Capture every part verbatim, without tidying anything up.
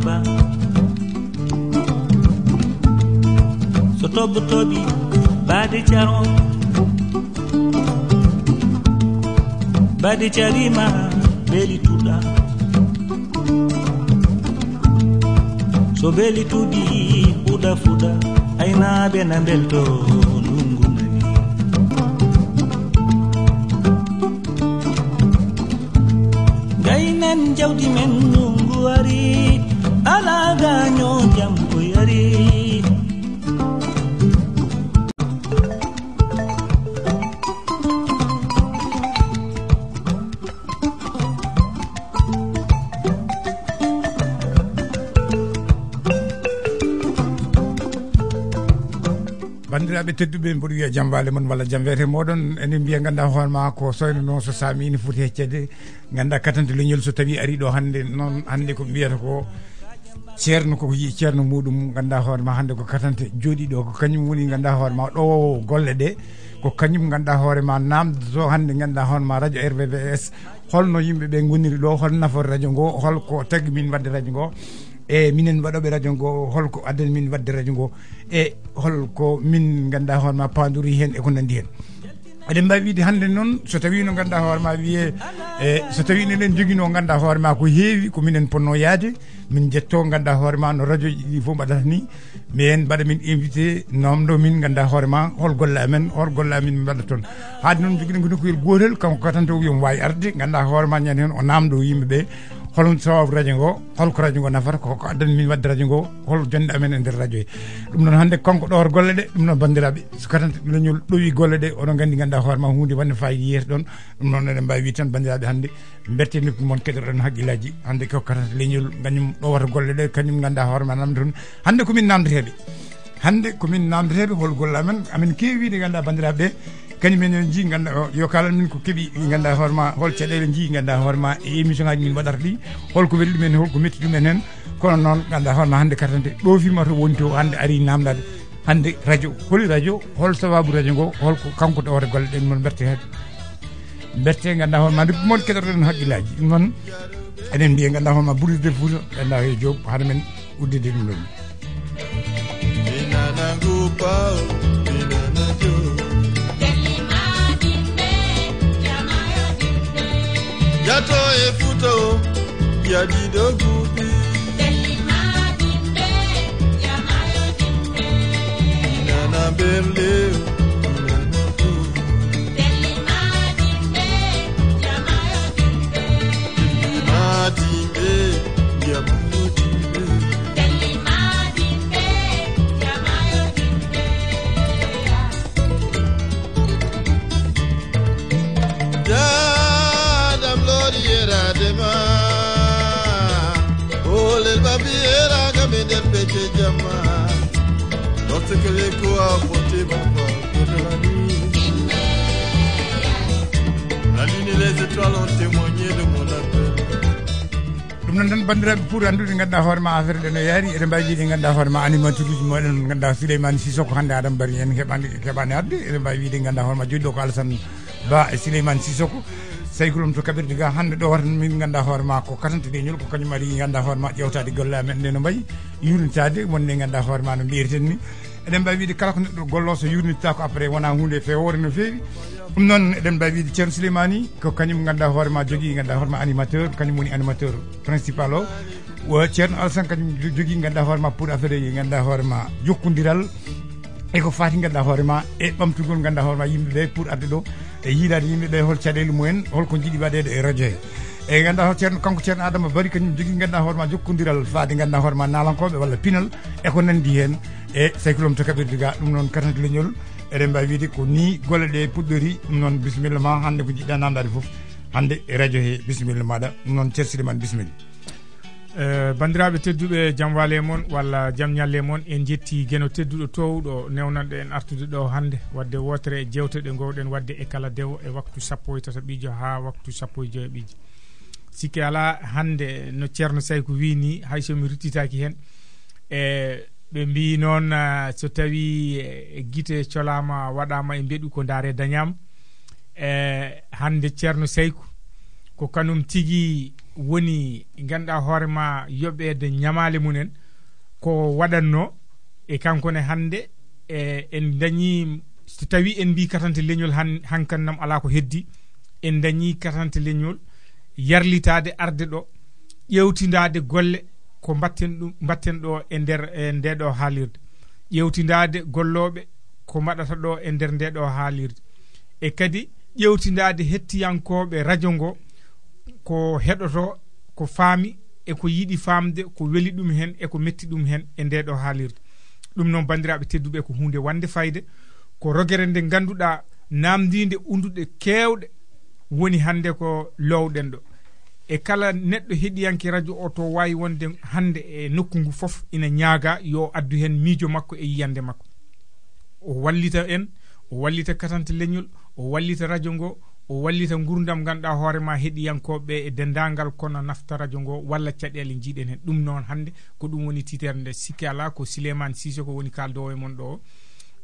Ba. So toɓɓo toɓi baade caron, baade carima beeli tuɗa. So beeli tuɗi fuɗa fuɗa, aynaaɓe na mbelto ndungu nani. Gaynen jawdi men nungu ari, ala gaño jam ko yari. Banndiraaɓe tedduɓe, mboɗo wiya jam waale mon walla jam weete mooɗon. Enen mbiya nganndaa hoore ma ko soyno noon so saami ina foti heccede. Nganndaa katante leñol so tawi ari ɗo hannde, noon hannde ko mbiyata ko ceerno, koko yii ceerno muɗum, nganndaa hoore ma hannde ko katante jooɗi ɗo, ko kañum woni nganndaa hoore ma ɗowowo golle ɗe, ko kañum nganndaa hoore ma namdoto hannde nganndaa hoore ma radio R V V S, holno yimɓe ɓe ngoniri ɗo, hol nafoore radio ngo, hol ko tagi min wadde radio ngo, e minen waɗoɓe radio ngo, hol ko addani min wadde radio ngo, e hol ko min nganndaa hoore ma pandori heen e ko nanndi heen. Eɗen mbawi wiide hannde noon, so tawi no nganndaa hoore ma wiye, e so tawi neɗen jogino nganndaa hoore ma ko heewi ko minen ponno yaade, min jetto nganndaa hoore ma no radio ji ɗi fof mbaɗata ni, mais en mbaɗa min invité, namdo min nganndaa hoore ma hol golle amen, hol golle amen min mbaɗa toon. Haade noon jogiɗen ko nokkuyel gootel, kanko katante o wi omo waawi arde, nganndaa hoore ma ñande heen o namdo yimɓe ɓe, hol sababu radio ngo, holko radio ngo nafata, ko ko addani min wadde radio ngo, hol jonde amen e nder radio he. Ɗum noon hannde kanko ɗowata golle ɗe, ɗum noon banndiraaɓe, so katante leñol ɗowi golle ɗe, oɗon nganndi nganndaa hoore ma huunde wonde fayida yeeso ɗon. Ɗum noon eɗen mbawi wiide tan banndiraaɓe hannde, mberte noppi mon keɗoɗon haqqillaaji. Hannde ko katante leñol ngañum ɗowata golle ɗe, kañum nganndaa hoore ma namdo toon. Hannde ko min namdeteeɓe. Hannde ko min namdeteeɓe hol golle amen, amen keewi wiide nganndaa banndiraaɓe ɓe, kañum en en njii nganndaa o, yo kaalan min ko keɓi nganndaa hoore ma, hol caɗeele njii nganndaa hoore ma e émission ngaji min mbaɗata ɗi, holko weli ɗumen, holko metti ɗumen heen. Kono noon nganndaa hoore ma hannde katante ɗo filmata woni to hannde ari namdade. Hannde radio, holi radio, hol sababu radio ngo, holko kanko ɗowata golle ɗe, min mberte heen. Mberte nganndaa hoore ma nde mon keɗoɗen haqqillaaji. Ɗum noon eɗen mbiya nganndaa hoore ma Boury de Fouta, nganndaa he Diop, hade men uddide ɗum ɗon. Inana gupa, inana jo. Yato e futo, yadido gupi. Inana berle, inana tu. Madimbe, Yamayo Dimbe. Yadam lori era dema. Olel babi era gamender peke jama. Lorsque les coups apportés, papa, que de la nuit. La lune et les étoiles ont témoigné de mon appel. Ɗum noon tan banndiraaɓe, pour anndude nganndaa hoore ma affaire ɗe no yaari, eɗen mbawi wiide nganndaa hoore ma animatrice mo eɗen nganndaa Souleymane Sissoko hannde aɗa mbari en heɓani heɓani adde, eɗen mbawi wiide nganndaa hoore ma jooɗi ɗo ko Alassane Ba e Souleymane Sissoko. Saykulum to kaɓirde ga hannde ɗo wata min nganndaa hoore ma ko katante leñol, ko kañum ari nganndaa hoore ma ƴewtade golle amen nde no mbayi yurnitade wonde nganndaa hoore ma no mbiyeten ni. Eɗen mbawi wiide kala ko neɗɗo gollo so yurnitta ko après wona hunde fewoore no feewi. Ɗum noon eɗen mbawi wiide ceerno Souleymani ko kañum nganndaa hoore ma jogii nganndaa hoore ma animateur, kañum woni animateur principal o. Wo ceerno Alassane kañum jo- jogii nganndaa hoore ma pour affaire e nganndaa hoore ma jokkondiral e ko faati nganndaa hoore ma e ɓamtugol nganndaa hoore ma yimɓe ɓe pour adde ɗo e yiidaade yimɓe ɓe hol caɗeele mumen, holko jiiɗi waɗeede e radio he. E nganndaa hoore ceerno, kanko ceerno Adama Bari kañum jogii nganndaa hoore ma jokkondiral faade nganndaa hoore ma naalankooɓe walla pinal e ko nanndi heen. E saykulom to kaɓirde ga ɗum noon katante leñol. Eɗen mbawi wiide ko ni golle ɗe puɗɗori. Ɗum noon bisimilla ma hannde ko jiɗɗa namdade fof hannde e radio he, bisimilla maɗa. Ɗum noon ceerno Souleymane, bisimilla. Eh, banndiraaɓe tedduɓe, jam waale mon walla jam ñalle mon. En jetti geno tedduɗo towɗo newnanɗo en artude ɗo hannde wadde wootere e jewte ɗe ngowɗen wadde e kala dewo e waktu sappo e tataɓijo haa waktu sappo e joyaɓijo. Sikke alaa hannde no ceerno Sayko wii ni, hay so mi ruttitaaki heen, e ɓe mbii noon, ah, so tawii, eh, gite colaama waɗaama e mbeɗu ko ndaare dañaama. E hannde ceerno Sayko ko kanum tigi woni, ngannduɗaa hoore ma, yoɓeede ñamaale mumen, ko waɗatnoo. E kanko ne hannde, e en dañii, so tawii en mbii katante leñol han-, hankan nam alaa ko heddii, en dañii katante leñol yarlitaade arde ɗo, ƴeewtindaade golle ko mbatten ɗum, mbatten ɗo e nder, e ndee ɗo haalirde, ƴeewtindaade gollooɓe ko mbaɗata ɗo e nder ndee ɗo haalirde, e kadi ƴeewtindaade hettiyankooɓe rajo ngo, ko heɗotoo, ko faami, e ko yiɗi faamde, ko weli ɗum heen, e ko metti ɗum heen e ndee ɗo haalirde. Ɗum noon, banndiraaɓe tedduɓe, ko huunde wande fayde, ko rogere nde ngannduɗaa naamndiinde unduɗe keewɗe woni hannde ko loowɗen ɗo. E kala neɗɗo heɗiyanke rajo o to waawi wonde hannde e nokku ngu fof, ina ñaagaa yo addu heen miijo makko e yiyannde makko. O wallita en, o wallita katante leñol, o wallita rajo ngo, o wallita nguurndam ngannduɗaa hoore ma heɗiyankooɓe ɓe e denndaangal kono nafta rajo ngo walla caɗeele njiiɗen heen. Ɗum noon hannde ko ɗum woni tiitere nde. Sikke alaa ko Souleymane Cissé ko woni kaaldoowo e mon ɗo.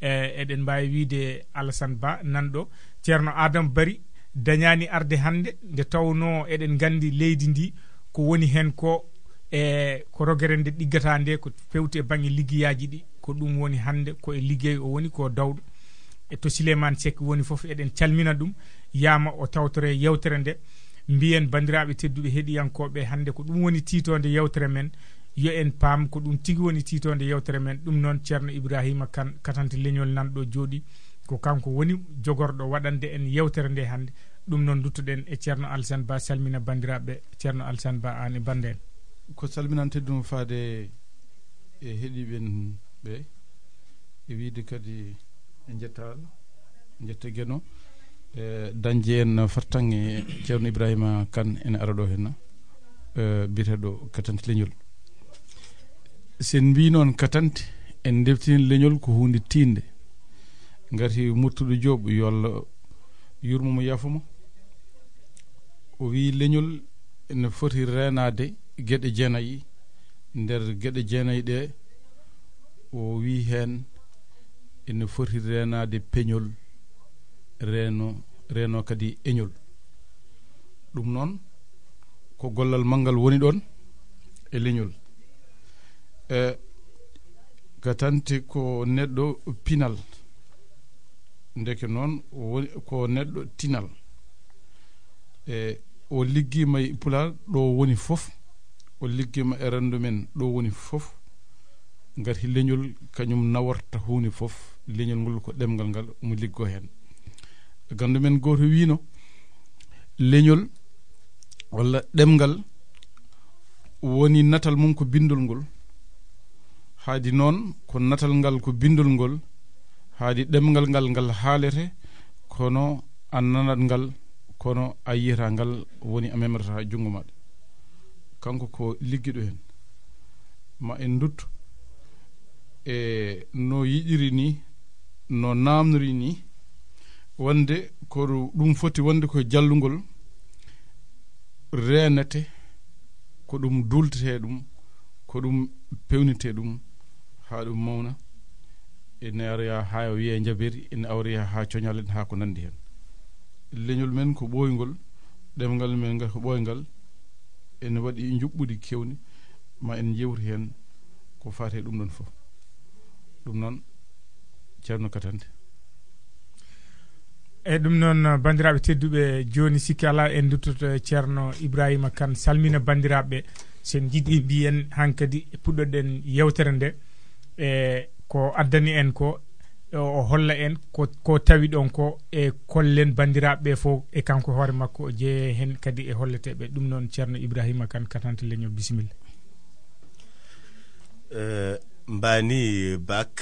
E, eɗen mbaawi wiyde Alassane Ba nan ɗo. Ceerno Adama Bari dañaani arde hannde, nde tawnoo eɗen nganndi leydi ndi ko woni heen ko, e ko rogere nde ɗiggata nde, ko fewti e baŋnge liggeyaaji ɗi, ko ɗum woni hannde ko e liggey o woni ko dawɗo. E to Souleymane Seck woni fof, eɗen calmina ɗum, yaama o tawtore yeewtere nde. Mbiyen banndiraaɓe tedduɓe heɗiyankooɓe, hannde ko ɗum woni tiitoonde yeewtere men, yo en paam ko ɗum tigi woni tiitoonde yeewtere men. Ɗum noon, Ceerno Ibrahima Kan, katante leñol nan ɗo jooɗi, ko kanko woni jogorɗo waɗande en yeewtere nde hannde. Ɗum noon, nduttoɗen e Ceerno Alassane Ba, salmina banndiraaɓe. Ceerno Alassane Ba, aan e bannde en. Ko salminan teddumo faade e heɗiiɓe en ɓe, e wiyde kadi en njettaa Allah, en njetta Geno, e dañde en fartaŋŋe Ceerno Ibrahima Kan ene ara ɗo heen, e biyeteeɗo Katante Leñol. So en mbii noon katante, en ndeftinii leñol ko huunde tiiɗnde. Ngati Murtuɗo Joob, yo Allah yurmo mo, yaafo mo, o wii leñol ene foti reenaade geɗe jeenayi. Nder geɗe jeenayi ɗe, o wii heen ene foti reenaade peñol, reeno, reeno kadi eñol. Ɗum noon, ko gollal manngal woni ɗoon e leñol. E, katante ko neɗɗo pinal. Ndeke noon, o woni ko neɗɗo tinal. E, o liggiima e Pulaar ɗo woni fof, o liggiima e renndo men ɗo woni fof, ngati leñol kañum naworta huunde fof, leñol ngol ko ɗemngal ngal omo liggoo heen. Ganndo men gooto wiino, leñol walla ɗemngal woni natal mum ko binndol ngol, haadi noon ko natal ngal ko binndol ngol, haadi ɗemngal ngal ngal haalete, kono a nanat ngal, kono a yiyata ngal woni a memrata junngo maaɗa. Kanko ko liggiɗo heen. Ma en ndutto e no yiɗiri ni, no naamnori ni, wonde ko ɗum foti wonde ko jallungol reenete, ko ɗum duultetee ɗum, ko ɗum peewnitee ɗum, haa ɗum mawna, ene aroya haa wiyee njabeeri, ene aroya haa coñalen, haa ko nanndi heen. Leñol men ko ɓooyngol, ɗemngal men ngal ko ɓooyngal, ene waɗi njuɓɓudi keewni, ma en njewti heen ko faati e ɗum ɗoon fof. Ɗum noon, Ceerno Katante. E ɗum noon, banndiraaɓe tedduɓe, jooni sikki alaa en nduttoto e Ceerno Ibrahima Kan, salmina banndiraaɓe. So en njiɗi mbiyen hankadi puɗɗoɗen yeewtere nde, e ko addani en ko, o holla en ko, ko tawi ɗon ko, e kollen banndiraaɓe ɓe fof, e kanko hoore makko o jeeye heen kadi e holleteeɓe. Ɗum noon, Ceerno Ibrahima Kan, Katante Leñol, bisimilla. Eh, mbaani baak,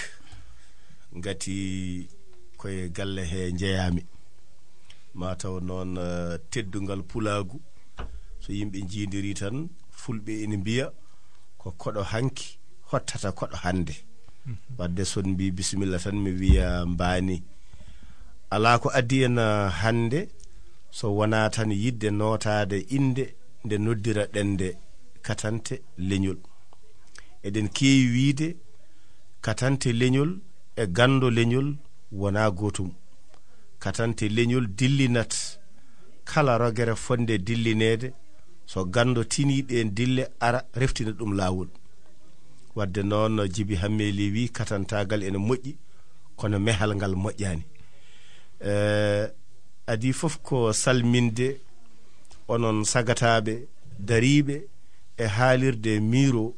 ngati koye galle he njeyaami. Ma taw noon, eh, teddungal pulaagu, so yimɓe njiidiri tan, fulɓe ene mbiya, ko koɗo hanki hottata koɗo hannde. Mhm. Wadde so on mbii bisimilla tan, mi wiya mbaani. Alaa ko addi en, eh, hannde, so wonaa tan yiɗde nootaade innde nde noddira ɗen nde Katante Leñol. Eɗen keewi wiyde Katante Leñol e Ganndo Leñol wonaa gootum. Katante Leñol dillinat kala rogere fotnde dillineede, So ganndo tinii ɗeen dille, ara reftina ɗum laawol. Wadde noon, Jibi Hammeeli wii, katantaagal ene moƴƴi, kono mehal ngal moƴƴaani. Eh, adii fof ko salminde onon sagataaɓe dariiɓe e haalirde Miro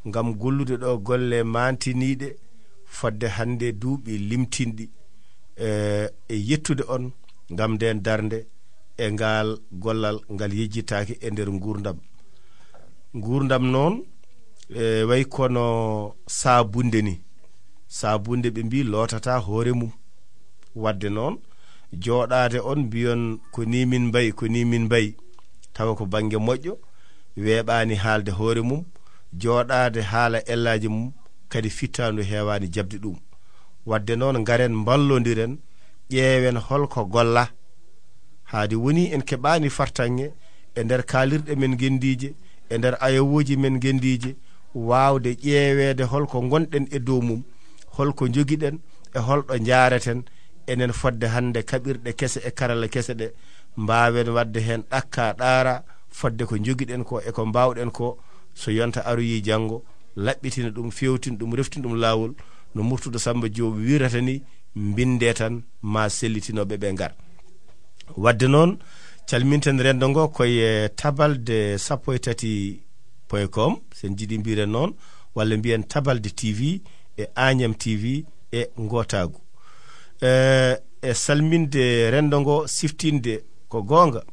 ngam gollude ɗo golle maantiniiɗe fodde hannde duuɓi limtinɗi, eh, e yettude on ngam ndeen darnde e ngaal gollal ngal yejjitaaki e nder nguurndam. Nguurndam noon, e, wayi kono saabunde ni. Saabunde ɓe mbii lootata hoore mum. Wadde noon, jooɗaade on mbiyon ko ni min mbayi, ko ni min mbayi, tawa ko bannge moƴƴo, weeɓaani haalde hoore mum, jooɗaade haala ellaaji mum, kadi fittaandu heewaani jaɓde ɗum. Wadde noon, ngaren mballondiren, ƴeewen holko golla. Haade woni en keɓaani fartaŋŋe e nder kaalirɗe men ngenndiije, e nder ayewooji men ngenndiije, waawde ƴeeweede holko ngonɗen e dow mum, holko njogiɗen e holɗo njaareten, enen fodde hannde kaɓirɗe kese e karalla kese ɗe, mbaawen waɗde heen ɗakka ɗaara fodde ko njogiɗen ko e ko mbaawɗen ko, so yonta aroyi janngo, laɓɓitina ɗum, feewtina ɗum, reftina ɗum laawol, no Murtuɗo Sammba Joob wiirata ni, mbinndee tan, ma sellitinooɓe ɓe ngar. Wadde noon, calminten renndo ngo koye tabalde sappo e tati point com, so en njiɗi mbiren noon, walla mbiyen tabalde T V e Agnam T V e Ngootaagu. Eh, e salminde renndo ngo, siftinde ko goonga,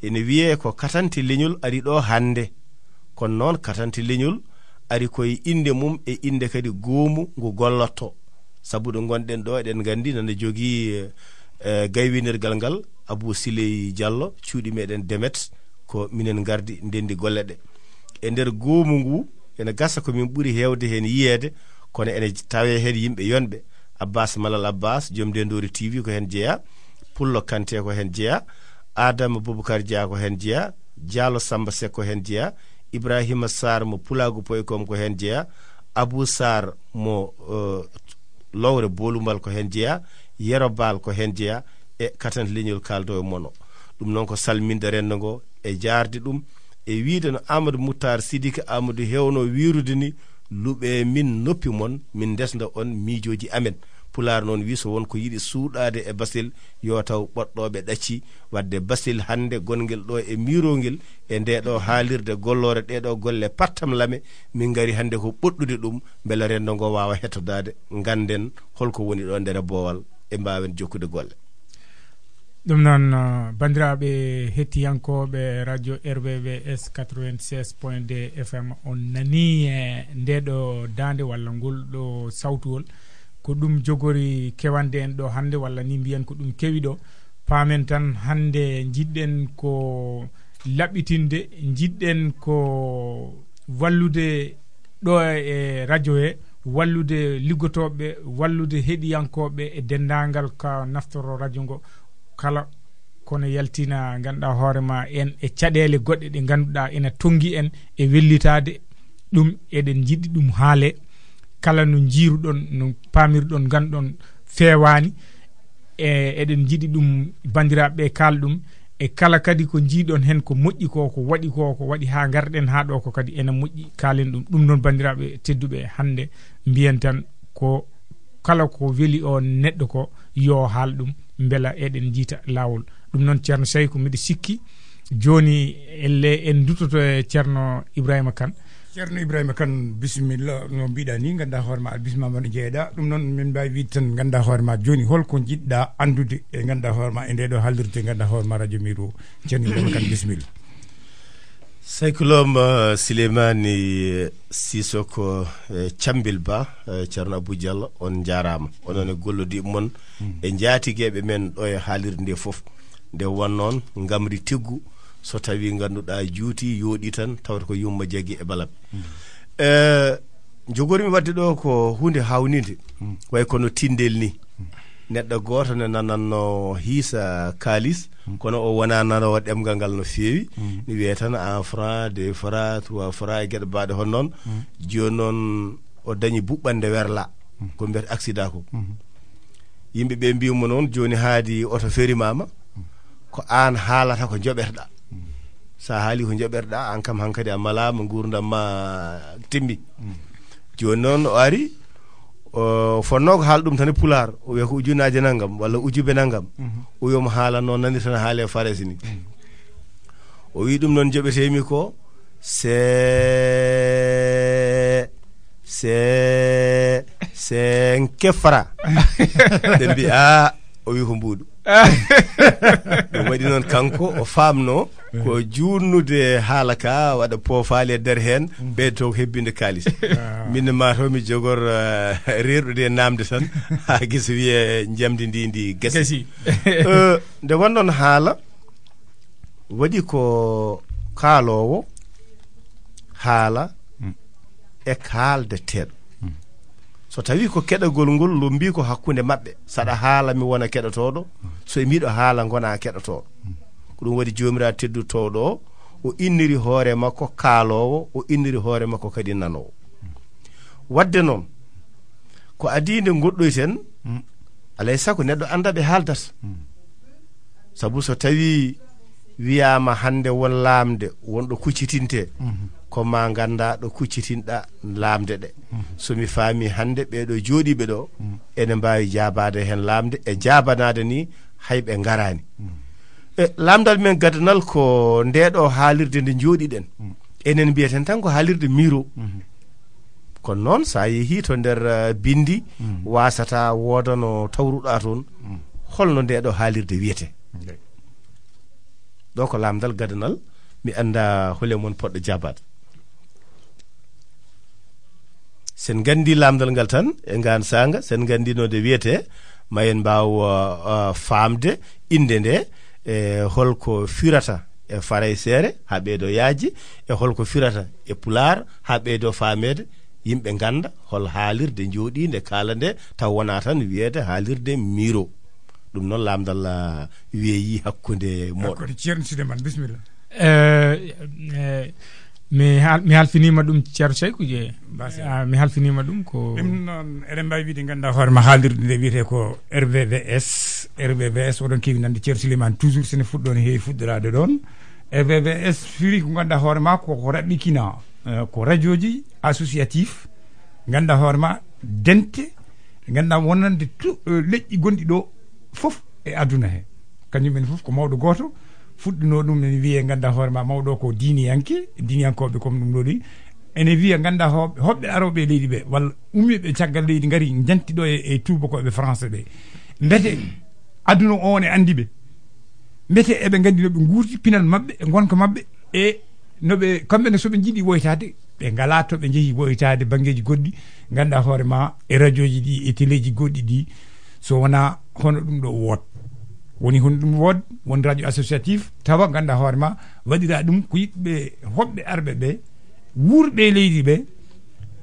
ene wiyee ko katante leñol ari ɗo hannde. Kono noon, katante leñol ari koye innde mum e innde kadi goomu ngu gollotto. Sabu ɗo ngonɗen ɗo, eɗen nganndi nana jogii, eh, gaywinirgal ngal, Abou Siley Diallo, cuuɗi meɗen Demet, ko minen ngardi ndenndi golle ɗe. E nder goomu ngu, ene gasa ko min ɓuri heewde heen yiyeede, kono ene tawee heen yimɓe yonɓe. Abbas Malal Abbas, joom Ndendoori T V ko heen jeyaa, Pullo Kante ko heen jeyaa, Adama Boubacar Dia ko heen jeyaa, Diallo Samba Seck ko heen jeyaa, Ibrahima Sarr mo Pulaagu Poykom ko heen jeyaa, Abou Sarr mo, eh, Lowre Boolumbal ko heen jeyaa, Yero Baal ko heen jeyaa, e katante leñol kaaldo e mon o. Ɗum noon ko salminde renndo ngo e jaarde ɗum, e wiyde no Amadou Moutar Sidiki Amadou heewno wiirude ni, luɓee min noppi mon, min ndesda on miijooji amen. Pulaar noon wii so won ko yiɗi suuɗaade e basel, yo taw ɓoɗɗooɓe ɗaccii. Wadde basel hannde gonngel ɗo e miirongel e nde ɗo haalirde golloore ɗee ɗo golle pattam lame, min ngari hannde ko ɓoɗɗude ɗum, mbele renndo ngo waawa hettodaade, ngannden holko woni ɗo nder boowal, e mbaawen jokkude golle. Ɗum noon, uh, banndiraaɓe hettiyankooɓe radio R V V S quatre-vingt-seize point deux F M, on nanii e nde ɗo daande walla ngol ɗo sawtuwol. Ko ɗum jogori kewande en ɗo hannde, walla ni mbiyen ko ɗum kewi ɗo. Paamen tan hannde njiɗɗen ko laɓɓitinde, njiɗɗen ko wallude ɗo e radio he, wallude liggotooɓe, wallude heɗiyankooɓe e denndaangal ka naftoro radio ngo kala. Kono yaltina, ngannduɗaa hoore ma en e caɗeele goɗɗe ɗe ngannduɗaa ena tonngi en e wellitaade ɗum, eɗen njiɗi ɗum haale. Kala no njiiruɗon, no paamirɗon, ngannduɗon feewaani, e eɗen njiɗi ɗum banndiraaɓe ɓe kaal ɗum, e kala kadi ko njiiɗon heen ko moƴƴi ko, ko waɗi ko, ko waɗi haa ngarɗen haa ɗo ko kadi ena moƴƴi, kaalen ɗum. Ɗum noon, banndiraaɓe tedduɓe, hannde mbiyen tan ko kala ko weli o neɗɗo ko, yo haal ɗum, mbela eɗen njiita laawol. Ɗum noon, Ceerno Sayku, miɗo sikki jooni elle en ndutoto e Ceerno Ibrahima Kane. Ceerno Ibrahima Kane, bisimilla. No mbiɗa ni, ngannduɗaa hoore ma, a bismama no jeeɗa. Ɗum noon, min mbaawi wiide tan, ngannduɗaa hoore ma jooni, holko njiɗɗa anndude e ngannduɗaa hoore ma e nde ɗo haalirde, ngannduɗaa hoore ma radio Miro? Ceerno Ibrahima Kane, bisimilla. Saykulom, eh, Sileymani, eh, Sisoko, eh, Cambil Ba, eh, Ceerno Abou Diallo, on njaaraama. Onon e gollodiiɓe mon, e njaatigeeɓe men ɗo e haalirde nde fof. Nde won noon, ngamri tiggu, so tawii ngannduɗaa juuti, yooɗi tan, tawata ko yumma jaggi e balaɓe. Eh, njogormi waɗde ɗo ko huunde haawnide, way kono tinndel ni. Neɗɗo gooto ne nananno hiisa kaalis, kono o wonaa nanoowo ɗemngal ngal no feewi. Ni wiyee tan un franc, deux francs, trois francs, e geɗe baaɗe hono noon. Jooni noon, o dañi buɓɓannde werlaa, ko mbiyata accident ko. Yimɓe ɓe mbiyi mo noon, jooni haadi oto ferimaama, ko aan haalata ko njoɓeteɗaa. So a haali ko njoɓerɗa, aan kam hankadi a malaama, nguurndam ma timmi. Jooni noon o ari, o fotnoo ko haala ɗum tan e pulaar, o wiya ko ujunnaaje nanngam walla ujube nanngam. O wiya omo haala noon, nani tan haale e farayse ni. O wi ɗum noon njoɓetee-mi ko se, se, se nkefra. Ɓe mbi, "A, o wi ko mbuuɗu." Ɗum waɗi noon kanko o faamno ko juutnude haala ka, waɗa poofaali e nder heen, ɓeydo ko hebbinde kaalis. Min ne maa taw mi jogor, eh, reerɗude e naamde tan, haa gisa wiye njamdi ndi, ndi gasi. Gasi. Eh, nde wonnoon haala, waɗi ko kaaloowo haala e kaaldeteeɗo. So tawii ko keɗagol ngol, lommbii ko hakkunde maɓɓe. Saɗa haala, mi wona keɗotooɗo. So e miɗo haala, ngona keɗotooɗo. Ko ɗum waɗi Joomiraaɗo tedduɗo toowɗo o, o inniri hoore makko kaaloowo, o inniri hoore makko kadi nanoowo. Waɗde noon, ko adii nde ngoɗɗoyten, alay sago neɗɗo annda ɓe haaldata. Sabu so tawii wiyaama hannde won laamde, won ɗo kuccitintee, ko ma ngannda ɗo kuccitinɗa laamde ɗe. So mi faami hannde ɓee ɗo jooɗiiɓe ɗo, ene mbaawi jaabaade heen laamde e jaabanaade ni hay ɓe ngaraani. E, laamndal men gadanal ko ndee ɗo haalirde nde njooɗiɗen. Enen mbiyeten tan ko haalirde miiro. Kono noon, so a yehii to nder, eh, binndi, waasata wooda no tawruɗaa toon, holno ndee ɗo haalirde wiyetee? Ɗo ko laamndal gadanal, mi annda hole mon poɗɗo jaabaade. Sen nganndi laamndal ngal tan, e ngaan saanga, sen nganndi no nde wiyetee, ma en mbaaw, eh, eh, faamde innde nde, e holko firata e farayseere, haa ɓeydo yaaji, e holko firata e pulaar, haa ɓeydo faameede, yimɓe ngannda hol haalirde njooɗiinde kaala nde, taw wonaa tan wiyeede haalirde miiro. Ɗum noon laamndal, ah, weeyi hakkunde mooɗon. Hakkunde Ceerno Souleymane, bisimilla. Eh, eh, mi hal-, mi halfiniima ɗum, Ceerno Sayku, je. Basi. Ah, mi halfiniima ɗum ko. Ɗum noon, eɗen mbaawi wiyde, ngannda hoore ma, haalirde nde wiyetee ko R V V S. R V V S, oɗon keewi nande Ceerno Souleymane, toujours, sene fuɗɗoon, heewi fuɗɗoraade ɗoon. R V V S firi ko ngannda hoore ma, ko, ko raɓɓikina, eh, ko radiooji associatif, ngannda hoore ma, dente, ngannda wonande tu-, eh, leƴƴi gonɗi ɗo fof e aduna he. Kañum en fof ko mawɗo gooto, fuɗɗinoo ɗum ene wiyee, ngannda hoore ma, mawɗo ko diiniyanke, diiniyankooɓe comme ɗum ɗo ɗi. Ene wiya, ngannda ho-, hoɓɓe arooɓe e leydi ɓe, walla ummiiɓe caggal leydi, ngari njanti ɗo e, e tuubakooɓe français ɓe. Mbete aduna o ne anndi ɓe. Mbete eɓe nganndi no ɓe nguurti, pinal maɓɓe, e ngonka maɓɓe, e no ɓe, kamɓe ne, so ɓe njiɗi woytaade, ɓe ngalaa to ɓe njehi woytaade banngeeji goɗɗi, ngannda hoore ma e radiooji ɗi, e teleeji goɗɗi ɗi, so wonaa hono ɗum ɗo wood. Woni hono ɗum wood, won radio associatif, tawa ngannda hoore ma waɗiraa ɗum ko yimɓe hoɓɓe arɓe ɓe, wuurɓe e leydi ɓe,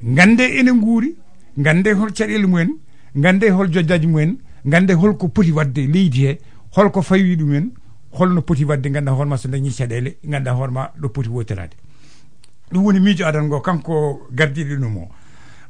ngannde ene nguuri, ngannde hol caɗeele mumen, ngannde hol jojjaaji mumen, ngannde holko poti waɗde leydi he, holko fawi ɗumen, holno poti waɗde, ngannda hoore ma so dañi caɗeele, ngannda hoore ma ɗo poti woytoraade. Ɗum woni miijo adan ngo, kanko gardiiɗo ɗum o.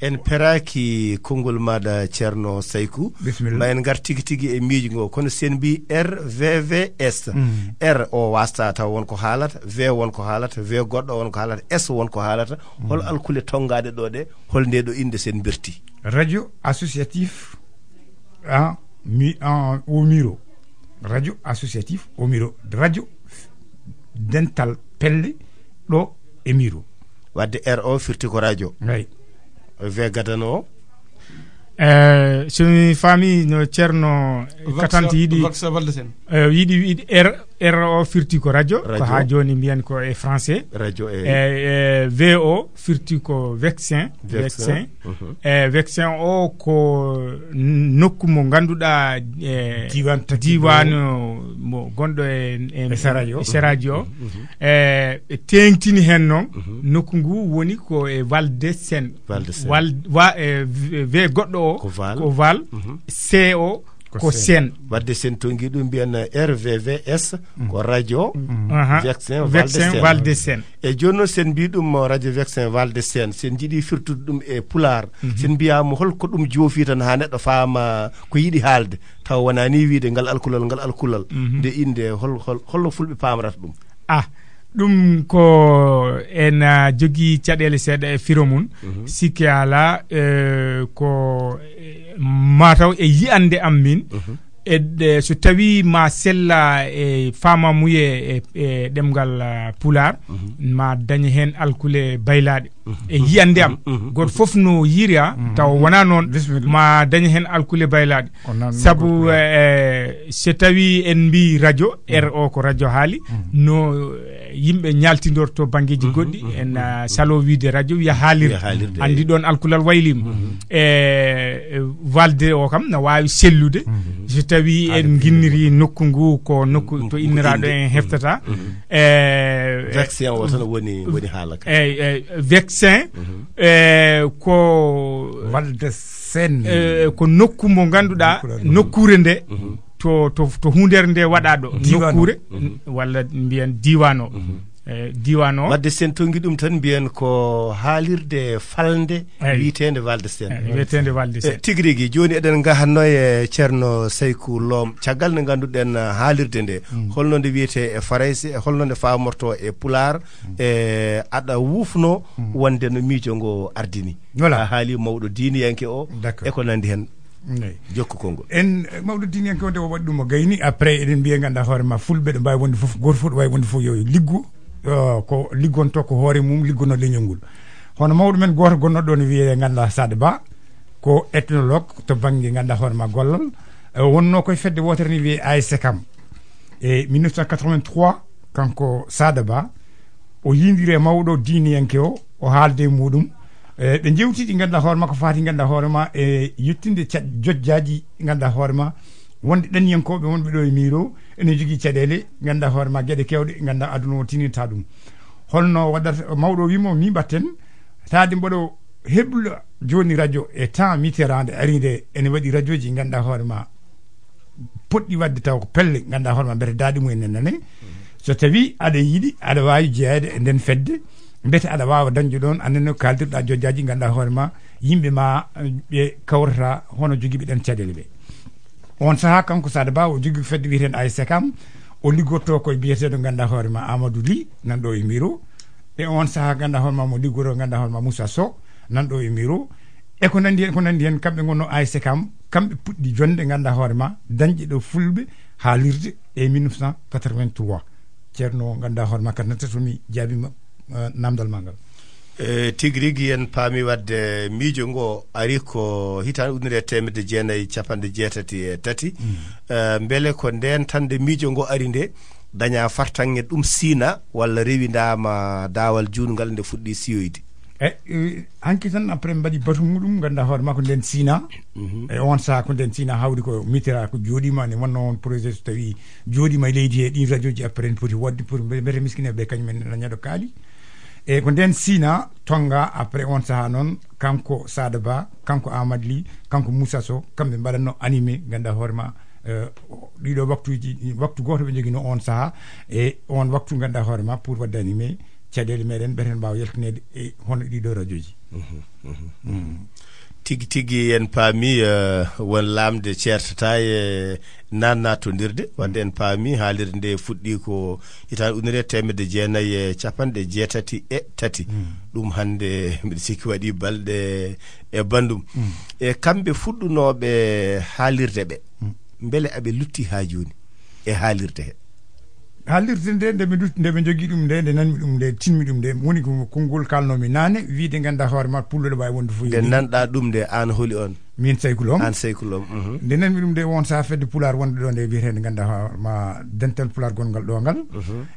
En peraaki konngol maaɗa, Ceerno Sayku. Bisimilla. Ma en ngar tigi tigi e miijo ngo, kono sen mbi R V V S. Mm. R o wasta taw won ko haalata, V won ko haalata, V goɗɗo won ko haalata, S won ko haalata. Hol alkule tonngaaɗe ɗo ɗe, hol nde ɗo innde sen mberti? Radio associatif, ah, mi, ah, o miro. Radio associatif o miro. Radio dental pelle ɗo e miro. Wadde R o firti ko radio. Eyi. V gadano o? Eh, so mi faami no Ceerno Katante yiɗi, Vax Valde Sen. Eh, yiɗi, yiɗi R, R o firti ko radio, ko radio. Haa jooni mbiyen ko e français. Radio, e. Eh, eh, V o firti ko vaccin, vaccin. Vaccin. Mhm. Eh, vaccin o ko n-, nokku mo ngannduɗaa, eh, diiwaan tati diiwaan mo gonɗo e, e, e saraaji o. E saraaji o. Mhm. Eh, ɓe teeŋtini heen noon, mhm, nokku ngu woni ko e Valde Sen. Valde Sen. Wal-, wa-, eh, v-, V goɗɗo o ko Val. Ko Val. Mhm. C o ko Sen. Wadde sen tonngi ɗum mbiyen R V V S, ko radio, aha, vaccin Valde Sen. Vaccin Valde Sen. E jooni noon sen mbi ɗum radio vaccin Valde Sen, sen njiɗi firtude ɗum e pulaar, mhm, sen mbiyaama hol ko ɗum joofi tan haa neɗɗo faama ko yiɗi haalde, tawa wonaa ni wiyde ngal alkulal, ngal alkulal. Mhm. Nde innde hol, hol, holno fulɓe paamarata ɗum? Ah, Ɗum ko en, ah, jogii caɗeele seeɗa e firo mum. Sikke alaa, eh, ko, eh, mataw e yiyannde am min. E, e so tawii ma sella e faamamuye e, e ɗemngal, ah, Pulaar, ma dañe heen alkule baylaaɗe. E yiyannde am, gooto fof no yiiri, ah, tawa wonaa noon, ma dañe heen alkule baylaaɗe. Sabu, eh, so tawii en mbii radio, R O ko radio haali, no, eh, yimɓe ñaaltindorto banngeeji goɗɗi, en, ah, saloo wiyde radio, wiya haalirde. Anndi ɗoon alkulal wayliima. E, e walde o kam na waawi sellude. So tawii en nginniri nokku ngu ko nokku to inniraaɗo en heftata. E, Vaccin o tan woni, woni haala ka. Eyi, eyi, vaccin, eh, ko Walde Sen. Eh, ko nokku mo ngannduɗaa, nokkuure nde, to, to, to huundeere nde waɗaa ɗo, nokkuure, walla mbiyen diiwaan o. Eh, diiwaan o. Wadde sen tongi ɗum tan mbiyen ko haalirde falnde wiyeteende Walde Sen. Eh, wiyeteende Walde Sen. Eh, tigi rigi, jooni eɗen ngahatno e Ceerno Sayku Loom. Caggal nde ngannduɗen, ah, haalirde nde, holno nde wiyetee e Farayse, e holno nde faamortoo e Pulaar, e aɗa wuufno wonde no miijo ngo ardini. Voilà. A haali mawɗo diiniyanke o, e ko nanndi heen. Jokku konngol. En, eh, mawɗo diiniyanke o nde o waɗi ɗum o gayni, après eɗen mbiya ngannduɗaa hoore ma fulɓe ɗo mbaawi wonde fof, gooto fof ɗo waawi wonde fof yo liggo, eh, ko liggonto ko hoore mum, liggono leñol ngol. Hono mawɗo men gooto gonnoɗo ɗo ne wiyee ngannduɗaa Saade Ba, ko ethnologue to bannge ngannduɗaa hoore ma gollal. Eh, wonnoo koye fedde wootere ne wiyee A S C A M. E mille neuf cent quatre-vingt-trois, kanko Saade Ba, o yiindiri e mawɗo diiniyanke o, o haalde e muɗum. E, ɓe njewti ɗi ngannduɗaa hoore ma ko faati ngannduɗaa hoore ma e yettinde ca-, jojjaaji ngannduɗaa hoore ma, wonde ɗanniyankooɓe wonɓe ɗo e Miro ene jogii caɗeele ngannduɗaa hoore ma, geɗe keewɗe ngannduɗaa aduna o tinirta ɗum. Holno waɗata mawɗo o wiimo ni mbatten, taade mboɗo hebla jooni radio e temps Mitterrand ari nde ene waɗi radioji ngannduɗaa hoore ma poɗɗi waɗde taw ko pelle ngannduɗaa hoore ma mbete daaɗi mumen ne nane. So tawii aɗa yiɗi, aɗa waawi jeyaade e nden fedde, mbete aɗa waawa dañde ɗoon, aɗa nani ko kaaldirɗaa jojjaaji ngannduɗaa hoore ma, yimɓe ma, eh, ɓe kawrata hono jogiiɓe ɗen caɗeele ɓe. On sahaa kanko Saade Ba o jogii fedde wiyeteende A S C A M, o liggotoo ko e biyeteeɗo ngannduɗaa hoore ma Amadou Ly, nan ɗo e Miro. E on sahaa ngannduɗaa hoore ma mo liggotoo ngannduɗaa hoore ma Moussa Sow, nan ɗo e Miro. E ko nanndi heen, ko nanndi heen, kamɓe ngonno A S C A M, kamɓe puɗɗi jonde ngannduɗaa hoore ma, dañde ɗo fulɓe haalirde e mille neuf cent quatre-vingt-trois. Ceerno ngannduɗaa hoore ma, quatre-vingt-sept, so mi jaabiima, eh, namdal ma ngal. Eh, tigi rigi, en paami wadde miijo ngo ari ko hitaande ujunere e teemedde jeenayi e capanɗe jeetati e tati. Eh, mbele ko ndeen tan nde miijo ngo ari nde daña fartaŋŋe ɗum siina walla rewindaama daawal juutngal nde fuɗɗi siyoyde? E, eh, hanki tan après mbaɗi batu muɗum, ngannduɗaa hoore ma ko nden siina. E on sahaa ko nden siina hawri ko Mitterrand ko jooɗiima, ne wonno on projet so tawi jooɗiima e leydi he, ɗin radioji après ne poti woɗde pour mbe-, mbete miskineeɓe ɓe kañum en nana ñaɗo kaali. E ko nden siina tonga après on sahaa noon kanko Saada Ba, kanko Amadou Ly, kanko Moussa Sow, kamɓe mbaɗatno animé, ngannduɗaa hoore ma, eh, ɗiɗo waktuuji, waktu gooto ɓe njogino on sahaa, e on waktu ngannduɗaa hoore ma pour waɗde animé caɗeele meɗen, mbeten mbaawa yaltineede e hono ɗiɗo radioji. Tigi tigi, en paami, eh, won lamnde ceertata e nan natondirde, wadde en paami haalirde nde fuɗɗi ko hitaande ujunere e teemedde jeenayi e capanɗe jeetati e tati. Ɗum hannde mbiɗa sikki waɗi balɗe e banndum. E kamɓe fuɗɗunooɓe haalirde ɓe, mbele aɓe lutti haa jooni e haalirde he? Haalirde nde, nde ɓe lutti, nde ɓe njogii ɗum nde, nde nanmi ɗum nde, tinmi ɗum nde, woni ko konngol kalnoomi naane, wiide ngannduɗaa hoore ma, pullo ɗo waawi wonde fof. Nde nanɗaa ɗum nde, aan holi on? Min Sayku Loom. Aan Sayku Loom, mhm. Nde nanmi ɗum nde, on sahaa fedde Pulaar wonde ɗo nde, wiyeteende ngannduɗaa hoore ma, dental Pulaar gonngal ɗo ngal.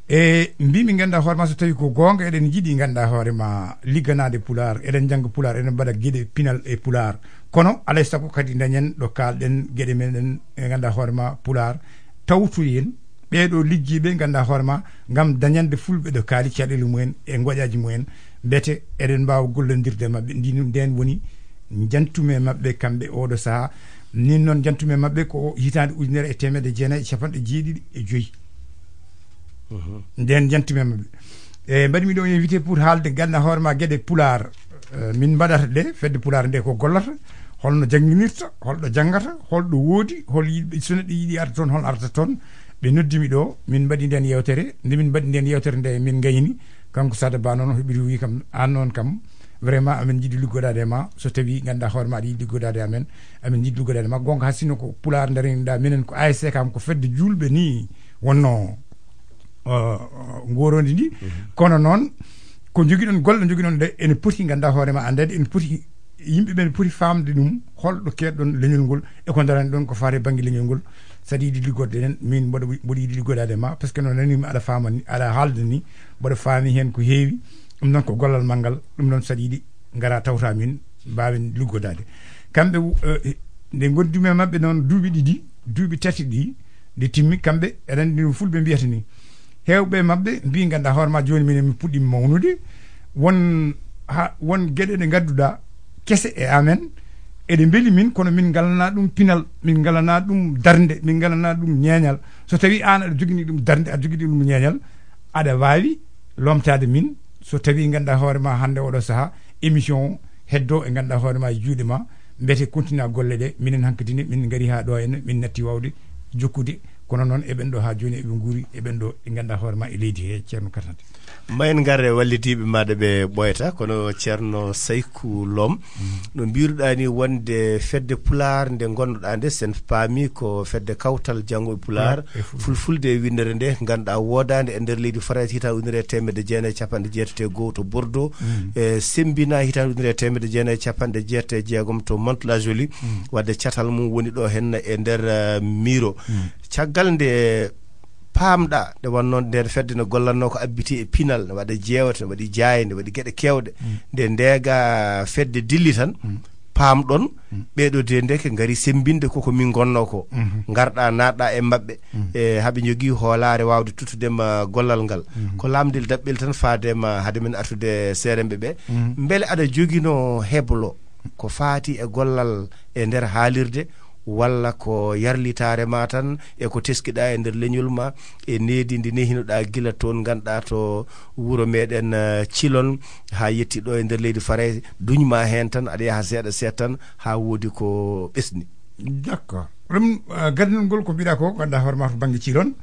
E mbimi ngannduɗaa hoore ma, so tawi ko goonga, eɗen njiɗi ngannduɗaa hoore ma ligganaade Pulaar, eɗen njannga Pulaar, eɗen mbaɗa geɗe pinal e Pulaar. Kono alay sago kadi dañen ɗo kaalɗen geɗe men ɗen, e ngannduɗaa hoore ma Pulaar, tawtoyen ɓeeɗo liggiiɓe ngannduɗaa hoore ma ngam dañande fulɓe ɗo kaali caɗeele mumen e ngoƴaaji mumen, mbete eɗen mbaawa gollondirde e maɓɓe. Ndi, nden woni njantume maɓɓe kamɓe ooɗo sahaa. Nin noon njantume maɓɓe ko hitaande ujunere e teemedde jeenayi e capanɗe jeeɗiɗi e joyi. Nden njantume maɓɓe. E mbaɗmi ɗo invité pour haalde ngannduɗaa hoore ma geɗe Pulaar, eh, min mbaɗata ɗe, fedde Pulaar nde ko gollata, holno jannginirta, holɗo janngata, holɗo woodi, hol yiɗɓe, so neɗɗo yiɗi arde toon, hol arata toon. Ɓe noddi mi ɗo, min mbaɗi nden yewtere. Nde min mbaɗi nden yewtere nde, min ngayni. Kanko Sada Ba noon heɓiri wi kam, "Aan noon kam, vraiment amin jiɗi liggodaade e ma. So tawi ngannduɗaa hoore ma aɗa yiɗi liggodaade e amen, amin jiɗi liggodaade e ma." Gonga, haa sinno ko Pulaar daraniɗaa, minen ko A S C kam ko fedde juulɓe ni wonno, uh, ngoroondi ndi. Kono noon, ko njogiɗon, golle ɗe njogiɗon ɗe, ene poti ngannduɗaa hoore ma anndeede, ene poti yimɓe ɓen poti faamde ɗum, holɗo keedɗon leñol ngol, e ko ndarani ɗon ko faati e bannge leñol ngol. So aɗa yiɗi liggorde nden, min mboɗo, mboɗo yiɗi liggodaade e ma, parce que no nani mi aɗa faama ni, aɗa haalda ni, mboɗo faami heen ko heewi. Ɗum noon ko gollal ma ngal, ɗum noon so aɗa yiɗi ngara tawta min, mbaawen liggodaade. Kamɓe, eh, nde ngoddumi e maɓɓe noon duuɓi ɗiɗi, duuɓi tati ɗi, ɗi timmi, kamɓe, eɗen anndi no fulɓe mbiyata ni. Heewɓe e maɓɓe mbii, "Ngannduɗaa hoore ma jooni minen mi puɗɗii mawnude. Won ha, won geɗe ɗe ngadduɗaa kese e amen, eɗe mbeli min, kono min ngalanaa ɗum pinal, min ngalanaa ɗum darnde, min ngalanaa ɗum ñeeñal. So tawi aan aɗa jogini ɗum darnde, aɗa jogini ɗum ñeeñal, aɗa waawi lomtaade min. So tawi ngannduɗaa hoore ma hannde oɗo sahaa, émission o heddo e ngannduɗaa hoore ma e juuɗe ma, mbete continue golle ɗe, minen hankadi ne min ngari haa ɗo henne, min natti waawde jokkude. Kono noon eɓen ɗo haa jooni eɓe nguuri, eɓen ɗo e ngannduɗaa hoore ma e leydi he, Ceerno Katante." Ma en ngar e wallidiiɓe maaɗa ɓe ɓooyata, kono Ceerno Sayku Lom, no mbiruɗaa ni wonde fedde Pulaar nde ngonnoɗaa nde, sen paami ko fedde kawtal janngo e Pulaar, Pulaar e Fulfulde. Fulfulde e winndere nde, ngannduɗaa woodaande e nder leydi Farayse hitaande ujunere e teemedde jeenayi e capanɗe jeetati e go'o to Bordeaux, e Sembina hitaande ujunere e teemedde jeenayi e capanɗe jeetati e jeegom to Mantes-la-Jolie. Wadde catal mum woni ɗo henne e nder, eh, Miro. Caggal nde paamɗaa, nde wonnoo nden fedde ne gollatnoo ko abbiti e pinal, ne waɗa jeewte, ne waɗi jaaynde, ne waɗi geɗe keewɗe. Nde ndeega fedde dilli tan, paamɗon, ɓeeɗo de ndeke ngari semmbinde koko min ngonnoo ko. Ngarɗaa, naatɗaa e maɓɓe, e haɓe njogii hoolaare waawde tottude ma gollal ngal. Ko lamndel daɓɓel tan faade ma hade men artude seeremɓe ɓe. Mbele aɗa joginoo heblo ko faati e gollal e nder haalirde, walla ko yarlitaare ma tan e ko teskiɗaa e nder leñol ma, e needi ndi nehinoɗaa gila toon, ngannduɗaa to wuro meɗen, eh, Cilon, haa yetti ɗo e nder leydi Farayse, duñ ma heen tan, aɗa yaha seeɗa seeɗa tan, haa woodi ko ɓesni. D'accord. Ɗum, eh, gardinol ngol ko mbiɗa ko, ngannduɗaa hoore ma to bannge Cilon.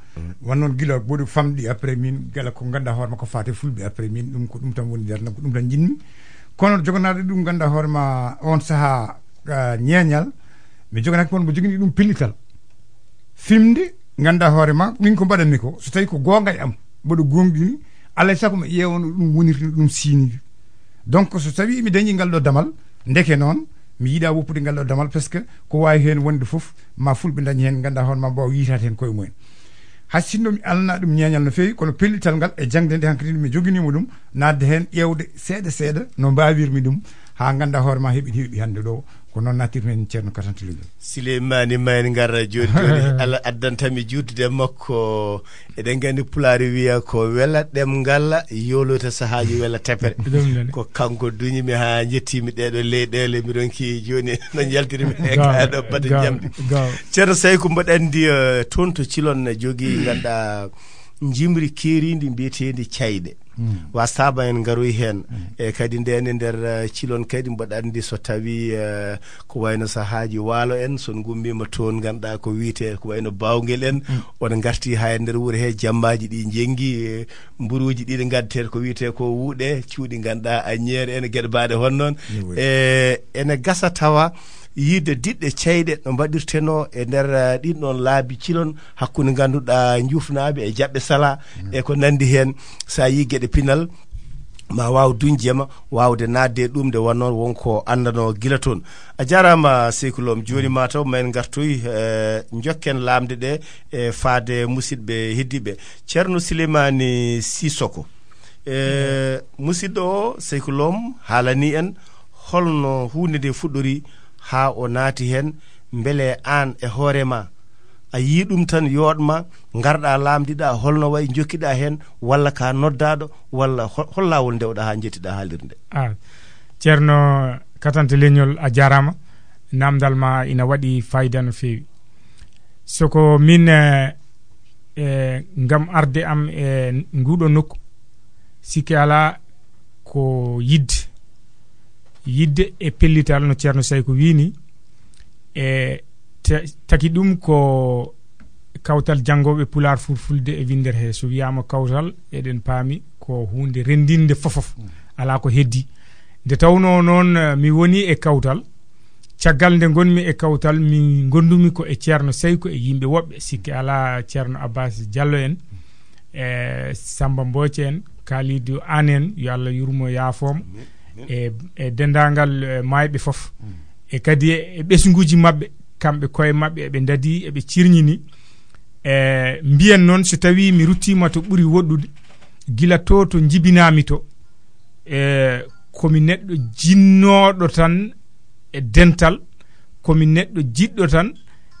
Wan noon gila mboɗo famɗi après min, gila ko ngannduɗaa hoore ma ko faati fulɓe après min, ɗum ko ɗum tan woni nder, ko ɗum tan njiɗmi. Kono jogonaade ɗum, ngannduɗaa hoore ma on sahaa, eh, ñeeñal, mi joganaaki kono mbo jogini ɗum pellital. Fimde, ngannduɗaa hoore ma, min ko mbaɗanmi ko, so tawi ko goonga e am, mboɗo goongɗini, alaa e sago mi ƴeewa no ɗum wonirta, no ɗum siyniri. Donc, so tawi mi dañi ngal ɗo damal, ndeke noon, mi yiɗa woppude ngal ɗo damal, parce que ko waawi heen wonde fof, ma fulɓe ndañ heen, ngannduɗaa hoore ma, mbaawa yiytaade heen koye mumen. Hay sinno mi alana ɗum ñeeñal no feewi, kono pellital ngal e jaŋde nde hankadi mi joginiima ɗum, naatde heen ƴeewde seeɗa seeɗa no mbaawirmi ɗum, haa ngannduɗaa hoore ma heɓi heɓi hannde ɗo. Ko noon nattirmi heen, Ceerno Katante Leñol. Sileymaani, ma en ngar jooni jooni, Allah addanta mi juutde e makko. Eɗen nganndi Pulaar wiya ko wela ɗemngal yooloyta sahaaji wela tepere. Ɗum nene. Ko kanko duñi mi haa njettii mi ɗeeɗo leyɗeele, mi ronki jooni no njaltiri mi e Gaaw, kaaɗo bata gaaw, njamdi. Gaaw. Ceerno Sayku, mboɗo anndi, eh, toon to Cilon ne jogii, ngannduɗaa, njimri keeriindi mbiyeteendi cayɗe. Wa saaba en ngaroy heen. E kadi ndeen e nder, eh, Cilon kadi mboɗo anndi so tawi, eh, ko wayno sahaaji waalo en, so on ngummiima toon, ngannduɗaa ko wiyetee ko wayno Bawngel en, on ngarti haa e nder wuro he, jammaaji ɗi njenngi, eh, mburuuji ɗi ɗi ngaddeteeɗi ko wiyetee ko wuuɗe, cuuɗi ngannduɗaa aññeere en, geɗe mbaaɗe hono noon. Ni woni. E, ene gasa tawa yiide diɗɗe ceyɗe no mbaɗirtenoo e nder, eh, ɗin ɗon laabi Cilon hakkunde ngannduɗaa njuufnaaɓe e jaɓɓe sala e ko nanndi heen. So a yii geɗe pinal, ma waaw duñde ma, waawde naatde e ɗum nde wonnoo won ko anndanoo gila toon. A jaaraama, Seyku Lom. Jooni ma taw ma en ngartoy, eh, njokken laamɗe ɗe, e faade musidɓe heddiiɓe. Ceerno Sileymaani Sisoko, eh, musidɗo o, Seyku Lom, haalanii en holno huunde nde fuɗɗori haa o naati heen. Mbele aan e hoore ma, a yii ɗum tan yooɗ ma, ngarɗaa laamdiɗaa, holno wayi njokkiɗaa heen, walla ka noddaaɗo, walla hol, hol laawol ndewɗaa haa njettiɗaa haalirde nde? Ah, Ceerno Katante Leñol, a jaaraama. Naamndal ma ina waɗi fayda no feewi. So ko min, eh, eh, ngam arde am e nguuɗo nokku, sikke alaa ko yiɗde. Yiɗde e pellital, no Ceerno Sayko wii ni, e ta-, taki ɗum ko kawtal janngooɓe pulaar fulfulde e winndere he. So wiyaama kawtal, eɗen paami ko huunde renndinde fofof, alaa ko heddii. Nde tawnoo noon, eh, mi wonii e kawtal, caggal nde ngonmi e kawtal, mi ngondumi ko e Ceerno Sayku e yimɓe woɓɓe, sikke alaa Ceerno Abbas Diallo en, e Samba Mbooc en, Kalidou Anne en, yo Allah yurmo yaafoomo, e, e denndaangal, eh, maayɓe fof. E kadi e, e ɓesnguuji maɓɓe, kamɓe koye maɓɓe eɓe ndadi, eɓe cirñini. E, mbiyen noon, so tawii mi ruttiima to ɓuri woɗɗude, gila to, to njibinaami to, e, ko mi neɗɗo jinnooɗo tan e dental, ko mi neɗɗo jiɗɗo tan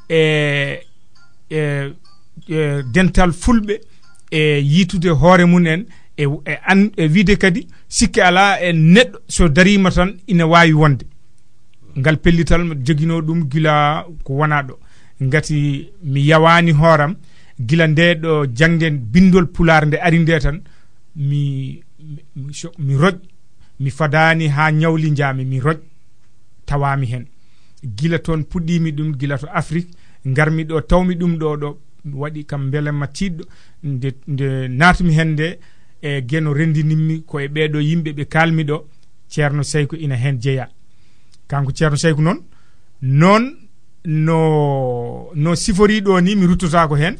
e, e, e dental fulɓe, e yiitude hoore mum en, e, e an, e wiide kadi sikke alaa e neɗɗo so dariima tan ina waawi wonde. Ngal pellital mi joginoo ɗum gila ko wonaa ɗo. Ngati mi yawaani hooram, gila nde ɗo janngen binndol pulaar nde ari nde tan, mi, mi, mi so-, mi roƴ, mi fadaani haa ñawli njaami, mi roƴ, tawaami heen. Gila toon puɗɗiimi ɗum, gila to Afrik, ngarmi ɗo, tawmi ɗum ɗo, ɗo waɗi kam mbelamma tiiɗɗo, nde, nde naatmi heen nde, e geno renndinimmi ko e ɓeeɗo yimɓe ɓe kaalmi ɗo, Ceerno Sayku ina heen jeyaa. Kanko Ceerno Sayku noon, noon no, no siforii ɗo ni, mi ruttotaako heen.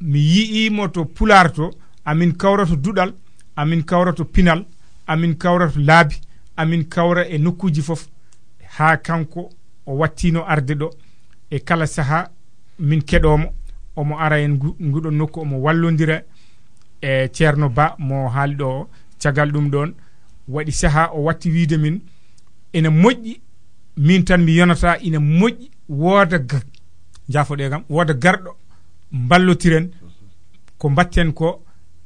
Mi yi'iimo to pulaar to, amin kawra to duɗal, amin kawra to pinal, amin kawra to laabi, amin kawra e nokkuuji fof, haa kanko o wattino arde ɗo. E kala sahaa min keɗoomo, omo ara en ngu-, nguɗon nokku, omo wallondira e Ceerno Ba mo haali ɗo o. Caggal ɗum ɗoon, waɗi sahaa o watti wiide min, ina moƴƴi, min tan mi yonata, ina moƴƴi wooda ga-, njaafoɗee kam, wooda garɗo, mballotiren ko mbatten ko,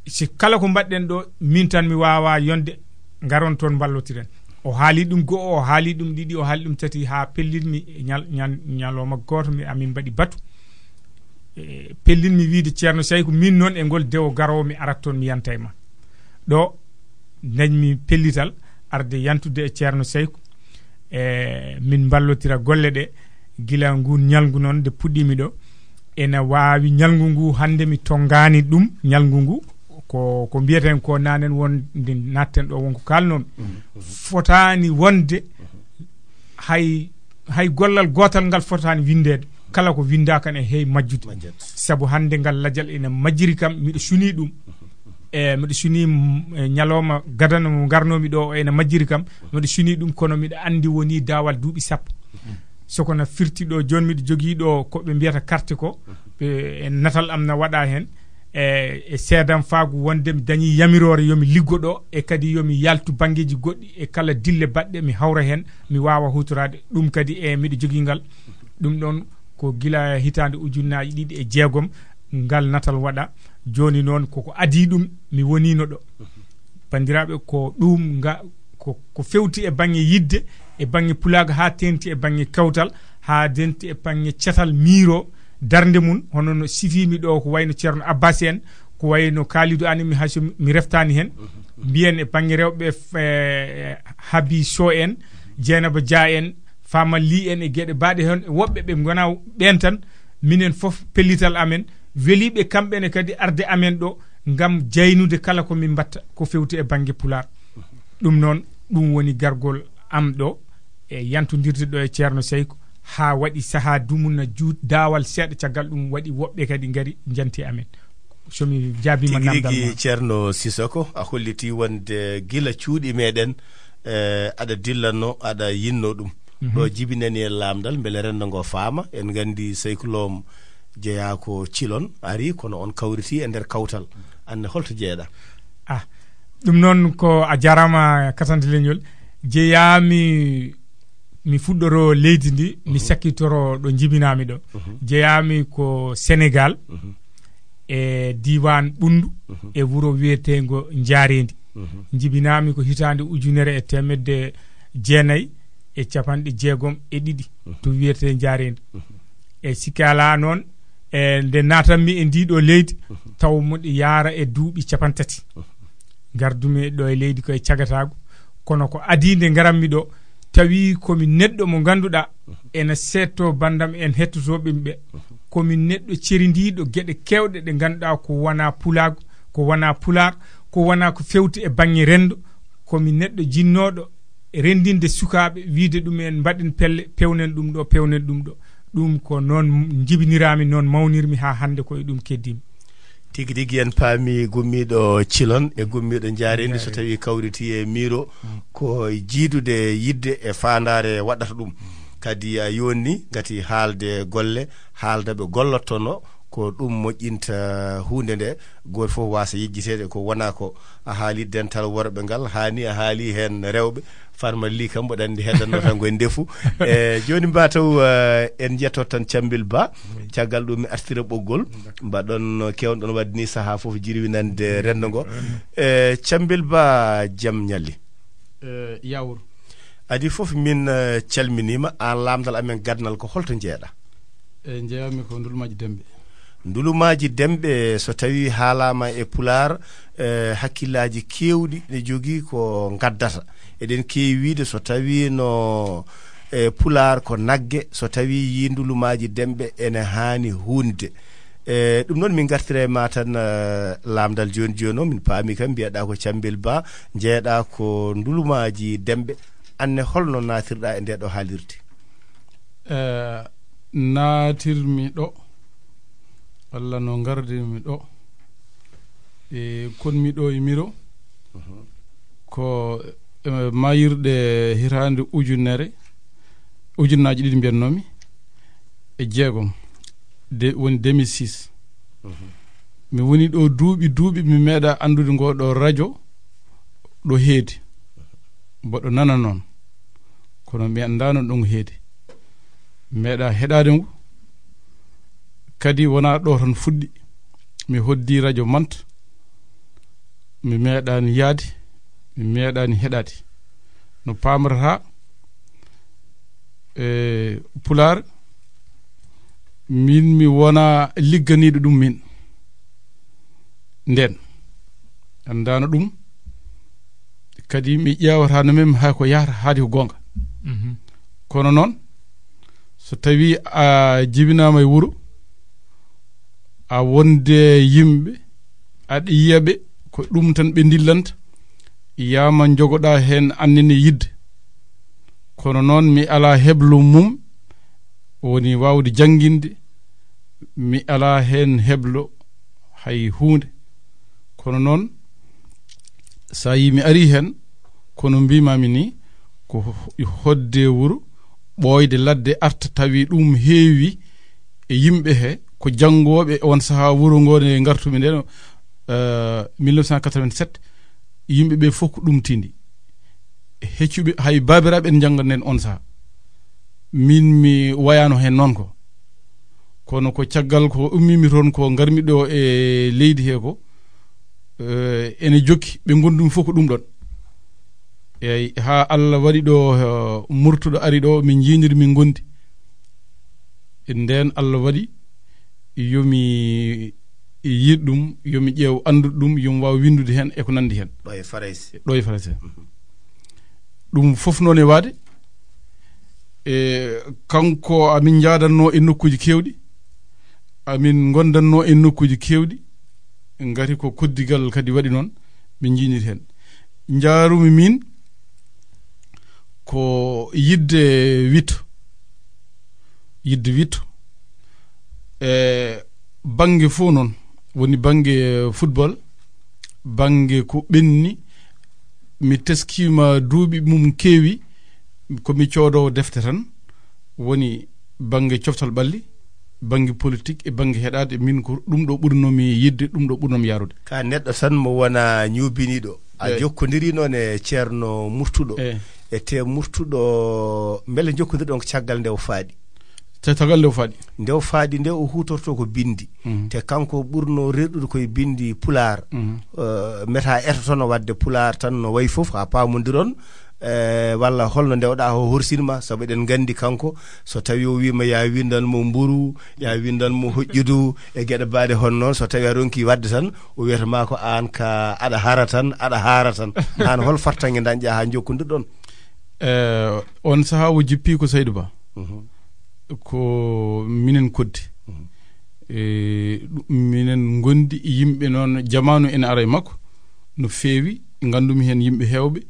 si kala ko mbaɗɗen ɗo, min tan mi waawa yonde, ngaron toon mballotiren. O haali ɗum go'o, o haali ɗum ɗiɗi, o haali ɗum tati, haa pellitmi e ñal-, ñal-, ñalawma gooto, mi, amin mbaɗi batu. E, pellitmi wiide, "Ceerno Sayku, min noon e ngol dewo garoowo, mi arat toon, mi yanta e ma." Ɗo ndañmi pellital arde yantude e Ceerno Sayku. E, min mballotira golle ɗe, gila nguun ñalngu noon nde puɗɗiimi ɗo. Ena waawi ñalngu ngu hannde mi tonngaani ɗum, ñalngu ngu ko, ko mbiyeten ko nanen won nde natten ɗo won ko kaalnoomi. Fotaani wonde hay, hay gollal gootal ngal fotaani winndeede. Kala ko winndaa kan e heewi majjude. Majjat. Sabu hannde ngal lajal ene majjiri kam, miɗo sunii ɗum. E, miɗo sunii, mm, e, ñalawma gadano mo ngarnoomi ɗo o ene majjiri kam. Miɗo sunii ɗum, kono miɗo anndi wonii daawal duuɓi sappo. So kono firti ɗo jooni, miɗo jogii ɗo ko ɓe mbiyata carte ko, ɓe, e natal am na waɗa heen. E, e seedam faagu wonde mi dañii yamiroore yo mi liggo ɗo, e kadi yo mi yaltu banngeeji goɗɗi, e kala dille baɗɗe mi hawra heen, mi waawa huutoraade. Ɗum kadi, e, miɗo jogii ngal. Ɗum ɗoon ko gila hitaande ujunnaaji ɗiɗi e jeegom ngal natal waɗa. Jooni noon koko adii ɗum, mi woniino ɗo. Banndiraaɓe, ko ɗum nga, ko, ko fewti e baŋŋe yidde, e baŋŋe pulaagu, haa teeŋti e baŋŋe kawtal, haa teeŋti e baŋŋe catal miiro darnde mum, hono no sifiimi ɗo, ko wayno Ceerno Abbas en, ko wayno Kalidou Anne, mi hay so mi reftaani heen. Mbiyen e baŋŋe rewɓe, f-, e, Habi Sow en, Jeynaba Dia en, Fama Ly en e geɗe baaɗe heen, e woɓɓe ɓe ngonaa ɓeen tan, minen fof pellital amen weliiɓe kamɓe ne kadi arde amen ɗo ngam jaynude kala ko min mbatta ko fewti e baŋŋe pulaar. Ɗum noon, ɗum woni gargol am ɗo e yantondirde ɗo e Ceerno Sayku, haa waɗi sahaa dumunna juut daawal seeɗa, caggal ɗum waɗi woɓɓe kadi ngari njanti amen. So mi jaabiima Tigi namdal rigi, ma. Ceerno Sisoko, a hollitii wonde gila cuuɗi meɗen, eh, aɗa dillanno, aɗa yinno ɗum. Mhm. Ɗo jibinani en laamdal, mbele renndo ngo faama. En nganndi Sayku Loom jeyaa ko Cilon ari, kono on kawriti e nder kawtal. Anne, holto jeeɗa? Ah, ɗum noon ko a jaaraama katante leñol. Jeyaami, mi fuɗɗoro leydi ndi, mi Mhm. sakkitoro ɗo jibinaami ɗo. Mhm. Jeyaami ko Senegal, Mhm. e diiwaan Ɓunndu, Mhm. e wuro wiyeteengo Njaareendi. Mhm. Jibinaami ko hitaande ujunere e teemedde jeenayi e capanɗe jeegom e ɗiɗi, Mhm. to wiyetee Njaareendi. Mhm. E sikke alaa noon, e nde naatanmi e ndii ɗoo leydi, Mhm. taw miɗo yaara e duuɓi capantati. Mhm. Ngardumi ɗo e leydi ko e cagataagu, kono ko adii nde ngaranmi ɗo, tawii ko mi neɗɗo mo ngannduɗaa ena seettoo banndam en hettotooɓe ɓe, ko mi neɗɗo cerindiiɗo geɗe keewɗe ɗe ngannduɗaa ko wonaa pulaagu, ko wonaa pulaar, ko wonaa ko fewti e baŋŋe renndo, ko mi neɗɗo jinnooɗo renndinde sukaaɓe, wiyde ɗum en mbaɗen pelle, pewnen ɗum ɗo, pewnen ɗum ɗo. Ɗum ko noon njibiniraami, noon mawnirmi haa hannde ko e ɗum keddimi. Tigi rigi en paami gummiiɗo Cilon e gummiiɗo Njaareendi so tawii kawriti e miiro ko jiidude yidde e faandaare waɗata ɗum. Kadi a yonni ngati haalde golle, haalda ɓe gollottono ko ɗum moƴƴinta huunde nde, gooto fof waasa yejjiteede ko wonaa ko. A haali dental worɓe ngal, haa ni a haali heen rewɓe. Farma Li kam mboɗo anndi heɗanno tan ko e ndefu. E jooni mba taw eh, en njetto tan Cambil Ba. Caggal ɗum mi artira ɓoggol mbaɗon kewɗon waɗde ni sahaa fof jirwinande renndo ngo. E Cambil Ba, jam ñalli. Yawur. Adi fof min eh, calminiima, aan laamdal amen gadnal ko holto njeeɗa? E njeeyami ko Ndulumaaji Demɓe. Ndulumaaji Demɓe so tawii haalaama e Pulaar, eh, hakkillaaji keewɗi ne jogii ko ngaddata. Eɗen keewi wiyde so tawii no e Pulaar ko nagge, so tawii yii Ndulumaaji Demɓe ene haani huunde. E ɗum noon min ngartira e ma tan eh, laamdal jooni jooni o, min paami kam mbiyeɗaa ko Cambil Ba, njeeɗaa ko Ndulumaaji Demɓe. Aan ne holno naatirɗaa e ndee ɗo haalirde? Eh, naatirmi ɗo walla no ngardirmi ɗo, e konmi ɗo e miro ko eh, mayirɗe hitaande ujunere, ujunnaaji ɗiɗi mbiyatnoomi e jeegom, de, woni deux mille six. Mi woni ɗo duuɓi duuɓi, mi meeɗa anndude ngo ɗo radio ɗo heedi, mboɗo nana noon, kono mi anndaano ɗo ngo heedi. Mi meeɗa heɗaade ngu, kadi wonaa ɗo tan fuɗɗi. Mi hoddii radio Manta, mi meeɗaani yahde, mi meeɗaani heɗaade. No paamrataa, e Pulaar, min mi wonaa ligganiiɗo ɗum min. Ndeen anndaano ɗum, kadi mi ƴeewataa no men hay ko yahata haadi ko goonga. Kono noon, so tawii a jibinaama e wuro, a wonde yimɓe, aɗa yiya ɓe ko ɗum tan ɓe ndillanta, yahma njogoɗaa heen annene yidde. Kono noon mi alaa heblo mum, woni waawde jannginde, mi alaa heen heblo hay huunde. Kono noon, so a yii mi arii heen, kono mbiimaami nii, ko hodde wuro, ɓooyde ladde arta tawi ɗum heewi e yimɓe he, ko janngooɓe on sahaa wuro ngo nde ngartumi nde, eh, mille neuf cent quatre-vingt-sept, yimɓe ɓe fof ko ɗum tindi. Heccuɓe, hay baabiraaɓe en njanngan en on sahaa. Min mi wayaano heen noon ko. Kono ko caggal ko ummimi toon ko ngarmi ɗo e leydi he ko, eh, ene jokki, ɓe ngondumi fof ko ɗum ɗon. Eyi, haa Allah waɗi ɗo, eh, murtuɗo ari ɗo, min njiiniri, min ngondi. E ndeen Allah waɗi yomi yiɗ ɗum, yomi ƴeew anndude ɗum, yomi waaw winndude heen e ko nanndi heen. Ɗo e Farayse. Ɗo e Farayse. Ɗum fof noon e waade, e kanko amin njaadanno e nokkuuji keewɗi, amin ngondanno e nokkuuji keewɗi, ngati ko koddigal kadi waɗi noon, min njiiniri heen. Njaarumi min ko yidde witto, yidde witto, e bannge fof noon, woni bannge football, bannge ko ɓenni, mi teskiima duuɓi mum keewi, ko mi coodoowo defte tan, woni bannge coftal ɓalli, bannge politique e bannge heɗaade, min ko ɗum ɗo ɓurnoomi yidde, ɗum ɗo ɓurnoomi yaarude. Ka neɗɗo tan mo wona ñuubiniiɗo. A Eey. jokkondirii noon e Ceerno Murtuɗo. Eey. E te Murtuɗo, mbele njokkondirɗon ko caggal nde o faaɗi? Te tagal nde o faaɗi. Nde o faaɗi nde o huutorto ko binndi. Mhm. Te kanko ɓurno rerɗude koye binndi Pulaar. Mhm. Eh, meta etotono waɗde Pulaar tan no wayi fof, haa paamondiron, eh, walla holno ndewɗaa o horsin ma, sabu eɗen nganndi kanko, so tawii o wii ma, "Yaa winndan mo mburu, yaa winndan mo hoƴƴudu," e geɗe baaɗe hono noon, so tawii a ronkii waɗde tan, o wiyata ma ko aan ka aɗa hara tan, aɗa haara tan. Aan hol fartaŋŋe ndañƴaa haa njokkondirɗon? Eh, on sahaa o jippi ko Saydou Ba. Ko minen koddi. Eh, ɗum minen ngondi e yimɓe noon, jamaanu ene ara e makko no feewi, ngandumi heen yimɓe heewɓe.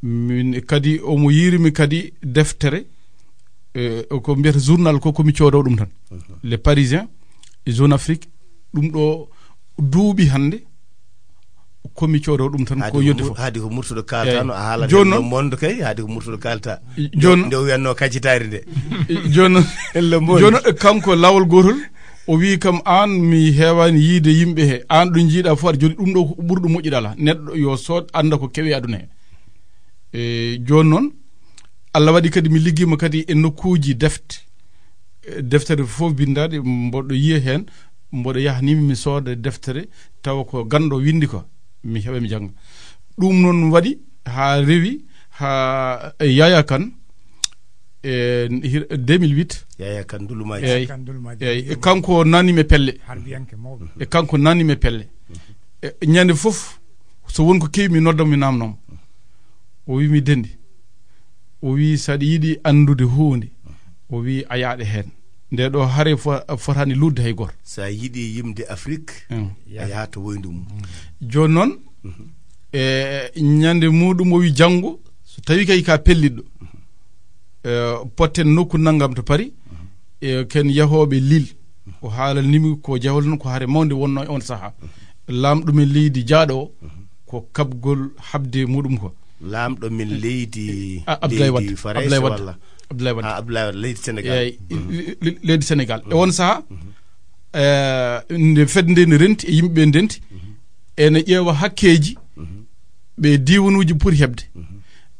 Min kadi omo yiirimi kadi deftere, eh, ko mbiyata journal ko, komi coodowo ɗum tan. Le Parisien e Jeune Afrique, ɗum ɗo duuɓi hannde, komi coodowo ɗum tan. Haadi ko ko yonde Mur-, fof. Haadi ko Murtuɗo kaalta. Eyyi. No a haalata jooni noon, le monde kay, haadi ko Murtuɗo kaalta. Jooni nde o wiyanno kacitaari nde. Jooni noon, le monde. Jooni noon, kanko laawol gootol, o wi kam, aan mi heewaani yiide yimɓe he, aan ɗo njiiɗa fof aɗa jooɗi, ɗum ɗo ko ɓuri ɗum moƴƴude alaa. Neɗɗo yo sood annda ko kewi e aduna he. E jooni noon, Allah waɗi kadi mi liggiima kadi e nokkuuji defte. E deftere fof binndaade, mboɗo yiya heen, mboɗo yaha ni mi sooda deftere, tawa ko ganndo winndi ko, mi heɓa mi jannga. Ɗum noon waɗi haa rewi, haa e Yaya Kan, e hir-, deux mille huit. Yaya Kan Ndulumaaji. Eyyi. Kan Ndulumaaji. Eyyi, e kanko nanni mi pelle. Harbiyanke mawɗo. E kanko nanni mi pelle. E ñande fof, so won ko kewi mi nodda mi namnoma. O wi mi dendi. O wi saɗa yiɗi anndude huunde, o wi a yaaɗa heen. Nde ɗo hare fo-, fotaani luutde hay gooto. Sa yiɗi yimde Afrique, mm, a yahat to woyndu mum. Jooni noon, e ñande muɗum o wi janngo, so tawi kay ka pelliɗɗo, e, potten nokku nanngam to Paris, e, ken yahooɓe Lille. O haalanimi ko jahol noon ko hare mawnde wonno e on sahaa. Laamɗo men leydi jaaɗo o, ko kaɓgol haɓde muɗum ko. Laamɗo men leydi, a, Abdoulaye leydi Wade. Farayse Abdoulaye Wade. Walla? Abdoulaye Wade. Ah, Abdoulaye Wade, leydi Senegal. Eyyi, le-, leydi Senegal. E on sahaa, eh, nde fedde nde ne renti, e yimɓe ɓe ndenti, ene ƴeewa hakkeeji ɓe diiwanuuji poti heɓde,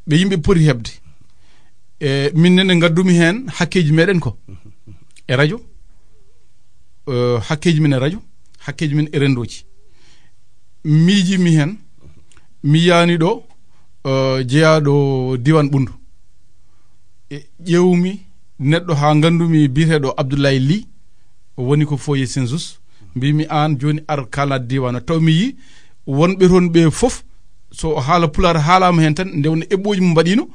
ɓe yimɓe poti heɓde. E min nene ngaddumi heen hakkeeji meɗen ko e radio, eh, hakkeeji men e radio, hakkeeji men e renndooji. Miijimi heen, mi yaani ɗo, eh, jeyaaɗo diiwaan Ɓunndu. E ƴeewmi neɗɗo haa nganndumi biyeteeɗo Abdoulaye Ly, o woni ko foyer Saint-Just. Mbimi, "Aan jooni ar kaala diiwaan o." Taw mi yii wonɓe toon ɓe fof, so o haala pulaar haalaama heen tan, nde wonno eɓɓooji mum mbaɗiino,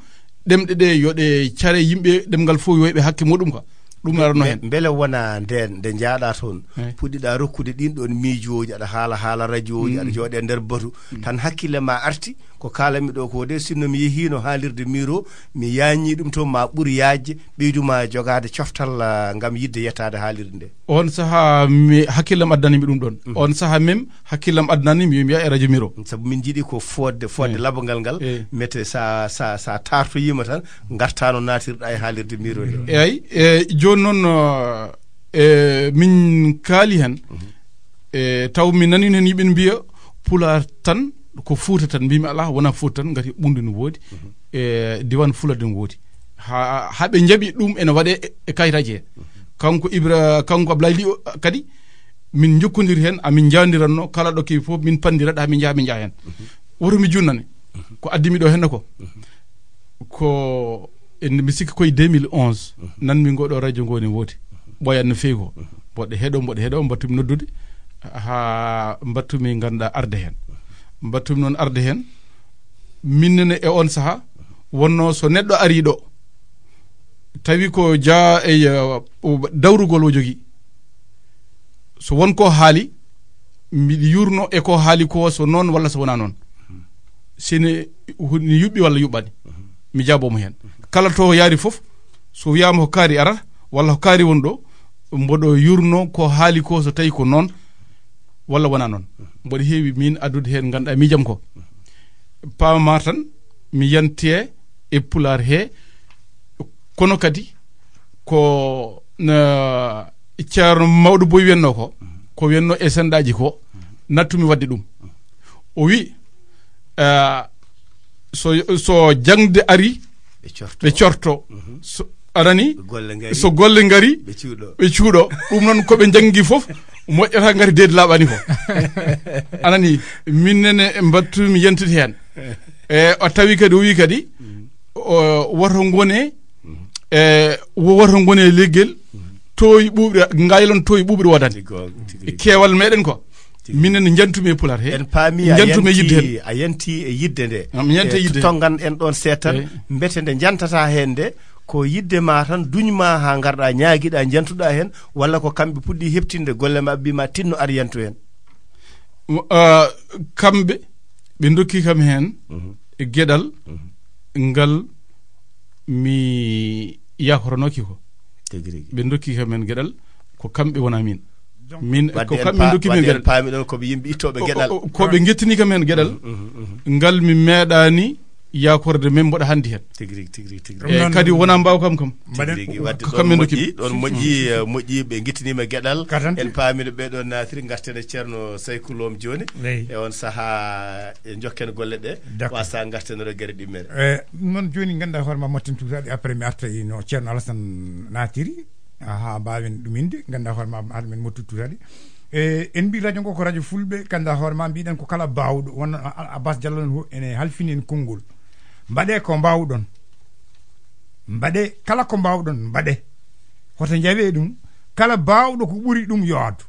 ɗemɗe ɗe yo ɗe care yimɓe, ɗemngal fof yo heɓe hakke muɗum ka. Ɗum arano heen. Mbele wona ndeen nde njaaɗa toon, eyi, puɗɗiɗa rokkude ɗin ɗoon miijooji, aɗa haala haala radiooji, aɗa jooɗe e nder batu, tan hakkille ma arti, ko kaalanmi ɗo ko de, sinno mi yehiino haalirde Miro, mi yaañi ɗum toon, ma ɓur yaajde, ɓeydu ma jogaade coftal, ah, ngam yiɗde yettaade haalirde nde. On sahaa mi, hakkillam addanimi ɗum ɗoon. On sahaa même, hakkillam addanani mi, mi yaha e radio Miro. Sabu min njiɗi ko fodde, fodde labangal ngal, mete sa, sa, sa tartoyima tan, ngartano natirɗa e haalirde Miro nde. Eyyi, e jooni noon, eh, e min kaali heen, e taw mi nani heen yimɓe ne mbiya pulaar tan ko Fuuta tan, mbimi alaa, wona Fuuta tan, ngati Ɓunndu ne woodi, e diiwaan Fuladu ne woodi. Ha, ha ɓe njaɓi ɗum ene waɗe e, e kayitaaji he. Kanko Ibra, kanko Ablaye Ly o, kadi, min njokkodiri heen, amin njaandiranno, kala ɗo kewi fof, min panndira ɗa, min njaha, min njaha heen. Woto mi junnane, ko addi mi ɗo heen ko, ko en, mi sikki koye deux mille onze, nan mi ngoɗo radio ngo ne woodi, ɓooyat no feewi ko. Mboɗo heɗo, mboɗo heɗo, mbattumi noddude, haa mbattumi ngannduɗaa arde heen. Mbattumi noon arde heen, min nene e on sahaa, wonno so neɗɗo ari ɗo, tawi ko jaa e, eh, dawrugol o jogii. So won ko haali, miɗo yurno e ko haali ko, so noon walla so wonaa noon. Si ne hu-, ne yuɓɓi walla yuɓɓani, mi jaaboo mo heen. Kala to yaari fof, so wiyaama ko kaari arata, walla ko kaari woni ɗo, mboɗo yurno ko haali ko, so tawi ko noon walla wonaa noon. Mboɗo heewi miin addude heen, ngannduɗaa miijam ko. Paama tan, mi yante e pulaar he, kono kadi ko, na, Ceerno Mawɗo Boy wiyanno ko, ko wiyanno e senɗaaji ko, nattumi waɗde ɗum. O wi, ah, so, so jaŋde ari, ɓe corto. Ɓe corto. So, anani, golle ngari, so golle ngari, ɓe cuuɗo. Ɓe cuuɗo. Ɗum noon ko ɓe janngi fof, moƴƴata ngati deedi laaɓani ko. Anani, min nene mbattumi yentude heen. E, o tawi kadi, o wi kadi, o, woto ngone, e, woto ngone leggel, toowi ɓuuɓri, ngaylon toowi ɓuuɓri woodani. Tigi, tigi. Keewal meɗen ko, Tigi. Minen njantumi e Pulaar he. En paami a Njantumi e yidde yanti, heen. A yanti e yidde nde. Am, mi yanta E, yidde. Tonngan en ɗoon seetan, Eey. Mbete nde njantata heen nde, ko yidde ma tan duñ ma haa ngarɗa ñaagiɗa njantuɗa heen, walla ko kamɓe puɗɗi heɓtinde golle maɓɓe, mbi ma tinno ar yantu heen? Mo-, ah, kamɓe, ɓe ndokki kam heen e geɗal ngal mi yaakoranooki ko. Tigi rigi. Ɓe ndokki kam heen geɗal, ko kamɓe wona min. Min, Wadde ko en kamɓe pa-, ndokki min wadde en geɗal. Paami ɗoon ko ɓe yimɓe ittooɓe O, geɗal. O, o, ko ɓe ngettini kam heen geɗal, ngal mi meeɗaani yaakorde men mboɗa hannde heen. Tigi rigi, tigi rigi, tigi Ɗum rigi. E, noon kadi wona mbaaw kam kam. Mbaɗen Tigi rigi, wadde Ko ɗoon kamɓe moƴƴi, ndokki. Ɗoon moƴƴi, eh, moƴƴi, ɓe ngettiniima geɗal. Katante. En paami no ɓee ɗoon naatiri, ngarten e Ceerno Sayku Loom jooni. Eey. E on sahaa, e njokken golle ɗe. D'accord. Wasa ngarten e gere ɗimmere. Eh, ɗum noon jooni nganndaa hoore ma motten tuutaaɗe, après mi arta e no Ceerno Alassane naatiri. Aha, mbaawen ɗum innde, nganndaa hoore ma, haade men mottu tuutaaɗe. E, en mbii radio ngo ko radio fulɓe, nganndaa hoore ma, mbiɗen ko kala baawɗo, won a-, a-, Abbas Diallo no ene halfini en konngol. Mbaɗee ko mbaawɗon. Mbaɗee kala ko mbaawɗon, mbaɗee. Hoto njawee ɗum, kala baawɗo ko ɓuri ɗum yo addu.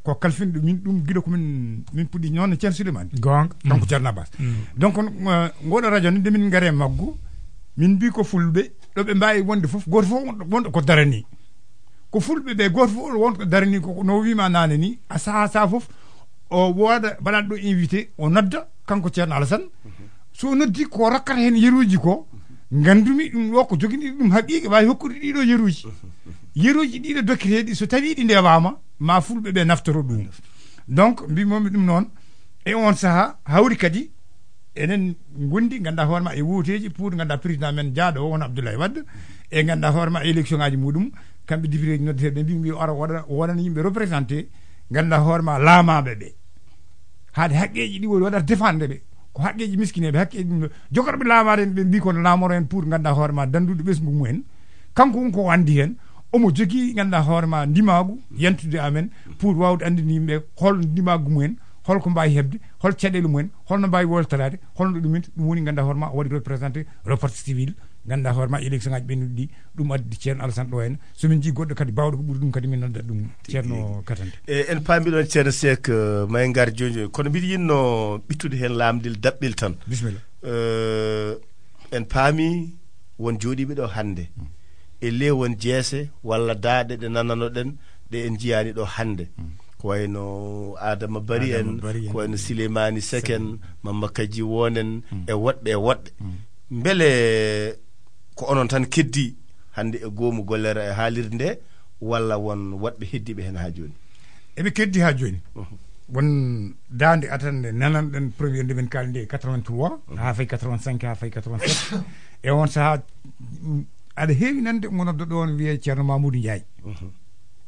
Ko kalfinɗo min ɗum gila ko min, min puɗɗi noon no Ceerno Souleymane. Goonga. Kanko Ceerno Abbas. Donc, eh, ngoɗo radio ni, nde min ngari e maggu, min mbii ko fulɓe, ɗo ɓe mbaawi wonde fof, gooto fof wonɗo, wonɗo ko darani. Ko fulɓe ɓe, gooto fof wonɗo ko darani, ko no wiima naane ni, a sahaa sahaa fof, o wooda mbaɗaɗo ɗo invité, o nodda, kanko Ceerno Alassane. So o noddi ko rokkata heen yeruuji ko, nganndumi ɗum ɗo ko joginɗi ɗum haqiiqa, waawi hokkude ɗiɗo yeruuji. Yeruuji ɗiɗo dokketeeɗi, so tawii ɗi ndewaama, ma fulɓe ɓe naftoro ɗum. Donc, mbimomi ɗum noon, e on sahaa, hawri kadi, enen ngondi, nganndaa hoore ma e wooteeji pour nganndaa président men jaaɗo o, won Abdoulaye Wade, e nganndaa hoore ma e élection ngaaji muɗum, kamɓe député ji noddeteeɓe ɓe mbi, mbi ara waɗa, waɗana yimɓe représenté, nganndaa hoore ma laamaaɓe ɓe. Haade haqqeeji ɗi woni waɗata défendre ɓe. Ko haqqeeji miskineeɓe, haqqeeji ɗum ɗo. Jokorɓe laamaade en ɓe mbi kono laamoro en pour nganndaa hoore ma danndude ɓesngu mumen. Kanko won ko o anndi heen. Omo jogii nganndaa hoore ma ndimaagu yantude amen pour waawde anndinde yimɓe hol ndimaagu mumen, hol ko mbaawi heɓde, hol caɗeele mumen, holno mbaawi woltoraade, holno ɗum min, ɗum woni nganndaa hoore ma o waɗi représenté reporte civil, nganndaa hoore ma élection ngaaji ɓennuɗi ɗi, ɗum addi Ceerno Alassane ɗo en. So min njii goɗɗo kadi baawɗo ko ɓuri ɗum kadi min noddat ɗum Ceerno Katante. E, en paami ɗoon Ceerno Seek, eh, may ngar jooni jooni. Kono mbiɗa yiɗno ɓittude heen laamndil daɓɓel tan. Bisimilla. Eh, en paami won jooɗiiɓe ɗo hannde. E le won jeese walla daaɗe ɗe nananoɗen ɗe en njiyaani ɗo hannde. Ko wayno Adama Bari en, Adama Bari en. Ko wayno Sileymani Sek en, Mamma Kajji Won en, e woɗɓe e woɗɓe. Mbele ko onon tan keddi hannde e goomu gollere e haalirde nde, walla won woɗɓe heddiiɓe heen haa jooni? Eɓe keddi haa jooni. Won daande atande nananɗen premier nde min kaali nde quatre-vingt-trois, haa fayi quatre-vingt-cinq, haa fayi quatre-vingt-sept. E on sahaa, mm, aɗa heewi nande mo noddo ɗoon wiyee Ceerno Mamoudou Ndiaye.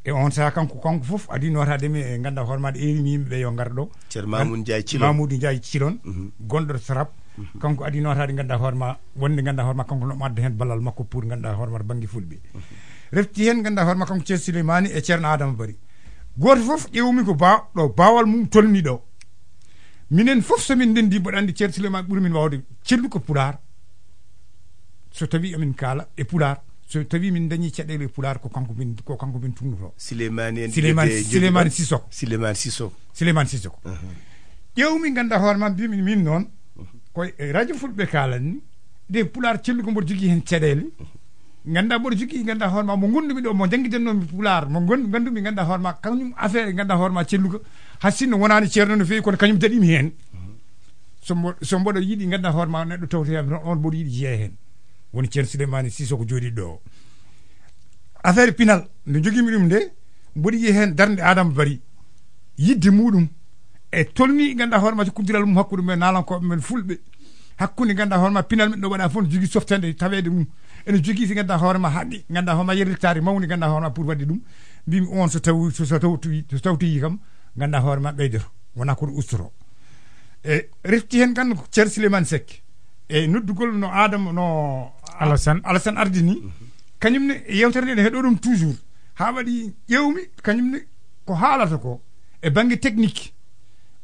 E on sahaa kanko, kanko fof adii nootaade mi e nganndaa hoore ma ɗe eri mi yimɓe ɓe yo ngar ɗo. Ceerno Mamoudou Ndiaye Cilon. Mamoudou Ndiaye Cilon, gonɗo Sarab. Kanko adii nootaade nganndaa hoore ma, wonde nganndaa hoore ma kanko no adda heen ballal makko pour nganndaa hoore ma to bannge fulɓe. Refti heen nganndaa hoore ma kanko Ceerno Souleymani e Ceerno Adama Bari. Gooto fof ƴeewmi ko ba-, ɗo baawal mum tolni ɗo. Minen fof so min ndenndi mboɗo anndi Ceerno Souleymani ɓuri min waawde celluka pulaar. So tawi amin kaala e pulaar, so tawi min dañi caɗeele e pulaar ko kanko min, ko kanko min tunnoto. Sileymani en Sileymani, Jete Sileymani Jete Sissoko. Sileymani Sissoko. Sileymani Sissoko. Ƴeewmi nganndaa hoore ma mbimi min noon, ko e radio fulɓe kaalanmi, de pulaar celluka mboɗo jogii heen caɗeele. Nganndaa mboɗo jogii, nganndaa hoore ma mo ngondumi ɗo, mo janngidannomi pulaar, mo ngon-, nganndumi nganndaa hoore ma, kañum affaire nganndaa hoore ma celluka, haa sinno wonaani ceerno no feewi, kono kañum daɗimi heen. So mbo-, so mboɗo yiɗi nganndaa hoore ma neɗɗo tawtoyami toon, on mboɗo yiɗi jeeya heen. Woni Ceerno Souleymane Sissoko jooɗiiɗo ɗo o. Affaire pinal, nde jogimi ɗum nde, mboɗo yiya heen darnde Adama Bari. Yidde muɗum, e tolni nganndaa hoore ma koddiral mum hakkunde men naalankooɓe men fulɓe. Hakkunde nganndaa hoore ma pinal men ɗo waɗa fof ne jogii softande taweede mum. Ene jogii si nganndaa hoore ma haqqe, nganndaa hoore ma yerlitaare mawni nganndaa hoore ma pour waɗde ɗum. Mbimi on so taw-, so, so tawtoyi, so tawtoyi kam, nganndaa hoore ma ɓeydoto. Wonaa koto ustoto. E refti heen kan ko Ceerno Souleymane Seck. E noddugol no Adama, no Alassane. Alassane ardini. Kañum ne, yewtere nde ne heɗo ɗum toujours. Haa waɗi ƴeewmi, kañum ne ko haalata ko e bannge technique.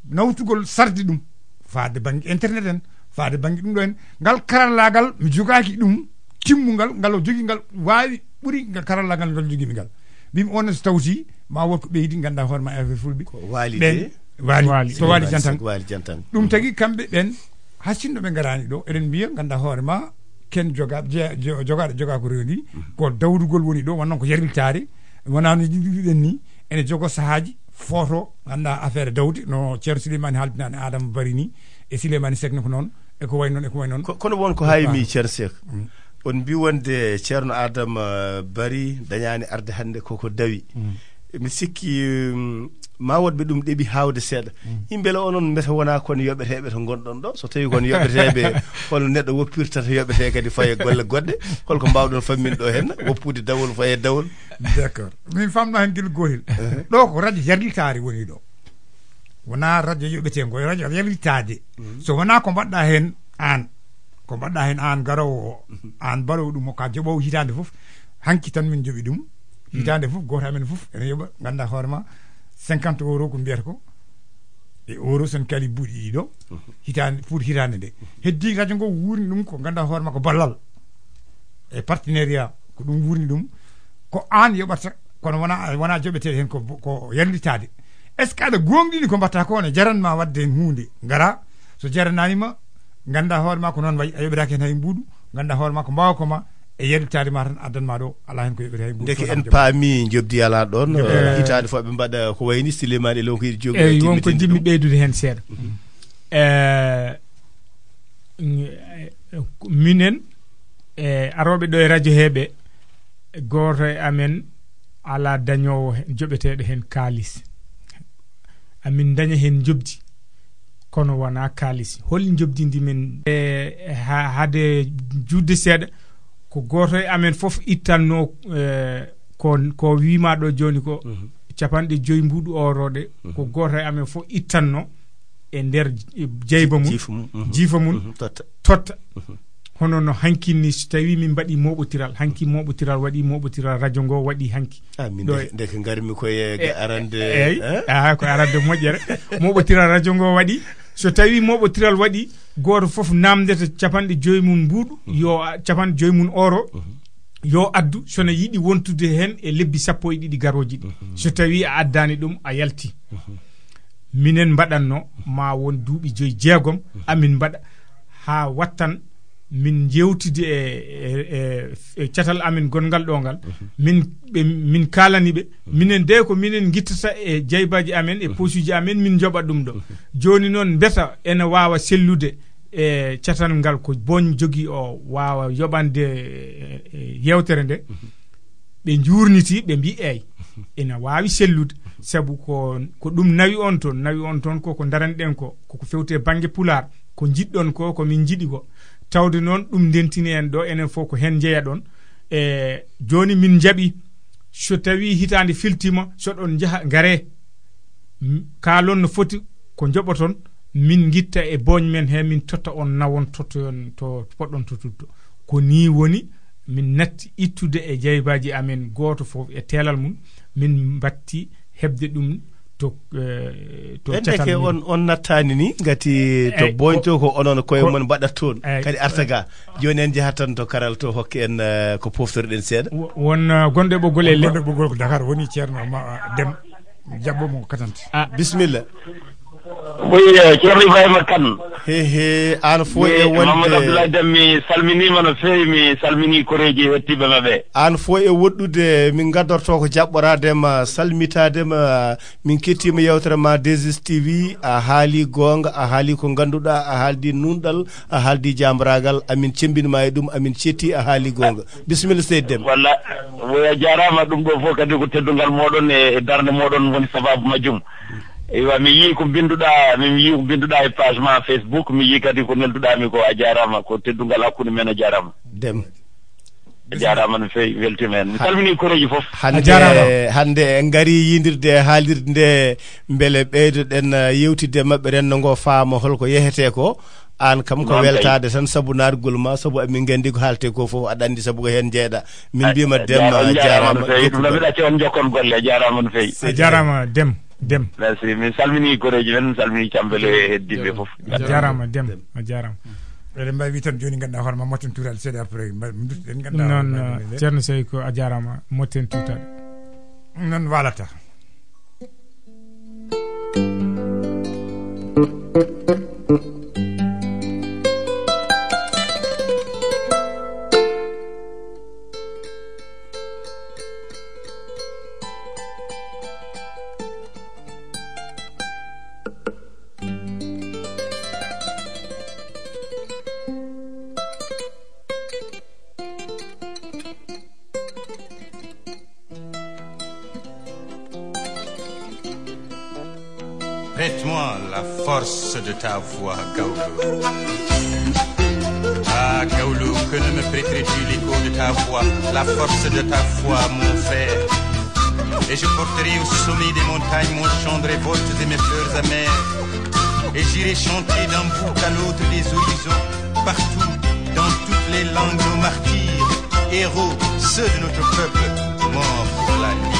Nawtugol sarde ɗum. Faade bannge internet en, faade bannge ɗum ɗo en. Ngal karallaagal mi jogaaki ɗum timmungal, ngal o jogii ngal waawi ɓuri ngal karallaagal ngal jogii mi ngal. Mbimi on ne so tawti ma won ko ɓeydi, ngannduɗaa hoore ma, e affaire fulɓe. Ko waali ɓen de. Waali. Waali. To waali. Waali jantang. Waali jantang. Ɗum tagi kamɓe ɓen, hay sinno ɓe ngaraani ɗo, eɗen mbiya, ngannduɗaa hoore ma, ken joga-, je-, jo-, jogaaɗo, jogaa ko rewi ndi, ko dawrugol woni ɗo, wonno ko yarlitaare, wonaa no jiɗuɗen ni, ene jogo sahaaji, foto, ngannduɗaa affaire dawde, no Ceerno Souleymane haaldinaani Adama Bari ni, e Souleymane Seck ne ko noon, e ko wayi noon, e ko wayi noon. Ko-, kono won ko haymi, Ceerno Seck. Mm. On mbi wonde Ceerno Adama Bari dañaani arde hannde koko dawi. Mm. Mi sikki, mm, ma woɗɓe ɗum ɗeɓi haawde seeɗa. Mm. Yimɓe le onon mbete wonaa kon yoɓeteeɓe to ngonɗon ɗo? So tawi kon yoɓeteeɓe, hono neɗɗo woppirtata yoɓetee kadi faye golle goɗɗe? Holko mbaawɗon fammin ɗo hen? Woppude dawol faye dawol? D'accord. Min famno hen gila gootel. Ɗo ko radio yarlitaare woni ɗo. Wonaa radio yoɓetee ngo, radio yarlitaade. Mm. So wonaa ko mbaɗɗa hen aan, ko mbaɗɗa hen aan garoowo o, aan baɗoowo ɗum o, ka joɓoowo hitaande fof, hanki tan min joɓi ɗum. Mm. Hitaande fof, gooto amen fof ene yoɓa, ngannduɗaa hoore ma, cinquante euros ko mbiyata ko, e euro sen kali buuɗi ɗiɗo, hitaande, pour hitaande nde. Heddi radio ngo wuurni ɗum ko ngannduɗaa hoore ma ko ballal. E partenariat, ko ɗum wuurni ɗum. Ko aan yoɓata, kono wonaa, wonaa joɓetee hen ko, ko yarlitaade. Est-ce que aɗa goongɗini ko mbaɗta ko ne jaran ma waɗde hen huunde? Ngara, so jaranaani ma, ngannduɗaa hoore ma ko noon wayi, a yoɓetaake hen hay mbuuɗu, ngannduɗaa hoore ma ko mbaawa ko ma, e yarlitaade ma tan addan ma ɗo, alaa hen ko yoɓete hay mbuuɗu. Ndeke en paami njoɓdi alaa ɗoon, eh, hitaande fof ɓe mbaɗa ko wayni Souleymane e Lonko yiɗi jogi. Eyi, won ko timmitinde jiɗmi ɗum ɓeydude hen seeɗa. Mhm. Eh, minen, e arooɓe ɗo e radio he ɓe, gooto e amen alaa dañoowo he-, joɓeteeɗo heen kaalis. Amin daña heen njoɓdi, kono wonaa kaalis. Hol njoɓdi ndi min, e, ha-, hade juutde seeɗa, ko gooto e amen fof ittanno, e, ko, ko wiima ɗo jooni ko, mhm, capanɗe joyi mbuuɗu oorooɗe, mhm, ko gooto e amen fof ittanno e nder, e, jeyba mum, jiifa mum, mhm, jiifa mum, mhm, totta. Totta. Mhm. Hono no hanki ni, so tawi min mbaɗi mooɓotiral, hanki mooɓotiral waɗi, mooɓotiral radio ngo waɗi hanki. Ah, min ɗo nde, e nde ko ngarmi ko e, e, arande, e, eyi, eh? Ah, ko arande moƴƴere. Mooɓotiral radio ngo waɗi. So tawi mooɓotiral waɗi, gooto fof namdete capanɗe joyi mum mbuuɗu, mhm, yo a-, capanɗe joyi mum euro, mhm, yo addu, so no yiɗi wontude heen e lebbi sappo e ɗiɗi garooji ɗi. Mhm. So tawi a addaani ɗum, a yalti. Mhm. Minen mbaɗatno ma won duuɓi joyi, jeegom, amin mbaɗa haa wattan min njeewtidi e, e, e, e catal amin gonngal ɗo ngal. Mhm. Min, ɓe, min kaalani ɓe, minen de ko minen ngittata e jaybaaji amen, e, mhm, posuuji amen, min njoɓa ɗum ɗo. Mhm. Jooni noon, mbeta ene waawa sellude e catal ngal ko boñ jogii o waawa yoɓande, e, e, yeewtere nde. Mhm. Ɓe njuurniti, ɓe mbi, "Eey, ina waawi sellude, sabu ko, ko ɗum nawi on toon, nawi on toon ko, ko ndaranɗen ko, koko fewte bannge Pulaar, ko njiɗɗon ko, ko min njiɗi ko." Tawde noon ɗum ndentini en ɗo, enen fof ko heen njeyaɗon. E, jooni min njaɓi, so tawi hitaande filtiima, so ɗon njaha, ngaree. M-, kaalon no foti ko njoɓoton, min ngitta e booñ men he, min totta on, nawon tottoyon to poɗɗon tottude to. Ko nii woni, min natti ittude e jaybaaji amen gooto fof e teelal mum, min mbatti heɓde ɗum to, eh, to ɓen catal ndeke mum. On, on nattaani ni, ngati to, eey, booñ to ko onon koye ko mon mbaɗat toon, eey, kadi arta ga. Jooni en njahat tan to karal to, hokke en, eh, ko poftorɗen seeɗa. Wo-, won, eh, gonɗo e ɓoggol elle. Gonɗo e ɓoggol ko Dakar woni, Ceerno Ma-, Dem. Jabbo mo katante. Ah, bisimilla. Wi, eh, Ceerno Ibrahima Kane. He, he, aan fof e wonde. Mamadou Abdoulaye Dem, mi salminiima no feewi, mi salminii koreeji heɗtiiɓe maɓɓe. Aan fof e woɗɗude, min ngaddorto ko jaɓɓoraade ma, salmitaade ma, min kettiima yeewtere ma deux S T V, a haali goonga, a haali ko ngannduɗaa, a haaldi nuunɗal, a haaldi jaambaraagal, amin cemmbini ma e ɗum, amin cetti, a haali goonga. Bisimilla, seydi Dem. Walla, wi, a jaaraama, ɗum ɗo fof kadi ko teddungal mooɗon e, e darnde mooɗon woni sabaabu majjum. Eywa, mi yii ko mbinnduɗaa, mi yii ko mbinnduɗaa e page ma Facebook, mi yii kadi ko nelduɗaa mi ko, a jaaraama, ko teddungal hakkunde men, a jaaraama. Dem. A jaaraama no feewi, weltiima heen. Mi salminii koreeji fof. Hannde, a jaaraama. Hannde en ngarii yiindirde e haalirde nde, mbele ɓeydoɗen, eh, yeewtidde e maɓɓe renndo ngo faama holko yehetee ko. Aan kam ko weltaade tan sabu naatgol ma, sabu amin nganndi ko haaletee ko fof, aɗa anndi sabu ko heen njeyɗaa. Min mbiyii ma Dem, a jaaraama no feewi. Ɗum ɗo mbiɗa acca on njokkon golle, a jaaraama no feewi. A jaaraama Dem, Dem. Merci. Min salminii koreeji men, min salminii Cambele e heɗtiiɓe fof. A jaaraama Dem, a jaaraama. Eɗen mbaawi wiide tan jooni ngannduɗaa hoore ma motten tuutaali seeɗa, après mba-, nduttoɗen ngannduɗaa hoore ma. Noon, Ceerno Seyko, a jaaraama, motten tuutaali. Noon waalata. Moi la force de ta voix, Gaoulou. Ah, Gaoulou, que ne me prêterais-tu l'écho de ta voix, la force de ta foi, mon frère. Et je porterai au sommet des montagnes mon chant de révolte et mes fleurs amères. Et j'irai chanter d'un bout à l'autre des horizons, partout, dans toutes les langues, nos martyrs, héros, ceux de notre peuple, morts pour la liberté.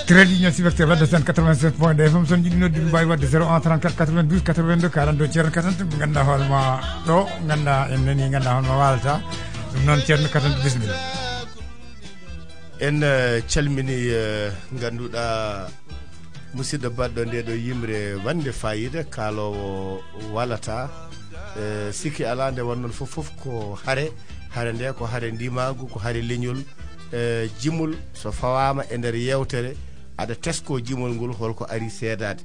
Crédit Union Cyber, vingt-deux quatre-vingt-sept point deux F M, son jiɗi noddude mbawi wadde zéro un trente-quatre quatre-vingt-douze quatre-vingt-deux quarante-deux, ceerno Kane, ɓe ganda hoolma ɗo, ganda en nani, ganda hoolma walata. Ɗum noon, ceerno Kane, bismillah. En eh, calmini eh, ganduɗa musidɗo baɗɗo nde ɗo yimre wande fayida, kaalowo walata. Eh, sikki ala nde wonnon fof fof ko hare. Hare nde ko hare ndimagu, ko hare leñol. Eh, jimol so fawama e nder yewtere, aɗa tesko jimol ngol holko ari seedade.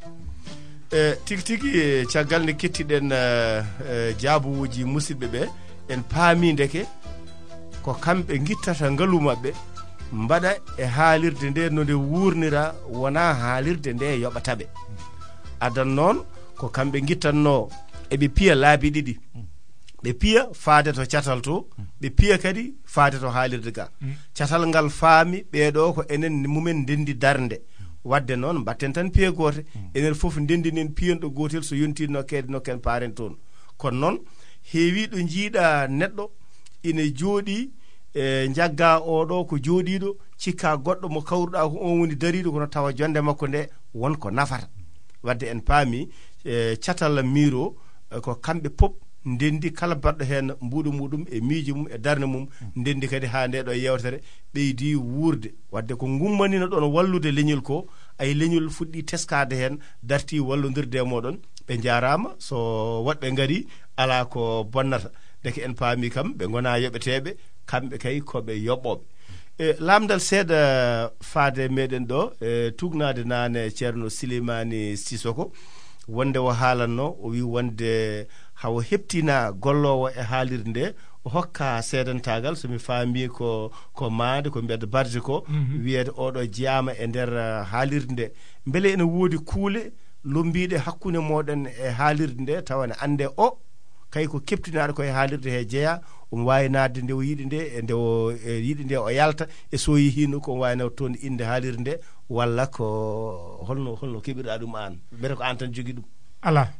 Eh, tigi tigi, eh, caggal nde kettiɗen eh, eh, jaabowuji musidɓe ɓe, en paami ndeke ko kamɓe ngittata ngalu maɓɓe, mbaɗa e haalirde nde no nde wuurnira, wona haalirde nde yoɓata ɓe. Adan noon ko kamɓe ngittanno, eɓe piya laabi ɗiɗi. Ɓe piya faade to catal to, ɓe piya kadi faade to haalirde ga. Catal ngal faami ɓeeɗo ko enen mumen ndendi darnde. Wadde noon, mbatten tan piye goote, enen fof ndendinen piyen ɗo gootel, so yonti nokkede nokken paaren toon. Kono noon, heewi ɗo njiiɗa neɗɗo ina jooɗi, e njagga oɗo ko jooɗiiɗo, cikka goɗɗo mo kawruɗa ko on woni dariiɗo, kono tawa jonde makko nde won ko nafata. Wadde en paami, e catal miiro, e ko kamɓe pop ndendi, kala baɗɗo heen mbuuɗo muɗum e miijo mum e darnde mum, ndendi kadi haa nde ɗo yewtere ɓeydi wuurde. Wadde ko ngummanino ɗon wallude leñol ko, ay leñol fuɗɗi teskaade heen, darti wallondirde e mooɗon. Ɓe njaaraama, so woɗɓe ngari, alaa ko bonnata. Ndeke en paami kam, ɓe ngonaa yoɓeteeɓe, kamɓe kay ko ɓe yoɓooɓe. E, lamndal seeɗa faade meɗen ɗo, e, tugnaade naane Ceerno Silimani Sisoko, wonde o haalanno, o wi wonde hawo heptina golloowo e haalirde nde, o hokka seedantaagal, so mi faami ko, ko maande, ko mbiyata barde ko, wiyeede oɗo jeyaama e nder, eh, haalirde nde. Mbele ene woodi kuule lombiiɗe hakkunde mooɗon e haalirde nde, tawa ne annde o, kay ko keptinaaɗo ko e haalirde he jeya, omo waawi naatde nde o yiɗi nde, e nde o, e yiɗi nde o yalta, e so yehiino ko omo waawi nawde toon innde haalirde nde, walla ko holno, holno keɓirɗa ɗum aan? Mbete ko aan tan jogii ɗum? Alaa,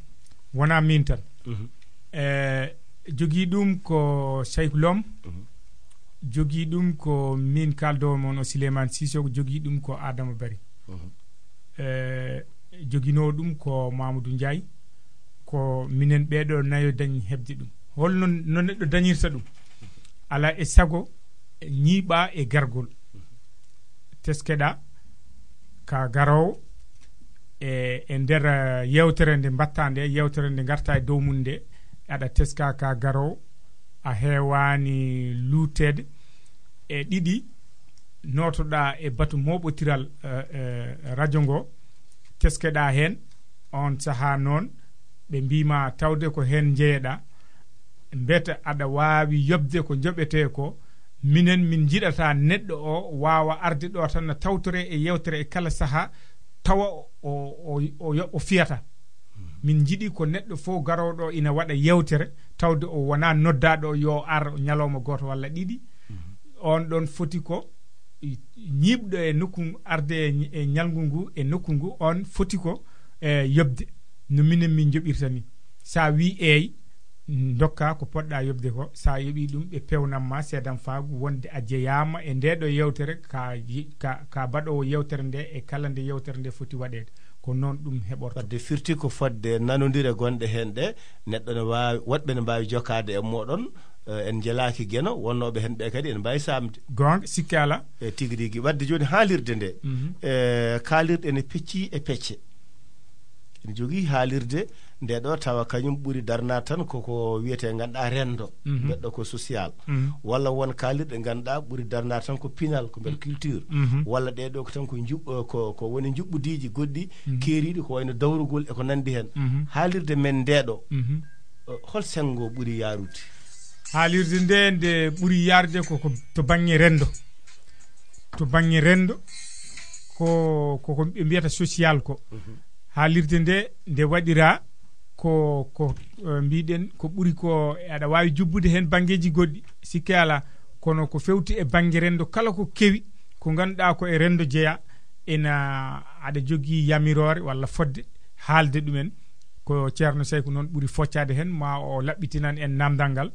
wonaa miin tan. Mhm. E, jogii ɗum ko Sayku Lom, jogii ɗum ko miin kaaldowo mon o Sileyman Sisoko, jogii ɗum ko Adama Bari. Mhm. E, joginoo ɗum ko Mamadou Ndiaye, ko minen ɓeeɗo nayo dañi heɓde ɗum. Holno no neɗɗo dañirta ɗum? Alaa e sago ñiiɓa e gargol. Teskeɗa ka garoowo e, e nder, eh, yewtere nde mbatta nde, yewtere nde ngarta e dow mum nde, aɗa teska ka garoowo, a heewaani luutteede. E ɗiɗi, nootoɗaa e batu mooɓotiral, eh, eh, radio ngo, teskeɗaa heen, oon sahaa noon, ɓe mbiima tawde ko heen njeyeɗaa, mbete aɗa waawi yoɓde ko njoɓetee ko, minen min njiɗata neɗɗo o waawa arde ɗo tan no tawtore e yewtere e kala sahaa, tawa o, o, o, o fiyata. Min njiɗi ko neɗɗo fof garooɗo ina waɗa yewtere, tawde o wonaa noddaaɗo yo ar ñalawma gooto walla ɗiɗi. On ɗon foti ko ñiiɓɗo e nokku ngu, arde e ñ-, e ñalngu ngu, e nokku ngu, on foti ko, e, yoɓde no minen min njoɓirta ni. Sa wi eey, ndokka ko poɗɗa yoɓde ko. Sa yoɓi ɗum, ɓe pewnan ma seedan faagu wonde a jeyaama e nde ɗo yewtere, ka yi-, ka, ka baɗowo yewtere nde e kala nde yewtere nde foti waɗeede. Ko noon ɗum heɓorto. Wadde firti ko fodde nanondire gonɗe heen ɗe, neɗɗo ne waawi, woɗɓe ne mbaawi jokkaade e mooɗon, Eh, en njelaaki Geno, wonnooɓe heen ɓe kadi ene mbaawi saamde. Goonga, sikke alaa. E tigi rigi. Waɗde jooni haalirde nde, eh, kaalirɗe ene pecci e pecce. Ene jogii haalirde nde ɗo tawa kañum ɓuri darnaade tan koko wiyetee ngannduɗaa renndo, mbeɗa ko social. Walla won kaalirɗe ngannduɗaa ɓuri darnaade tan ko pinal, ko mbeɗa culture. Walla ɗee ɗo ko tan ko njuɓ-, ko, ko woni njuɓɓudiiji goɗɗi keeriiɗi ko wayno dawrugol e ko nanndi heen. Haalirde men nde ɗo, eh, hol senngo ɓuri yaarude? Haalirde nde, nde ɓuri yaarude ko, ko to bannge renndo. To bannge renndo, ko, ko, ko ɓe mbiyata social ko. Haalirde nde, nde waɗiraa ko, ko, eh, mbiɗen, ko ɓuri ko, aɗa waawi jubbude heen banngeeji goɗɗi, sikke alaa, kono ko fewti e bannge renndo kala ko kewi, ko ngannduɗaa ko e renndo jeyaa, ena aɗa jogii yamiroore walla fodde haalde ɗumen. Ko Ceerno Sayku noon ɓuri foccaade heen, ma o laɓɓitinan en naamndal ngal.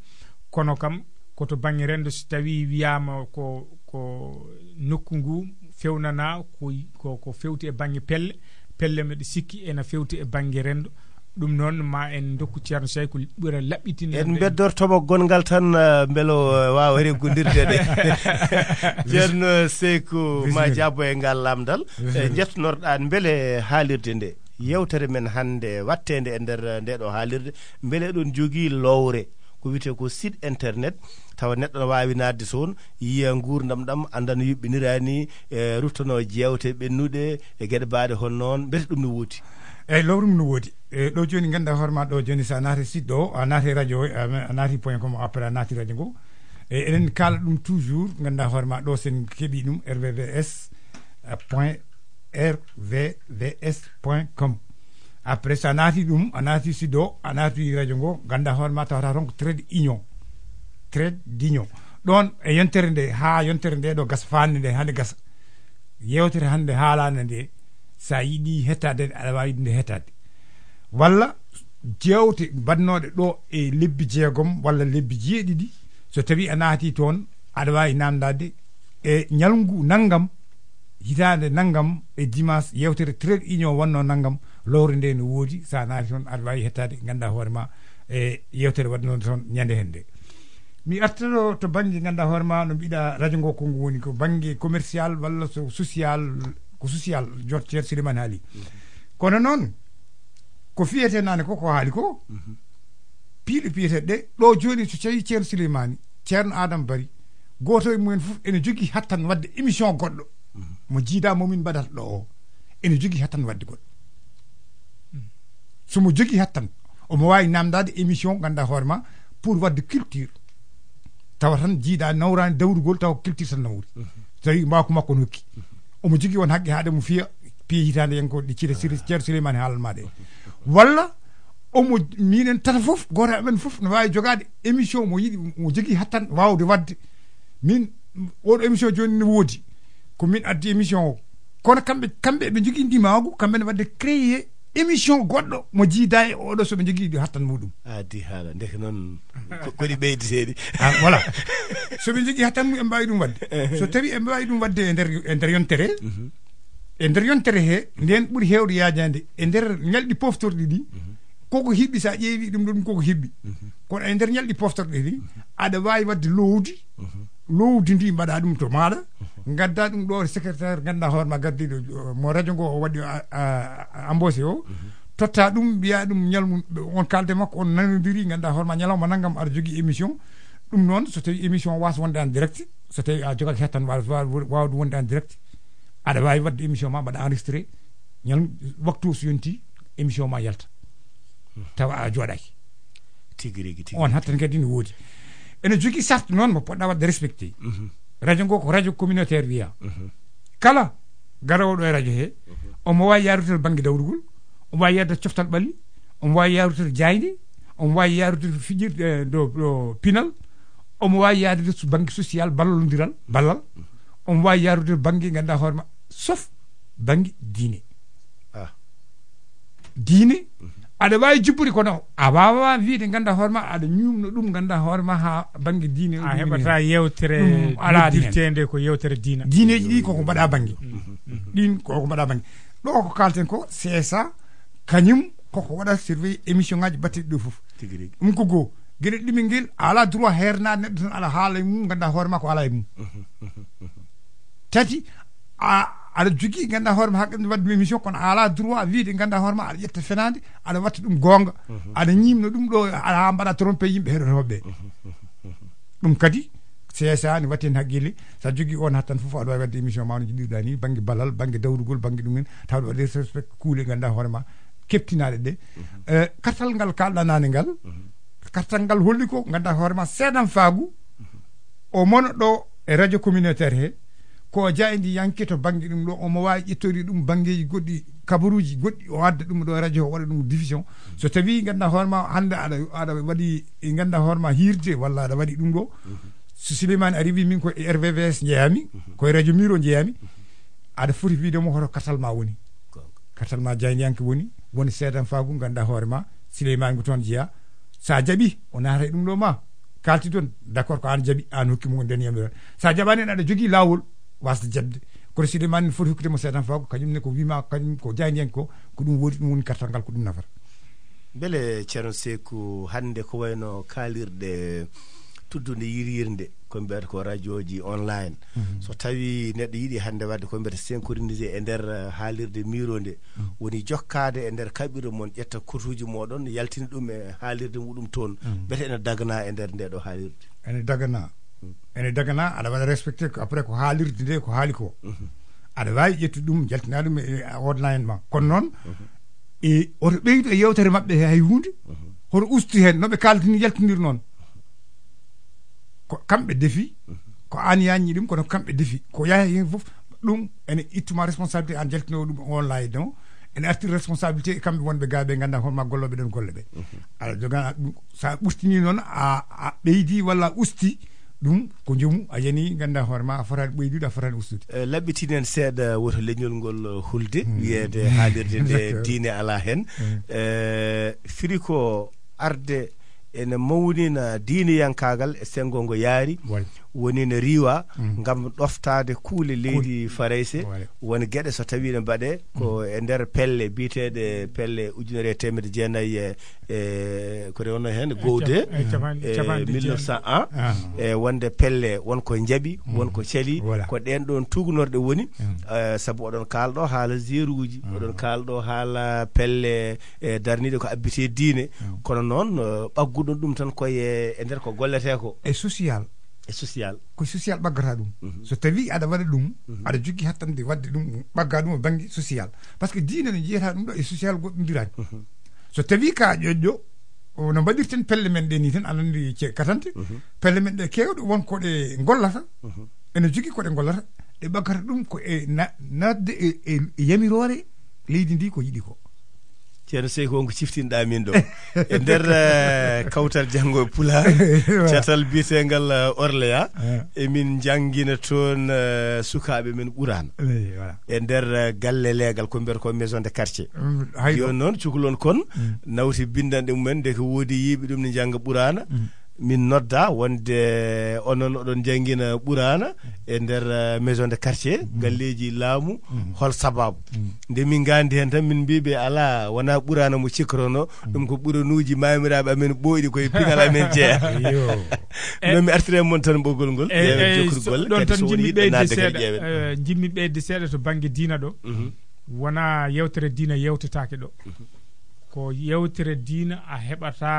Kono kam, ko to bannge renndo, so tawii wiyaama ko, ko nokku ngu fewnanaa, ko, ko, ko fewti e bannge pelle, pelle mbeɗa sikki ena fewti e bannge renndo. Ɗum noon, ma en ndokku Ceerno Sayku ɓura laɓɓitinde. En mbeddortomo gonngal tan, eh, mbele o, eh, waawa reggondirde ɗe. Ceerno Sayku, ma jaabo e ngal lamndal. Eh, njettonorɗaa mbele haalirde nde. Yewtere men hannde watteende e nder nde ɗo haalirde, mbele eɗon jogii lowre, ko wiyetee ko site internet, tawa neɗɗo no waawi naatde toon, yiya nguurndam ɗam, annda no yuɓɓiniraani, e ruttanoo jeewte ɓennuɗe, e geɗe baaɗe hono noon, mbete ɗum no woodi? Eeyi, lowre mum no woodi. E ɗo jooni, nganndaa hoore ma ɗo jooni, so a naati site ɗo, a naati radio, a, a naati point com, après a naati radio ngo. E eɗen kaala ɗum toujours, nganndaa hoore ma ɗo, sen keɓii ɗum, R V V S point, R V V S point com. Après, so a naati ɗum, a naati site o, a naati radio ngo, nganndaa hoore ma tawata toon ko Trade Union. Trade d'Union. Ɗoon e yontere nde, haa yontere nde ɗo gasa, faande nde, hannde gasa. Yewtere hannde haalande nde, so a yiɗi hettaade, aɗa waawi nde hettaade. Walla jeewte mbaɗnooɗe ɗo e lebbi jeegom walla lebbi jeeɗiɗi, so tawii a naati toon, aɗa waawi naamndaade e ñalngu nanngam, hitaande nanngam e dimanche, yewtere Trade Union wonnoo nanngam, lowre nde no woodi, so a naati toon, aɗa waawi hettaade, nganndaa hoore ma, e yewtere waɗnoo toon ñande heen nde. Mi artoro to bannge, nganndaa hoore ma, no mbiɗa radio ngo, ko ngu woni ko bannge commercial walla so social, ko social, jot Ceerno Souleymane haali. Kono noon, ko fiyetee naane ko, ko haali ko, piiɗe piyeteeɗe ɗe, ɗo jooni so tawii Ceerno Souleymane, Ceerno Adama Bari, gooto e mumen fof ene jogii hattan waɗde émission goɗɗo, mo jiidaa mo min mbaɗata ɗo o, ene jogii hattan waɗde goɗɗo. So mo jogii hattan, omo waawi naamndaade émission, nganndaa hoore ma, pour waɗde culture. Tawa tan jiidaa nawraani dawrugol, tawa ko culture tan nawri. So tawii mbaaw ko makko no hokki. Omo jogii on haqqe haaɗe mo fiya, piye hitaande yen ko ɗi cire Siri-, Ceerno Souleymane haalan ma ɗe. Walla omo, minen tata fof, gooto e amen fof no waawi jogaade émission mo yiɗi, mo jogii hattan waawde waɗde. Min, oɗo émission jooni ne woodi. Ko min addi émission o. Kono kamɓe, kamɓe ɓe njogii ndimaagu, kamɓe ne waɗde créer émission goɗɗo mo jiidaa e oɗo so ɓe njogii ɗi hattan muɗum. A addi haala, ndeke noon ko, ko ɗi ɓeyditeeɗi. Ah, voilà. So ɓe njogii hattan mum, ɓe mbaawi ɗum waɗde. So tawii ɓe mbaawi ɗum waɗde e nder, e nder yontere, e nder yontere he, nden ɓuri heewde yaajaade e nder ñalɗi poftorɗi ɗi, koko hiɓɓi, so a ƴeewi ɗum ɗo, ɗum koko hiɓɓi. Kono e nder ñalɗi poftorɗi ɗi, aɗa waawi waɗde lowdi, lowdi ndi mbaɗa ɗum to maaɗa, ngadda ɗum ɗo secrétaire, nganndaa hoore ma gardiiɗo, uh, mo radio ngo o waɗi, a, a, a, embauché o, totta ɗum, mbiya ɗum ñalmum, on kalde makko, on nanodiri, nganndaa hoore ma ñalawma nanngam aɗa jogii émission. Ɗum noon, so tawii émission waasa wonde en direct, so tawii a jogaaki hettan wa-, wa-, waawde wonde en direct, aɗa waawi waɗde émission ma, mbaɗa enregistré, ñalngu, waktu so yonti, émission ma yalta. Tawa a jooɗaaki. Tigi rigi, tigi. On hattan kadi ne woodi. Ene jogii sart noon mo poɗɗa waɗde respecté. Radio ngo ko radio communautaire wiya. Kala garoowo ɗo e radio he, omo waawi yaarude to bannge dawrugol, omo waawi yaarude to coftal ɓalli, omo waawi yaarude to jaaynde, omo waawi yaarude to fijirde, eh, ɗo, ɗo pinal, omo waawi yaarude to bannge social, ballondiral, ballal, omo waawi yaarude to bannge, ngannduɗaa hoore ma, sauf bannge diine. Ah. Diine, aɗa waawi jubbude, kono a waawaa wiyde, ngannduɗaa hoore ma, aɗa ñuumna ɗum, ngannduɗaa hoore ma, haa bannge diine. A heɓataa yewtere ɗum alaa heen. Noddirteende ko yewtere diina. Diineeji ɗi koko mbaɗa bannge. Ɗin koko mbaɗa bannge. Ɗo ko kaalten ko, C S A, kañum koko waɗa surveiller émission ngaji batteɗi ɗo fof. Tigi rigi. Ɗum ko goo. Gueɗel ɗimel ngel a ala droit hernaade neɗɗo tan aɗa haala e mum, ngannduɗaa hoore ma ko ala e mum. Tati, a aɗa jogii, ngannduɗaa hoore ma haqqille wadde émission, kono a ala droit wiide, ngannduɗaa hoore ma aɗa ƴetta fenaande, aɗa watta ɗum goonga, aɗa ñiimna ɗum ɗo, aɗa mbaɗa trompé yimɓe heɗotooɓe ɓe. Ɗum kadi, C S A ne watti heen haqqille. Sa jogii on hattan fof, aɗa waawi waɗde émission ma no jiɗirɗa ni, bannge balal, bannge dawrugol, bannge ɗum en, tawa ɗo waɗde respect kuule, ngannduɗaa hoore ma, keɓtinaaɗe ɗe. Eh, kartal ngal kaalɗa naane ngal, kartal ngal holli ko, ngannduɗaa hoore ma, seedan faagu, o mono ɗo e radio communautaire he, ko jaayndiyanke to bannge ɗum ɗo, omo waawi ƴettoyde ɗum banngeeji goɗɗi, kabaruuji goɗɗi, o adda ɗum ɗo e radio, o waɗa ɗum diffusion. So tawii, ngannduɗaa hoore ma, hannde aɗa, aɗa waɗi, ngannduɗaa hoore ma, hiirde, walla aɗa waɗi ɗum ɗo, so Souleymane ari wi min ko e R V V S njeyaami, ko e radio Miro njeyaami, aɗa foti wiide mo hoto kartal ma woni. Kartal ma jaayndiyanke woni, woni seedan faagu, ngannduɗaa hoore ma, Souleymane ko toon jeyaa. Sa jaɓi, o naata e ɗum ɗo ma kaalti toon, d'accord, ko an jaɓi, an hokki mo, nden yamiroore. Sa jaɓaani en, aɗa jogii laawol wasde jaɓde. Kono Souleymane ne foti hokkude mo seedan faagu, kañum ne ko wima, kañum ko jaayndiyanke ko, ko ɗum woodi, ɗum woni kartal ngal, ko ɗum nafata. Mbele Ceerno Seeku, hannde ko wayno kaalirɗe tuddunde yiryirnde, ko mbiyata ko rajooji online. So tawii neɗɗo yiɗi hannde waɗde ko mbiyata synchronisé e nder, eh, haalirde Miro nde, woni jokkaade e nder kaɓirɗe mon, ƴetta kotuuji mooɗon, yaltina ɗum e haalirde muɗum toon. Mbete ene daganaa e nder nde ɗo haalirde? Ene daganaa. Ene daganaa, aɗa waɗa respecté ko, après, ko haalirde nde ko haali ko. Aɗa waawi ƴettude ɗum, jaltina ɗum e, e online ma. Kono noon, e oto ɓeydu e yeewtere maɓɓe he hay huunde, hoto ustu heen, no ɓe kaaltini, yaltinir noon. Ko kamɓe defi, ko aan yaññi ɗum, kono kamɓe defi. Ko yaha heen fof, ɗum ene ittuma responsabilité, aan jaltinoowo ɗum online o, ene artira responsabilité e kamɓe wonɓe gaa ɓe, ngannduɗaa hono ma gollooɓe ɗon golle ɓe. Aɗa jogaa ɗum, sa ɓurtini noon, a, a ɓeydi walla a usti, ɗum ko joomum, a yani, ngannduɗaa hoore ma, a fotaani ɓeydude, a fotaani ustude. Eh, laɓɓitinen seeɗa woto leñol ngol, eh, hulde, wiyeede haalirde nde diine alaa heen. Eh, firi ko arde ene mawnina diineyankaagal e senngo ngo yaari, woni no riiwa ngam ɗoftaade kuule leydi Farayse, woni geɗe so tawii ne mbaɗee ko e nder pelle biyeteeɗe pelle ujunere e teemedde jeenayi e, e ko rewno heen, Gowde, e mille neuf cent un, e wonde pelle won ko njaɓi, won ko cali, ko ɗeen ɗoon tuugnorɗe woni, eh, sabu oɗon kaalɗo haala zeeruuji, oɗon kaalɗo haala pelle, eh, darniiɗe ko abbitee diine, kono noon, eh, ɓagguɗon ɗum tan koye e nder ko golletee ko. E social. E social. Ko social ɓaggata ɗum. So tawii aɗa waɗa ɗum, aɗa jogii hattande waɗde ɗum, ɓagga ɗum e bannge social. Par ce que diine no jeyata ɗum ɗo e social goɗɗondiraani. So tawii ka ƴoƴƴo, o no mbaɗirten pelle men ɗe ni tan, aɗa anndi ce-, katante, pelle men ɗe keewɗe won ko ɗe ngollata, ene jogii ko ɗe ngollata, ɗe ɓaggata ɗum ko e na-, naatde e, e, e yamiroore leydi ndi ko yiɗi ko. Ceerno Seyko, on ko ciftinɗaa min ɗo. E nder, eh, kawtal janngo e Pulaar, catal biyeteengal, eh, Orléans, emin njanngina toon, eh, sukaaɓe men Ɓuraana. E nder, eh, galle leegal, ko mbiyata ko maison de quartier. Jooni noon, cukalon kon nawti binndanɗe mumen, nde ko woodi yiiɓe ɗum ne njannga Ɓuraana. Min nodda wonde onon oɗon njanngina Ɓuraana e nder, eh, maison de quartier, galleeji laamu, hol sababu? Nde min nganndi heen tan, min mbii ɓe, "Alaa, wonaa Ɓuraana mo cikrono, ɗum ko ɓuranuuji maamiraaɓe amen ɓooyɗi, koye pinal amen jeya." Iyo. No mi artira e mon tan ɓoggol ngol, ƴeewen jokkugol golle, ɗon kadi tan so woni njiɗmi yiɗɓe ɓeyde naatde kadi seeɗa, ƴeewen. Eh, njiɗmi ɓeyde seeɗa to bannge diina ɗo. Wonaa yewtere diina yewtetaake ɗo. Ko yewtere diina a heɓata,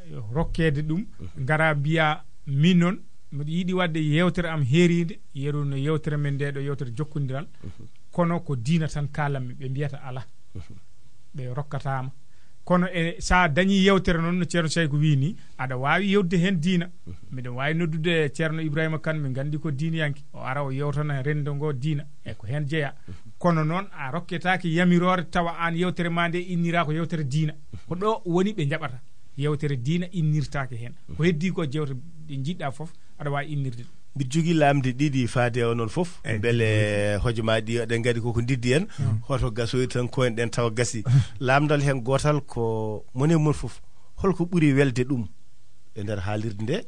eh, rokkeede ɗum, ngara mbiya, "Min noon, miɗo yiɗi waɗde yewtere am heeriinde, yeru no yewtere men nde ɗo, yewtere jokkondiral, kono ko diina tan kaalanmi." Ɓe mbiyata, "Alaa." Ɓe rokkataama. Kono e, sa dañii yewtere noon, no Ceerno Sayko wii ni, aɗa waawi yewtude heen diina. Miɗo waawi noddude Ceerno Ibrahima Kan, mi nganndi ko diiniyanke. O ara, o yewtana renndo ngo diina. E ko heen jeyaa. Kono noon, a rokketaake yamiroore tawa aan yewtere ma nde inniraa ko yewtere diina. Ko ɗo woni ɓe njaɓata. Yewtere diina innirtaake heen. Ko heddii ko jewte ɗe njiɗɗaa fof, aɗa waawi innirde ɗum. Mbiɗa jogii lamnde ɗiɗi faade e onon fof. Mbele hojomaaji ɗi eɗen nganndi koko ndiddi en. Hoto gasoy tan ko en ɗen tawa gasi. Lamndal heen gootal ko mon e mon fof, holko ɓuri welde ɗum e nder haalirde nde?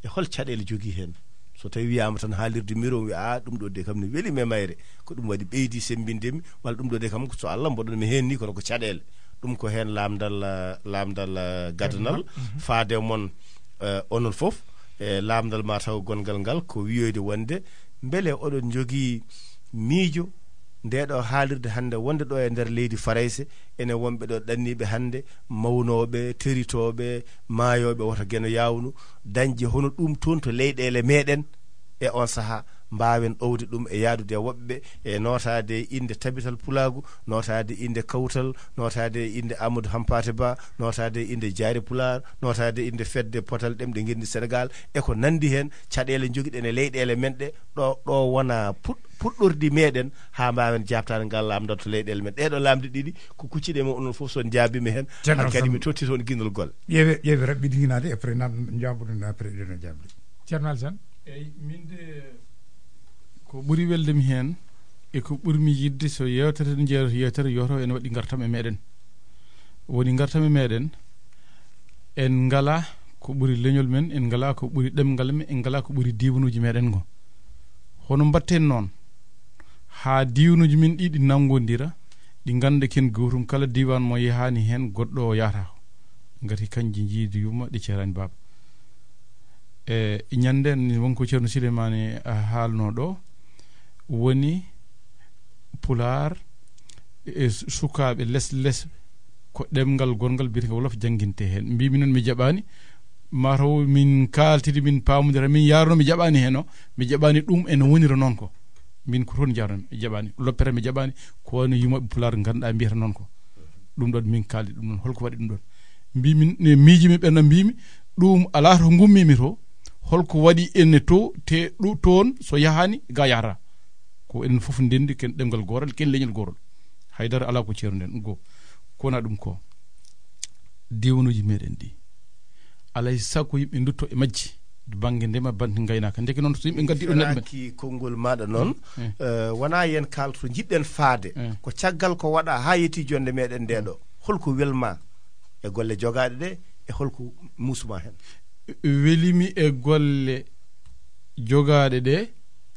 E hol caɗeele jogii heen? So tawii wiyaama tan haalirde Miro, wiya, "A, ɗum ɗo de kam ne weli mi e mayre. Ko ɗum waɗi ɓeydi semmbinde mi, walla ɗum ɗo de kam so Allah mboɗon mi heen ni, kono ko caɗeele." Ɗum ko heen laamdal, eh, laamdal, eh, gadanal, mhm, faade mon, eh, onon fof, e laamdal ma taw gonngal ngal ko wiyoyde wonde mbele oɗon njogii miijo nde ɗo haalirde hannde wonde ɗo e nder leydi Farayse, ene wonɓe ɗo ɗanniiɓe hannde, mawnooɓe, teritooɓe, maayooɓe, wota Geno Yawnu, dañde hono ɗum toon to leyɗeele meɗen, e on sahaa mbaawen ɗowde ɗum e yahdude e woɓɓe, e nootaade e innde Tabital Pulaagu, nootaade e innde Kawtal, nootaade e innde Amadou Hampaate Ba, nootaade e innde Jaari Pulaar, nootaade e innde Fedde Potal Ɗemɗe Ngenndi Senegaal, e ko nanndi heen, caɗeele njogiɗen e leyɗeele men ɗe, ɗo, ɗo wona puɗ-, puɗɗordi meɗen, haa mbaawen jaabtaade ngal laamdal to leyɗeele men. Ɗee ɗo laamɗe ɗiɗi, ko kucciɗe men, onon fof so on njaabiima heen, Ceerno hankadi Samba. Mi totti toon ginnol golle. Ƴeewe, ƴeewe raɓɓiɗi nginaade, après nan njaabuɗen, après ɗen o jaabuɗen. Ceerno Alassane? Eyi, min de ko ɓuri welde mi heen, e ko ɓurmi yiɗde so yeewtere nde jeeya yeewtere yooto ene waɗi ngartam e meɗen. Woni ngartam e meɗen, en ngala ko ɓuri leñol men, en ngala ko ɓuri ɗemngal men, en ngala ko ɓuri diiwanuuji meɗen ngo. Hono mbaɗten noon haa diiwanuuji men ɗi, ɗi nanngondira, ɗi ngannda ken gootum kala diiwaan mo yahaani heen goɗɗo o yahata? Ngati kanji njiidi yumma ɗi ceeraani baaba. E ñande ni wonko Ceerno Sileymaani haalno ɗo, woni Pulaar e su-, sukaaɓe les les ko ɗemngal gonngal biyetee Wolof jannginte heen. Mbimi noon mi jaɓaani, mataw min kaaltidi, min paamodira, min yaarno mi jaɓaani heen o, mi jaɓaani ɗum ene wonira noon ko. Min ko toon njaarno mi jaɓaani, loppere mi jaɓaani, ko wano yumooɓe Pulaar ngannduɗaa mbiyata noon ko. Ɗum ɗon min kaaldi ɗum ɗon, holko waɗi ɗum ɗon? Mbimi, ne miijimi ɓenna mbimi, ɗum alaa to ngummimi to, holko waɗi ene to, te ɗu-, toon so yahaani ga yahata. Ko enen fof ndenndi ken ɗemngal gooral, ken leñol goorol. Haydara alaa ko ceerno nden, go. Ko wona ɗum ko. Diiwanuuji meɗen ɗi. Alay sago yimɓe ndutto e majji. Bannge ndema, bannge ngaynaaka. Ndeke noon so yimɓe ngaddi ɗo neɗɗo men. Feraaki konngol maaɗa noon, mm, mm, eh, wonaa yen kaal to njiɗɗen faade. Mm. Ko caggal ko waɗa haa yetti jonde meɗen nde ɗo. Holko welma e golle jogaaɗe ɗe, e holko muusma heen? Welimi e golle jogaaɗe ɗe,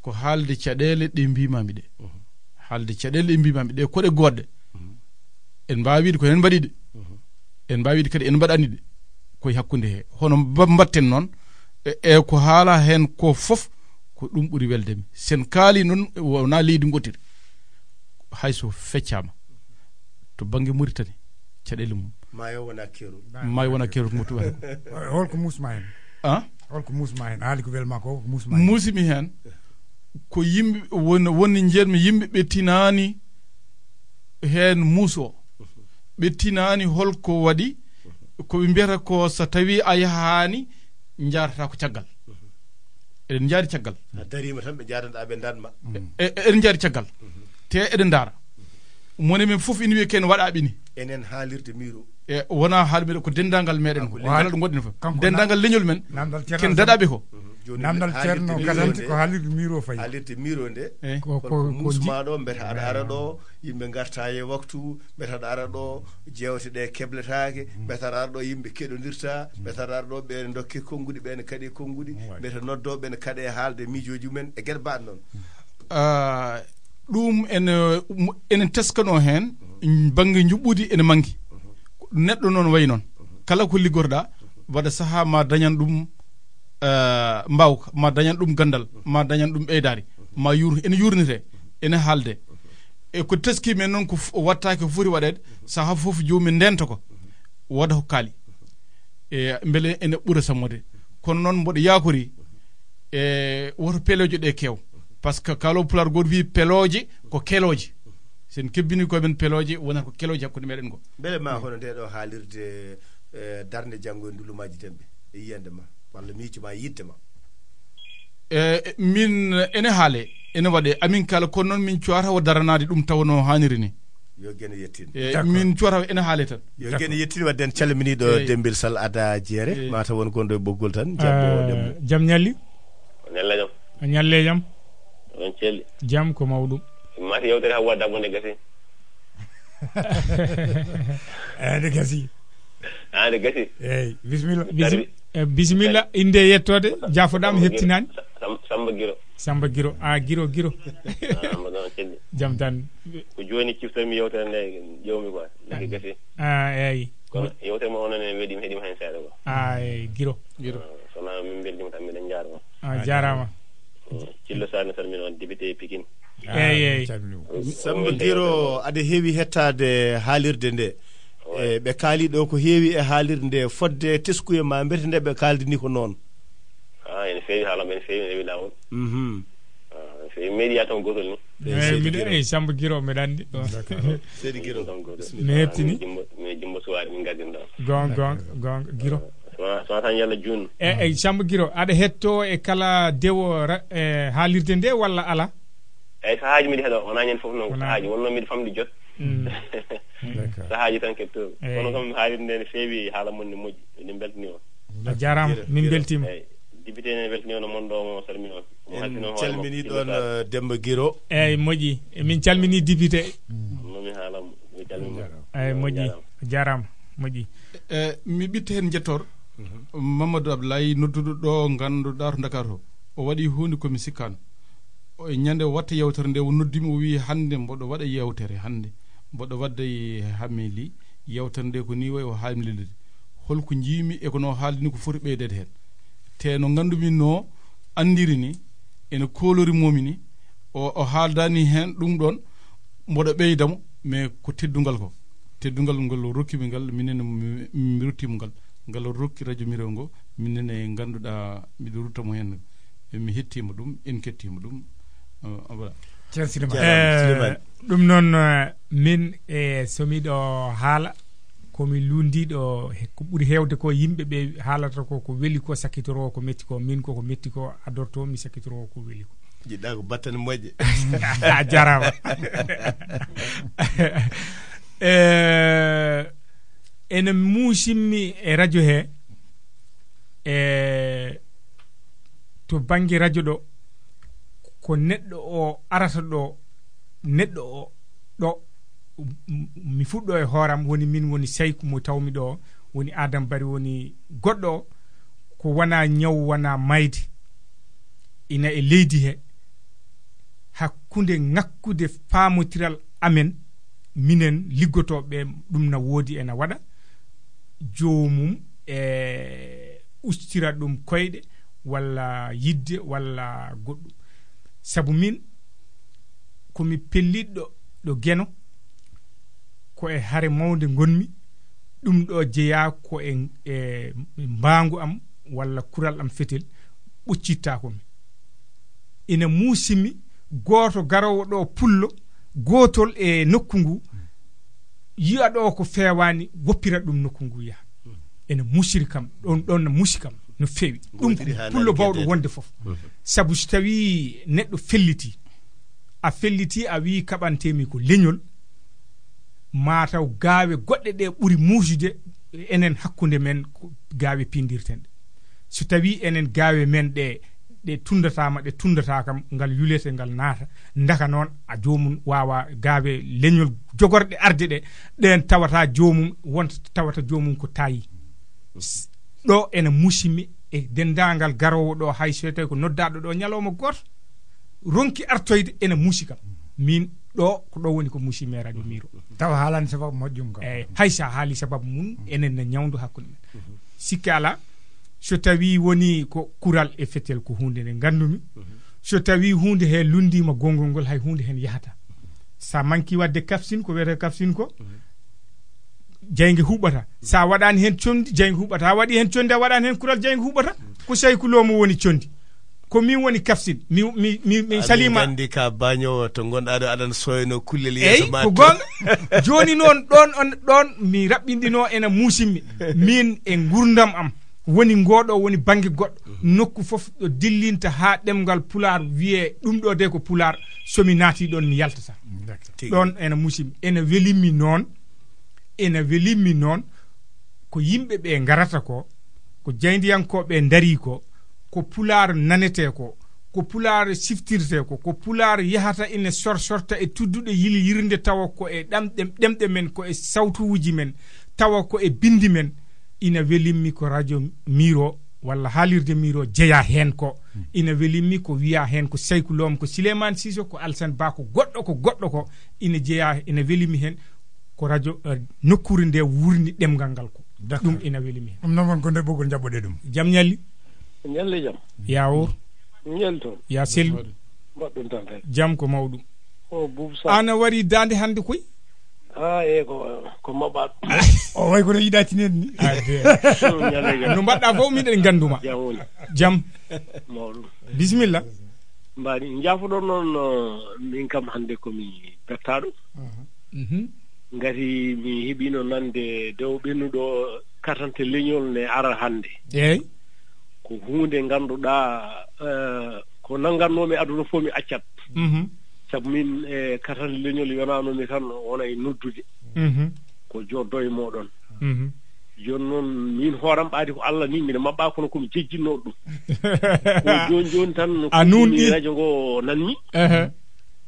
ko haalde caɗeele ɗe mbimami ɗe. Mhm. Haalde caɗeele ɗe mbimami ɗe, ko ɗe goɗɗe. Mhm. En mbaawi wiide ko en mbaɗi ɗe. Mhm. En mbaawi wiide kadi en mbaɗani ɗe. Ko e hakkunde he. Hono mba-, mbaɗten noon, e, e ko haala heen ko fof, ko ɗum ɓuri weldemi. Sen kaali noon, wona leydi gootiri. Hay so feccama to bannge Mauritanie, caɗeele mum. Maayo wona keerol. Maayo wona keerol ko mo tuɓata ko. Holko muusma heen? Ah? Holko muusma heen? A haali ko welma ko, ko muusma heen? Muusimi heen ko yimɓe won-, wonni njeeɗmi yimɓe ɓe tinaani heen muuso. Ɓe tinaani holko waɗi, ko ɓe mbiyata ko so tawi a yahaani, njaarata ko caggal. Eɗen njaari caggal. A dariima tan, ɓe njaadanɗa, ɓe ndanma. E, e, eɗen njaari caggal. Te eɗen ndaara. Mone men fof ina wiya ken waɗaɓe ni. Enen haalirde miiro. E wona haalmira ko denndaangal meɗen. Ko kala ɗum waɗi fof. Denndaangal leñol men. Namdal Ceerno ken daɗaɓe ko. Mhm. Jooni namdal Ceerno haalirde miiro nde. Ko haalirde miiro fayi. Haalirde miiro nde. Eh. Ko, ko, ko musma ɗo, mbeta aɗa ara ɗo, yimɓe ngarta e waktu, mbeta aɗa ara ɗo, jeewte ɗe kebletaake, mbeta aɗa ara ɗo, yimɓe keɗodirta, mbeta aɗa ara ɗo, ɓe dokke konnguɗi, ɓe ne kaɗe konnguɗi, mbeta noddooɓe ne kaɗe haalde miijooji mumen, e geɗe mbaɗ noon. Ah, ɗum ene, ene teskano heen, bannge njuɓɓudi ene manki. Neɗɗo noon wayi noon. Kala ko liggorɗa, waɗa sahaa ma dañan ɗum, eh, mbawka, ma dañan ɗum ganndal, ma dañan ɗum ɓeydaari, ma yuur-, ene yuurnitee, ene haalde. E ko teski men noon ko f-, wattaake ko foti waɗeede, sahaa fof joomum ndenta ko, waɗa ko kaali. E mbele ene ɓura sammude. Kono noon mboɗo yaakori, e woto pelooje ɗe keew. Par ce que kaalo Pulaar gooto wiyi pelooje ko kelooje. Sen kebbini ko men pelooje, wonata ko kelooje hakkunde meɗen ngo. Mbele ma hono nde ɗo haalirde, eh, darnde janngo e ndulumaaji demɓe, e yiyannde ma, walla miijo ma, yiɗde ma? E, min, ene haale, ene waɗe. Amin kala, kono noon min cuwata o daranaade ɗum tawa no haaniri ni. Yo Geno yettin. E, d'accord. Min cuwata ene haale tan. Yo Geno yettin, wadde en calminiiɗo Dembil Sall Ada Jeere, mataw won gonɗo e ɓoggol tan, jabbo ɗemmo. Jam ñalli? O ñalla jam. A ñalle jam? On celli? Jam ko mawɗum. Mati yewtere Hawwa Dabo nde gasi. Eh, nde gasi. Ah, nde gasi. Eyi, bisimilla. Bisim-, eh, bisimilla, innde e yettoode, jaafoɗaama, heɓtinaani. Sa-, Sam-, Samba Giro. Samba Giro. Ah, Giro, Giro. Ah, mboɗo on celli. Jam tan. Ko jooni ciftanmi yewtere nde, ƴeewmi quoi, ndeke gasi. Ah, eeyi. Kono yewtere mo onon en weɗi, mi heɗima heen seeɗa quoi. Ah, eeyi, Giro. Giro. Ah, so wonaa min mbeldiima tan, miɗen njaarama. Ah, jaaraama. Mm, Cillo Sarr ne salmina on, député Pikine. Ah, eeyi, eeyi. Calminii mo. Samba Giro, aɗa heewi hettaade haalirde nde. E, ɓe kaali ɗo ko heewi e haalirde nde, fodde teskuye ma mbete nde ɓe kaaldini ko noon. Ah, ene feewi haala, ene feewi, ene heewi laawol. Mhm. Ah, ene feewi, meɗi yaa tan gootol ni. Eyi, seydi miɗo, Giro. Eyi, Samba Giro, mbeɗa anndi. D'accord. Seydi Giro. Tan gootol. Mi heɓtini. Min Jumbo, min Jumbo Suwaare, min ngardindo. Goonga, goonga, goonga, Giro. So wonaa, so wonaa tan yalla juun. E, eyi, Samba Giro, aɗa hettoo e kala dewo ra-, e haalirde nde walla alaa? Eyi, sahaaji miɗo heɗoo, wonaa ñande fof noon, wonaa. Sahaaji wonnoo miɗo famɗi jot. Mm. D'accord. Sahaaji tan keɗotoomi. Eyi. Kono kam haalirde nde ne feewi, haala mon ne moƴƴi, min mbeltanii on. A jaaraama, min mbeltiima. Eyi, député ne weltanii on, mon ɗo mo salmini on. Mo halfini on hoore makko, calminii ɗoon, Giro Sarr. Eh, Demba Giro. Eyi, moƴƴi. E min calminii député. No mi haala mo, mi calminii mo. Eyi, moƴƴi. Jaaraama. A jaaraama, moƴƴi. Eh, mi ɓitta heen njettoor. Mhm. Mamadou Abdoulaye, nodduɗo ɗo ngannduɗaa to Ndakaaru to. O waɗi huunde ko mi sikkaano. O, e ñande watta yewtere nde, o noddi mi, o wiyi, "Hannde mboɗo waɗa yewtere, hannde mboɗo waɗda e Hameli, yewtere nde ko ni wayi o haalmi lellude. Holko njiimi e ko no haaldi ni ko foti ɓeydeede heen?" Te no nganndumi no anndiri ni, ene koolori momi ni, o, o haaldani heen ɗum ɗoon, mboɗo ɓeyda mo, mais ko teddungal ko. Teddungal ngol rokki mi ngal, minen mi, mi ruttii mo ngal. Ngal rokki radio Miro ngo, minen e ngannduɗaa miɗo rutta mo heen. E mi hettiima ɗum, en kettiima ɗum. Eh, voilà. Ceerno Souleymane. Jaaraama, eh, Souleymane. Ɗum noon, eh, min, eh, so miɗo haala, ko mi lunndiiɗo, he-, ko ɓuri heewde ko yimɓe ɓe haalata ko, ko weli ko, sakkitoroo ko metti ko, min ko, ko metti ko adortoo mi, sakkitoroo ko weli ko. Jiɗɗa ko battane moƴƴe. A jaaraama. Eh, ene muusimmi e radio he, e to bannge radio ɗo, ko neɗɗo o arata ɗo, neɗɗo o ɗo, m-, m-, mi fuɗɗo e hooram, woni min woni Sayku mo tawmi ɗo, woni Adam Bari, woni goɗɗo o, ko wona ñaw, wona mayde, ina e leydi he, hakkunde ŋakkude faamotiral amen, minen liggotooɓe, ɗum na woodi, ena waɗa, joomum e ustira ɗum koyɗe, walla yidde, walla goɗɗum. Sabu min, ko mi pelliɗɗo ɗo Geno, ko e hare mawnde ngonmi, ɗum ɗo jeyaa ko e, e mbaangu am walla kural am fetel, ɓoccittaako mi. Ina muusimi gooto garoowo ɗo pullo, gootol e nokku ngu, yiya ɗo ko feewaani, woppira ɗum nokku ngu yaha. Ene musiri kam, ɗon, ɗon no musi kam, no feewi. Ɗum ko pullo bawɗo wonde fof. Mhm. Sabu so tawii neɗɗo felliti, a felliti, a wii kaɓantemi ko leñol, maa taw gaawe goɗɗe ɗe ɓuri muusude enen hakkunde men, ko gaawe pindirten ɗe. So tawii enen gaawe men ɗe, ɗe tunndataama, ɗe tunndataa kam, ngal yulete, ngal naata, ndaka noon a joomum waawa gaawe leñol jogorɗe arde ɗe, ɗeen tawata joomum, wonta tawata joomum ko tayi. S-, ɗo ene musimmi e denndaangal garoowo ɗo, hay so tawi ko noddaaɗo ɗo ñalawma gooto, ronki artoyde, ene musi kam. Min ɗo, ko ɗo woni ko musimmi e radio Miro. Tawa haalani sababu moƴƴum kam. Eyi, hay so a haali sababu mum, enen ne ñawndu hakkunde men. Sikke alaa, so tawii woni ko kural e fetel, ko huunde nde nganndumi. So tawii huunde he lunndiima gonngol ngol, hay huunde heen yahata. So a manki waɗde kafsin, ko wiyetee kafsin ko, jaynge huɓɓata. So a waɗaani heen conndi, jaynge huɓɓata. A waɗi heen conndi, a waɗaani heen kural, jaynge huɓɓata. Ko Sayku Lo mo woni conndi. Ko min woni kafsin. Mi, mi, mi, mi salima. Amin nganndi ka bañoowo to ngonɗaa ɗo, aɗan soyno kullel yeeso ma. Eyi, ko goonga. Jooni noon, ɗoon, on, ɗoon mi raɓɓinɗinoo ena muusimmi. Min e nguurndam am, woni ngooɗo, woni bannge goɗɗo. Nokku fof ɗo dillinta haa ɗemngal Pulaar wiyee ɗum ɗo de ko Pulaar, so mi naatii ɗoon mi yaltataa. Tigi. Ɗoon ena muusimmi. Ena welimmi noon, ena welimmi noon ko yimɓe ɓe ngarata ko, ko jaayndiyankooɓe ndarii ko, ko Pulaar nanetee ko, ko Pulaar siftirtee ko, ko Pulaar yahata ina sor-, sorta e tudduɗe yili yirnde, tawa ko e ɗam-, ɗem-, ɗemɗe men, ko e sawtuuji men, tawa ko e binndi men. Ina welimmi ko radio Miro walla haalirde miro jeyaa heen ko. Ina welimmi ko wiyaa heen ko Sayku Loom, ko Sileymaan Siiso, ko Alsan Ba, ko goɗɗo, ko goɗɗo ko. Ina jeyaa, ina welimmi heen ko rajo, eh, nokkuure nde wurni ɗemngal ngal ko. D'accord. Ɗum ina welimmi heen. Ɗum noon won ko nde ɓoggol njaɓɓoɗe ɗum. Jam ñalli. Ñalli jam. Yaa woor. Ñalli toon. Yaa sellu. Mbaɗɗon tampere. Jam ko mawɗum. O Buubu Sall. An a wari daande hannde koy? Ah, e ko, ko maɓɓaaɗo. O way kono yiɗaa tinen ni. Ah, de. Ñalli jam. No mbaɗɗaa fof miɗen ngannduma. Jam woni. Jam. Mawɗum. Bisimilla. Mbaɗi, njaafoɗon noon, no, min kam hannde ko mi pettaaɗo. Mhm. Ngati mi heɓiino nande dewo ɓennuɗo katante leñol ne ara hannde. Eey. Ko huunde ngannduɗaa, eh, ko nanngannoomi aduna fof mi accat. Mhm. Sabu min, eh, katante leñol yonaanomi tan wona e noddude. Mhm. Ko joddo e mooɗon. Mhm. Jooni noon, min hooram ɓaadi ko Allah ni, mbiɗa maɓɓa kono ko mi jejjinno ɗum. Ko jooni jooni tan, ko A nuunɗi. Ɗum radio ngo nanmi. Ehe.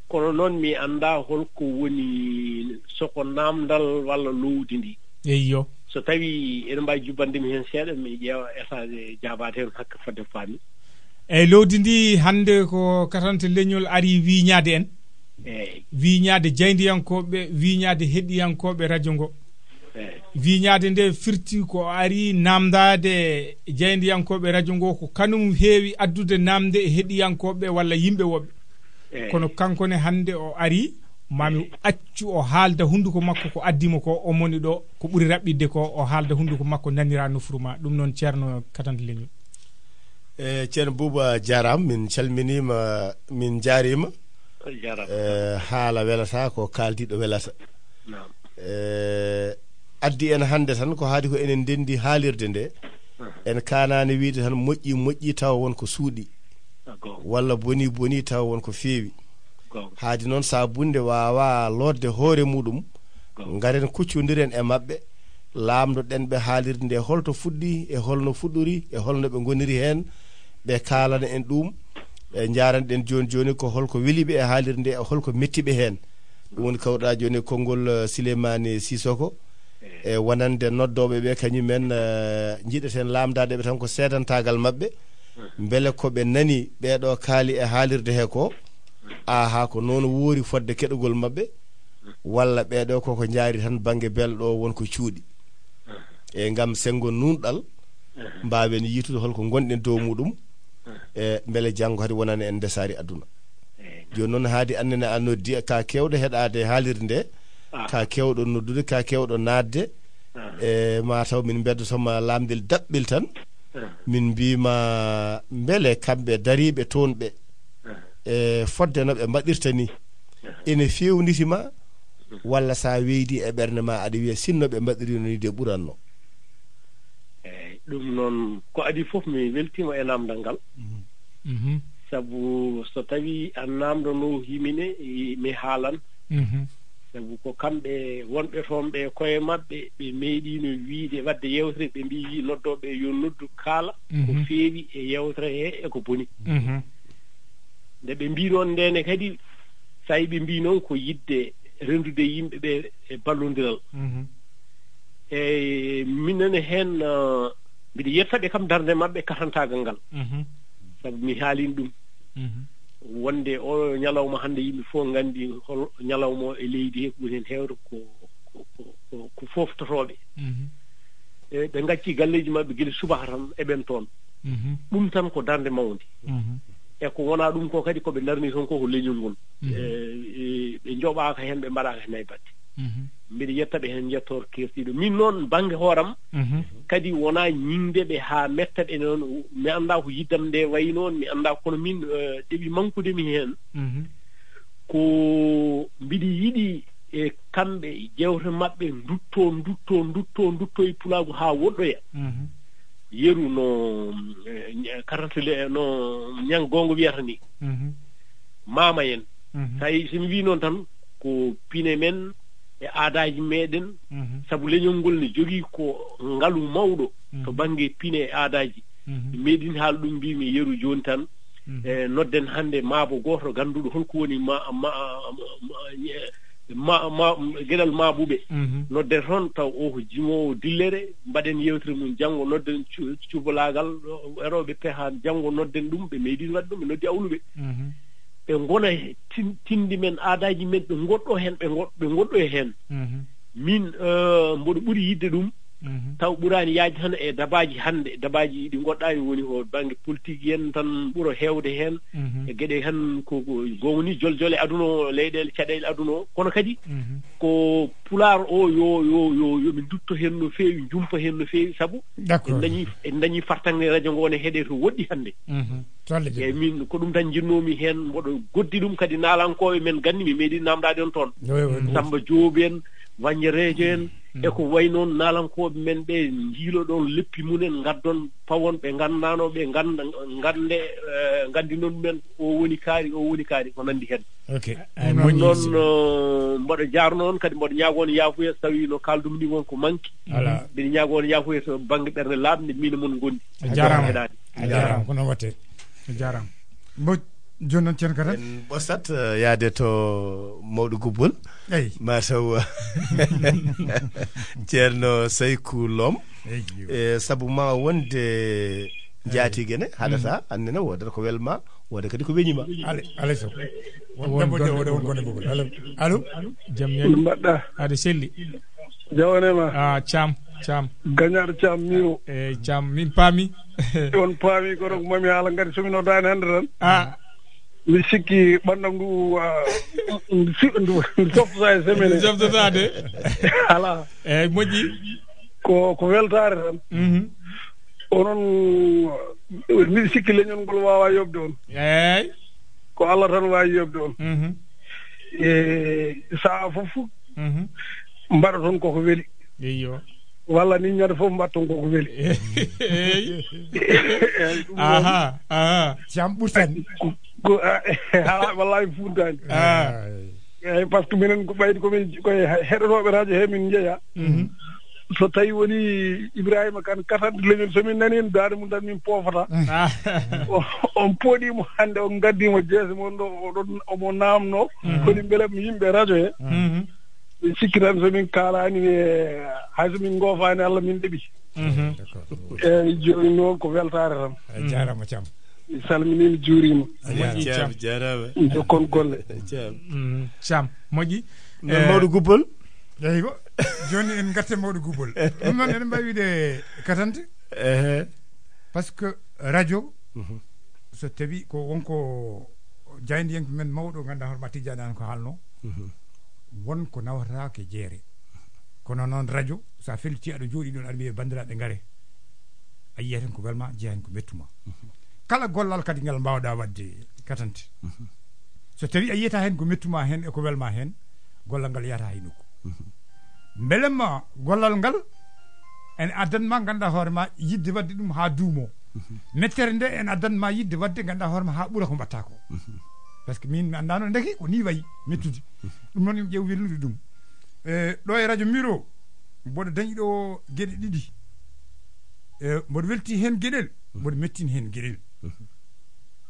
Kono noon mi annda holko woni, so ko naamndal walla lowdi ndi. Eyyo. So tawi eɗen mbaawi jubbande mi heen seeɗa, mi ƴeewa esa jaabaade heen hakke fodde faami. Eyi, lowdi ndi hannde ko katante leñol ari wiñaade en. Eyi. Wiñaade jaayndiyankooɓe, wiñaade heɗiyankooɓe radio ngo. Eyi. Wiñaade nde firti ko ari naamndaade jaayndiyankooɓe radio ngo ko kanum heewi addude naamnde e heɗiyankooɓe walla yimɓe woɓɓe. Eyi. Kono kanko ne hannde o ari, mami accu o haalda hunnduko makko ko addi mo ko, o moni ɗo, ko ɓuri raɓɓiɗde ko o haalda hunnduko makko nanira nofru ma. Ɗum noon, Ceerno Katante Leñol. E, Ceerno Buuba, jaaraama, min calminiima, min njaariima. Jaaraama. E, haala welata ko kaaldiiɗo welata. Naam. E, addi en hannde tan ko haadi ko enen ndenndi haalirde nde. Aha. En kaanaani wiyde tan moƴƴi, moƴƴi tawa won ko suuɗi. A goonga. Walla boni, boni tawa won ko feewi. Goonga. Haadi noon, saabunde waawaa lootde hoore muɗum. Goonga. Ngaren kuccondiren e maɓɓe, laamndoɗen ɓe haalirde nde holto fuɗɗi, e holno fuɗɗori, e holno ɓe ngoniri heen, ɓe kaalana en ɗum. E, njaranɗen jooni jooni ko holko weli ɓe e haalirde nde, e holko metti ɓe heen. Ɗum woni kawɗa jooni e konngol, eh, Sileymaani Sisoko. E wonande noddooɓe ɓe, kañum en, eh, njiɗeten laamndaade ɓe tan ko seedantaagal maɓɓe. Mbele ko ɓe nani ɓeeɗo kaali e haalirde he ko? Aha, ko noon woori fodde keɗogol maɓɓe? Walla ɓeeɗo koko njaari tan bannge belɗo won ko cuuɗi? E ngam senngo nuunɗal, mbaawen yiitude holko ngonɗen dow muɗum. E mbele janngo kadi wonani en ndesaari aduna. Jooni noon, haadi annene a noddi, ka keewɗo heɗaade haalirde nde, ka keewɗo noddude, ka keewɗo naatde. E ma taw min mbeddotoma laamndel daɓɓel tan. Min mbiima mbele kamɓe dariiɓe toon ɓe, e fodde no ɓe mbaɗirta ni, ene feewniti ma, walla sa weydi e ɓernde ma aɗa wiya sinno ɓe mbaɗirino ni de ɓuranno? Eyi, ɗum noon, ko adii fof, mi weltiima e naamndal ngal. Mhm. Sabu so tawii a naamndanoo yimine, i-, mi haalan. Mhm. Sabu ko kamɓe wonɓe toon ɓe koye maɓɓe, ɓe meeɗiino wiyde, waɗde yeewtere, ɓe mbiyi noddooɓe yo noddu kaala ko Mhm. feewi e yeewtere he e ko boni. Mhm. Nde ɓe mbii noon ndene kadi, so tawi ɓe mbii noon ko yiɗde renndude yimɓe ɓe e ballondiral. Mhm. Eyi, minen heen, ah, mbiɗa yetta ɓe kam darnde maɓɓe katantaagal ngal. Mhm. Sabu mi haalin ɗum. Mhm. Wonde o ñalawma hannde yimɓe fof nganndi hol ñalawma o e leydi he ko ɓuri heen heewde ko, ko, ko, ko, ko foftotooɓe. Mhm. E ɓe ngacci galleeji maɓɓe gila subaka tan eɓen toon. Mhm. Ɗum tan ko darnde mawnde. Mhm. E ko wonaa ɗum ko kadi ko ɓe ndarni toon ko, ko leñol ngol. Mhm. E, e, ɓe njoɓaaka heen, ɓe mbaɗaaka heen hay batte. Mhm. Mbiɗa yetta ɓe heen yettoor keertiiɗo. Min noon, bannge hooram, Mhm. kadi wonaa ñiŋde ɓe haa metta ɓe noon. Mi anndaa ko yiddam nde wayi noon, mi anndaa, kono min, eh, ɗeɓi mankude mi heen. Mhm. Ko mbiɗi yiɗi e kamɓe, jewte maɓɓe ndutto, ndutto, ndutto, ndutto e pulaagu haa woɗɗoya. Mhm. Yeru no, eh, ñ-, karante le-, no Ñaŋ Goongo wiyata ni. Mhm. Maama en. Mhm. Tawi so mi wii noon tan, ko pine men e aadaaji meɗen, Mhm. sabu leñol ngol ne jogii ko ngalu mawɗo Mhm. to bannge pine e aadaaji. Mhm. Mi meeɗin haal ɗum, mbiimi yeru jooni tan, Mhm. e nodden hannde maabo gooto gannduɗo holko woni ma, ma, ma, ma, ma ma geɗal maabuɓe. Nodden toon taw o ko jimoowo dillere, mbaɗen yewtere mum janngo, nodden cu- cubalaagal, erooɓe pehaan janngo nodden ɗum, ɓe meeɗi waɗde ɗum, ɓe noddi awluɓe. Ɓe ngona e tin- tindi men, aadaaji men, ɓe ngoɗɗo heen, ɓe ngo- ɓe ngoɗɗo e heen. Min eh, mboɗo ɓuri yiɗde ɗum. Taw ɓuraani yaajde tan e dabaaji hannde, dabaaji ɗi ngoɗɗaani woni ko bannge politique yen tan ɓuro heewde heen. E geɗe tan ko ko goongni joljole aduna o, leyɗeele caɗeele aduna o, kono kadi ko pulaar o yo yo yo yoɓe ndutto heen no feewi, njumpa heen no feewi, sabu en dañi en dañi fartaŋŋe radio ngo ne heɗe to woɗɗi hannde. Eyi, min ko ɗum tan njinnoomi heen, mboɗo goddi ɗum kadi naalankooɓe men ganni, mi meeɗi naamndaade on toon. Samba Joob en, Wannjereejo en, e ko wayi noon naalankooɓe men ɓe, njiilo ɗoon leppi mum en, ngaddon pawon ɓe nganndaano ɓe, ngannda ngannde eh, nganndinon men o woni kaari, o woni kaari, ko nanndi heen. Ok. Ay, ɗum moƴƴi. Noon eh, mboɗo jaarno on kadi, mboɗo ñaago on yaafuya so tawi no kaaldum ni won ko manki. Ala. Mbiɗa ñaago on yaafuya to bannge ɓernde laaɓnde, min e mon ngondi. A jaaraama. Heɗaade. A jaaraama, ko noon waɗtee. A jaaraama. Mbo jooni noon ceerno kadi en ɓostat eh, yaade to mawɗo gubbol. Eyi. Mataw ceerno Sayku Lom. Eyi. E sabu ma wonde njaati gene haɗata annene wooda ko welma, wooda kadi ko weñima. Ale ale so won debbo je wooda won gone bugol. Allo. Allo. Jam ñaali. Mbaɗɗa? Aɗa selli. Jawane ma. Ah, cam cam. Gañaaɗo cam miro. E cam min paami. On paami kono ko mami haala ngati somi noddaani hannde tan. Ah. Mi sikki ɓanndam ndu ah, ndu si- ndu ndu softata e semaine. Softata de. Ala. Eyyi, moƴƴi. Ko ko weltaare tan. Mhm. Onon, miɗo sikki leñol ngol waawaa yoɓde on. Eyyi. Ko Allah tan waawi yoɓde on. Mhm. E sahaa fof fof, mhm, mbaɗa toon koko weli. Eyyo. Walla ni ñande fof mbaɗa toon koko weli. Eyyi. Eyyi, ɗum noon. Aha, aha. Jam ɓurtani. Ko- ko- ah, ah, wallahi funtani. Ah. Eyyi, par ce que minen ko ɓayde komin koye heɗotooɓe radio he min njeeya. Mhm. So tawi woni Ibrahima Kane katante leñol, so min nani en daande mum tan min poofata. Ah. O- on pooɗimo hannde, on ngaddimo jeese mon ɗo, oɗon omo namno. Mhm. Koni mbele yimɓe radio he? Mhm. Min sikki tan so min kaalani e hay so min ngoofaani Allah min ɗeɓi. Mhm. Eyyi, jooni noon ko weltaare tan. A jaaraama cam. Mi salminii, mi juuriima. A jaaraama. Moƴƴi, cam. Cam, jaaraama. Jokkon golle. Cam. Mhm. Cam moƴƴi. Mawɗo gubbol. Eywa. Jooni en ngartii mawɗo gubbol. Ɗum noon eɗen mbaawi wiide katante. Ehe. Par ce que radio, mhm, so tawi ko wonko jaayndiyanke men mawɗo, ngannduɗaa hoore ma Tijjaani Aan ko haalno, mhm, won ko nawata ko e jeere. Kono noon radio, so a felliti aɗa jooɗi ɗoon, aɗa wiya banndiraaɓe ngare, a yiyat heen ko welma, jeyaa heen ko mettuma. Mhm. Kala gollal kadi ngal mbaawɗa waɗde katante, mhm, so tawi a yiyata heen ko mettuma heen e ko welma heen, gollal ngal yahata hay nokku. Mhm. Mbele ma gollal ngal ene addan ma ngannduɗaa hoore ma yiɗde waɗde ɗum haa duumo. Mhm. Mettere nde ene addan ma yiɗde waɗde ngannduɗaa hoore ma haa ɓura ko mbaɗta ko. Mhm. Par ce que min mi anndaano ndeke ko ni wayi mettude. Mhm. Ɗum noon yo ƴeew welnude ɗum. E ɗo e radio Miro, mboɗo dañi ɗo geɗe ɗiɗi. E mboɗo welti heen geɗel, mboɗo mettini heen geɗel. Mhm.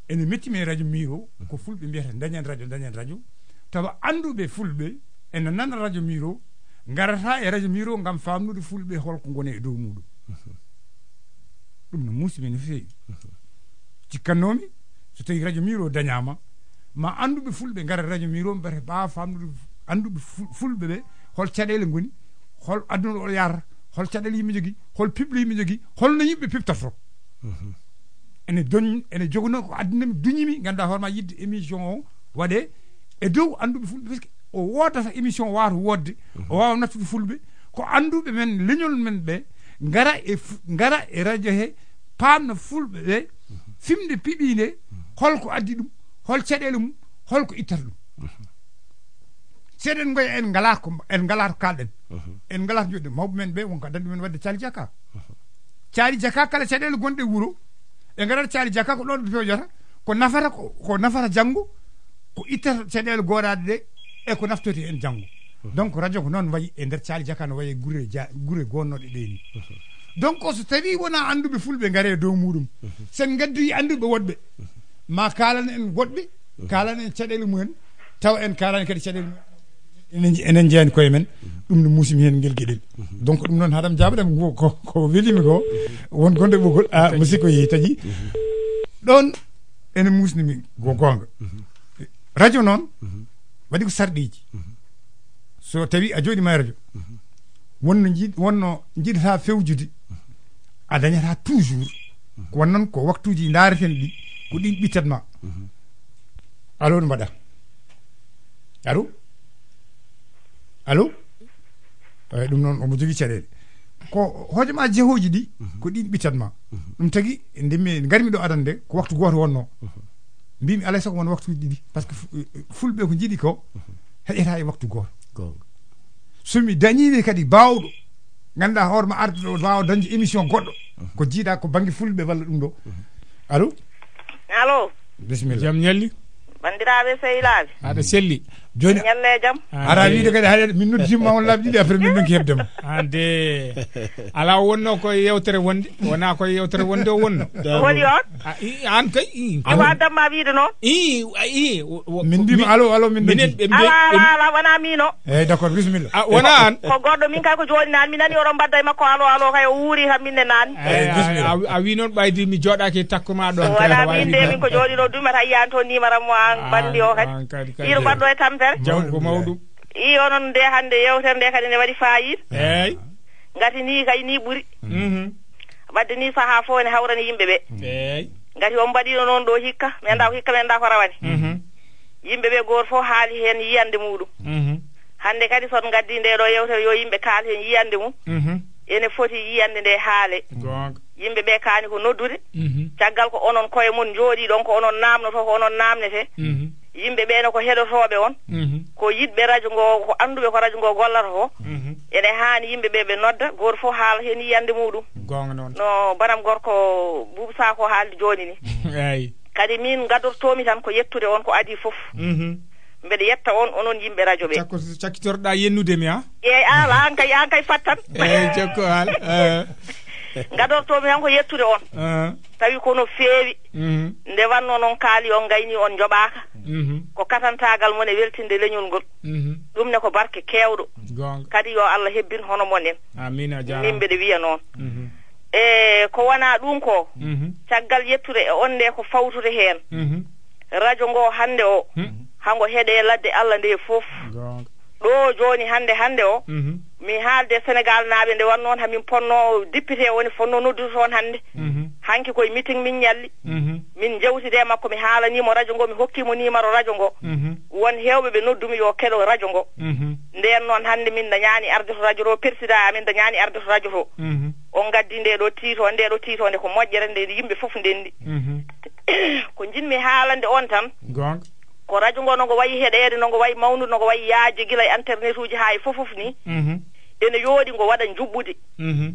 Ene metti mi e radio Miro, ko fulɓe mbiyata dañen radio, dañen radio. Tawa annduɓe fulɓe ene nana radio Miro, ngarata e radio Miro ngam famnude fulɓe holko ngoni e dow muɗum. Mhm. Ɗum no muusi mi no feewi. Mhm. Cikkannoomi, so tawi radio Miro dañaama, ma annduɓe fulɓe ngara radio Miro, mbiyata ɓa famnude annduɓe fu- fulɓe ɓe, hol caɗeele ngoni, hol aduna o yarata, hol caɗeele yimɓe jogii, hol piɓle yimɓe jogii, holno yimɓe piɓtata. Mhm. Ene don ene jogono ko adduna mi duñimi, ngannduɗaa hoore ma yiɗde émission o waɗe e dow annduɓe fulɓe, par ce que o woodata émission waato woodde, mhm, o waawa nattude fulɓe, ko annduɓe men leñol men ɓe ngara e fu- ngara e radio he, paamna fulɓe ɓe, mhm, fimde piɓi nde, mhm, holko addi ɗum, hol caɗeele mum, holko ittata ɗum. Mhm. Seeɗen ngoya en ngala ko en ngala to kalɗen. Mhm. En ngala to joɗɗen. Mawɓe men ɓe wonko addanɗi men waɗde caali jaka. Mhm. Caali jaka kala caɗeele gonɗe e wuro, ɓe ngarat caali jaka ko ɗon ɓe pewjata, ko nafata ko ko nafata janngo, ko ittata caɗeele gooraɗe ɗe, e ko naftoti en janngo. Mhm. Donc radio ko noon wayi e nder caali jaka no wayi e gure ja- gure gonnoɗe ɗe ni. Mhm. Donc so tawi wona annduɓe fulɓe ngare e dow muɗum, mhm, sen ngaddi annduɓe woɗɓe, mhm, ma kaalan en woɗɓe, mhm, kaalan en caɗeele mumen, tawa en kaalani kadi caɗeele mumen. Enen, enen njeyani koye men. Ɗum no muusimi heen ngel geɗel. Donc ɗum noon, haɗam jaabaɗam ko, ko, ko welimi ko. Won gonde ɓoggol, a, musidɗo yehi taƴi. Ɗoon ene muusnimi ko goonga. Radio noon waɗi ko sarɗiiji. So tawi a jooɗima e radio, wonno jiɗ-, wonno jiɗata fewjude, a dañata toujours. Ko won noon ko waktuuji ndaareten ɗi, ko ɗin ɓittat ma. Allo, no mbaɗa? Allo? Allo? Eyi, ɗum noon omo jogii caɗeele. Ko hojoma jehooji ɗi, ko ɗin ɓittat ma. Ɗum tagi, nde mi, ngarmi ɗo adande, ko waktu gooto wonno. Mbimi alay sago won waktuuji ɗiɗi. Par ce que fu-, fulɓe ko njiɗi ko, heƴata e waktu gooto. Goonga. So mi dañiima kadi baawɗo, ngannduɗaa hoore ma arde ɗo, waawa dañde émission goɗɗo. Ko jiidaa ko bannge fulɓe walla ɗum ɗo. Allo? Allo? Bisimilla. Jam ñalli? Banndiraaɓe sehilaaɓe. Aɗa selli. Jooni ñalle jam. Ah, ara de. Wiide kadi haɗa min noddima on laabi ɗiɗi, après min ɗonki heɓde ma. An de. Ala wonno ko yewtere wonde, wona ko yewtere wonde o wonno. Holi on? Ah, i, an kay, i. Ko wa damma wiide noon? I, a, i, o, o, Min mbima mi-, allo, allo, min minen noddi. Ɓe mbi-, Ala, ɓe ala, ala, wona min o. Eyyi, d'accord, bisimilla. Ah, wona an. Ko goɗɗo min kay ko jooni nan mi nani oɗon mbadda e makko allo, allo kay o wuuri kam minne nan. Eyyi, bisimilla. A, a, a wi noon ɓaydi mi jooɗaki e takko ma ɗon kay. Wona min de, min ko jooɗi ɗo dum mata yiyan toon nimara mo an bandi o kadi. An kadi, kadi. Iro mbaɗɗo e tampere. Jawdi ko mawɗum. I onon de hande yewtere nde kadi ne waɗi fayida. Eyyi. Ngati ni kay ni ɓuri. Mhm. Wadde ni saha fof ne hawrani yimɓe ɓe. Eyyi. Ngati on mbaɗino noon ɗo hikka, mi annda ko hikka, mi annda ko rawani. Mhm. Yimɓe ɓe goto fof haali heen yiyande muɗum. Mhm. Hannde kadi so on ngaddi nde ɗo yewtere yo yimɓe kaal heen yiyande mum. Mhm. Ene foti yiyande nde haale. Goonga. Yimɓe ɓe kaani ko noddude. Mhm. Caggal ko onon koye mon njooɗi ɗon ko onon naamnoto, ko onon naamnete. Mhm. Yimɓe ɓe ne ko heɗotooɓe on. Mhm. Ko yiɗɓe radio ngo, ko annduɓe ko radio ngo gollata ko. Mhm. Ene haani yimɓe ɓe ɓe nodda, gooto fof haala heen yiyannde muɗum. Goonga noon. No banam gorko Buubu Saako haaldi jooni ni. Eey. Kadi min ngadortoomi tan ko yettude on ko adii fof. Mhm. Mbeɗa yetta on, onon yimɓe radio ɓe. Cakko, cakkitotoɗaa yennude mi, a? Eey, ala, an kay, an kay fattan. Eey, cakko, ala, eh. Ngadortoomi tan ko yettude on. Eh. Tawi ko no feewi. Mhm. Nde wanno noon kaali on ngayni on njoɓaaka. Mhm. Ko katantaagal mon e weltinde leñol ngol. Mhm. Ɗum ne ko barke keewɗo. Goonga. Kadi yo Allah hebbin hono mon en. Amiin, a jaaraama. Min mbeɗa wiya noon. Mhm. E ko wonaa ɗum ko, mhm, caggal yettude e on nde ko fawtude heen. Mhm. Radio ngo hannde o, mhm, hango heɗe ladde Allah nde fof. Goonga. Ɗo jooni hannde, hannde o, mhm, mi haalde Senegal naaɓe nde wannoo hamin ponno député woni fonno noddude toon hannde. Mhm. Hanki koye meeting min ñalli. Mhm. Min jewtide e makko, mi haalanii mo radio ngo, mi hokkii mo numéro radio ngo. Mhm. Won heewɓe ɓe noddumi yo keɗo radio ngo. Mhm. Ndeen noon hannde min dañaani arde to radio to, président amin dañaani arde to radio to. Mhm. On ngaddi nde ɗo tiito, nde ɗo tiito nde ko moƴƴere nde yimɓe fof ndenndi. Mhm. Ko njiɗmi haalande on tan. Goonga. Ko radio ngo no ngo wayi heɗeede, no ngo wayi mawnude, no ngo wayi yaajde gila e internet uji haa e fof fof ni. Mhm. Ene yooɗi ngo waɗa njuɓɓudi. Mhm.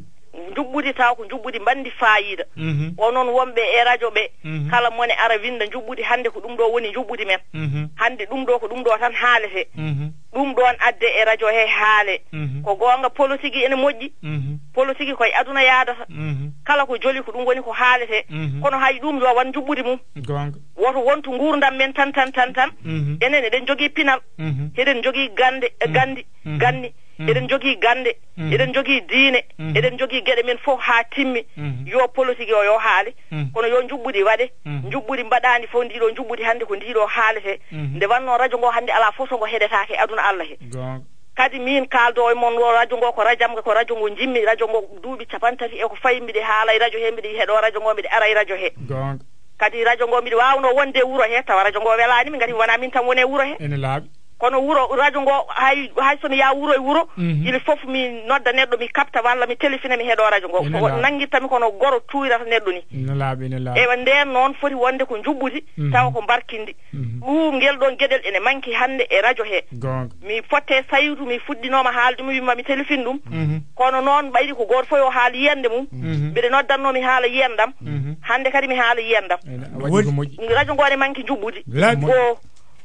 Njuɓɓudi taw ko njuɓɓudi mbanndi faayiida. Mhm. Onon wonɓe e radio ɓe, mhm, kala mone ara winnda njuɓɓudi, hannde ko ɗum ɗo woni njuɓɓudi men. Mhm. Hannde ɗum ɗo ko ɗum ɗo tan haalete. Mhm. Ɗum ɗoon adde e radio he haale. Mhm. Ko goonga politique ene moƴƴi. Mhm. Politique koye aduna yaadata. Mhm. Kala ko joli ko ɗum woni ko haalete. Mhm. Kono hay ɗum yo wan njuɓɓudi mum. Goonga. Woto wontu nguurndam men tan, tan, tan, tan. Mhm. Enen eɗen njogii pinal. Mhm. Eɗen njogii gannde, mhm, ganndi, mhm, ganni. Mhm. Eɗen njogii gannde, mhm, eɗen njogii diine, mhm, eɗen njogii geɗe men fof haa timmi. Mhm. Yo politique o yo haale. Mhm. Kono yo njuɓɓudi waɗe. Mhm. Njuɓɓudi mbaɗaandi fof, ndi ɗo njuɓɓudi hannde ko ndi ɗo haalete. Mhm. Nde wannoo radio ngo hannde alaa fof so ngo heɗetaake e aduna Allah he. Goonga. Kadi miin kaaldo e mon ɗo radio ngo ko radio am, ko radio ngo njimmi, radio ngo duuɓi capanɗe tati e ko fayi mbiɗa haala e radio he, mbiɗa heɗo radio ngo, mbiɗa ara e radio he. Goonga. Kadi radio ngo mbiɗa waawno wonde e wuro he, tawa radio ngo welaani mi, ngati wonaa min tan woni e wuro he. Ene laaɓi. Kono wuro, radio ngo, hay, hay so mi yaha wuro e wuro, mhm, il faut mi nodda neɗɗo, mi kaɓta walla mi telefina, mi heɗo radio ngo. Ene laaɓi. Ko nanngitta mi kono goro tuurata neɗɗo ni. Ene laaɓi, ene laaɓi. Eywa, ndeen noon foti wonde ko njuɓɓudi, mhm, tawa ko mbarkindi. Mhm. Ɗum ngel ɗoon geɗel ene manki hannde e radio he. Goonga. Mi fotte saytu, mi fuɗɗinooma haalde, mi wimma mi telefin ɗum. Mhm. Kono noon ɓayri ko gooto fof yo haal yiyannde mum. Mhm. Mbiɗa noddannoo mi haala yiyandam. Mhm. Hannde kadi mi haala yiyandam. Ene waɗi ko moƴƴi. Radio ngo ne manki njuɓɓudi. Laabi. Ko,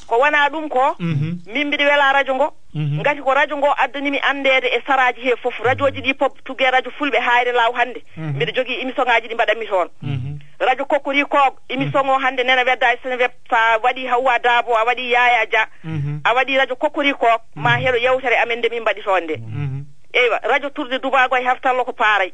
ko wonaa ɗum ko, mhm, min mbiɗa wela radio ngo. Mhm. Ngati ko radio ngo addani mi anndeede e saraaji he fof. Radioji ɗi pop, tuge radio fulɓe hayre law hannde. Mhm. Mbiɗa jogii émission ngaji ɗi mbaɗanmi toon. Mhm. Radio Kokoriko, émission o hannde nena wedda e Seneweb, sa waɗi Hawwa Dabo, a waɗi Yaya Dia, a waɗi Radio Kokoriko, ma heɗo yewtere amen nde min mbaɗi toon nde. Eywa, Radio Tour de Dubago e Hertallo ko paaray.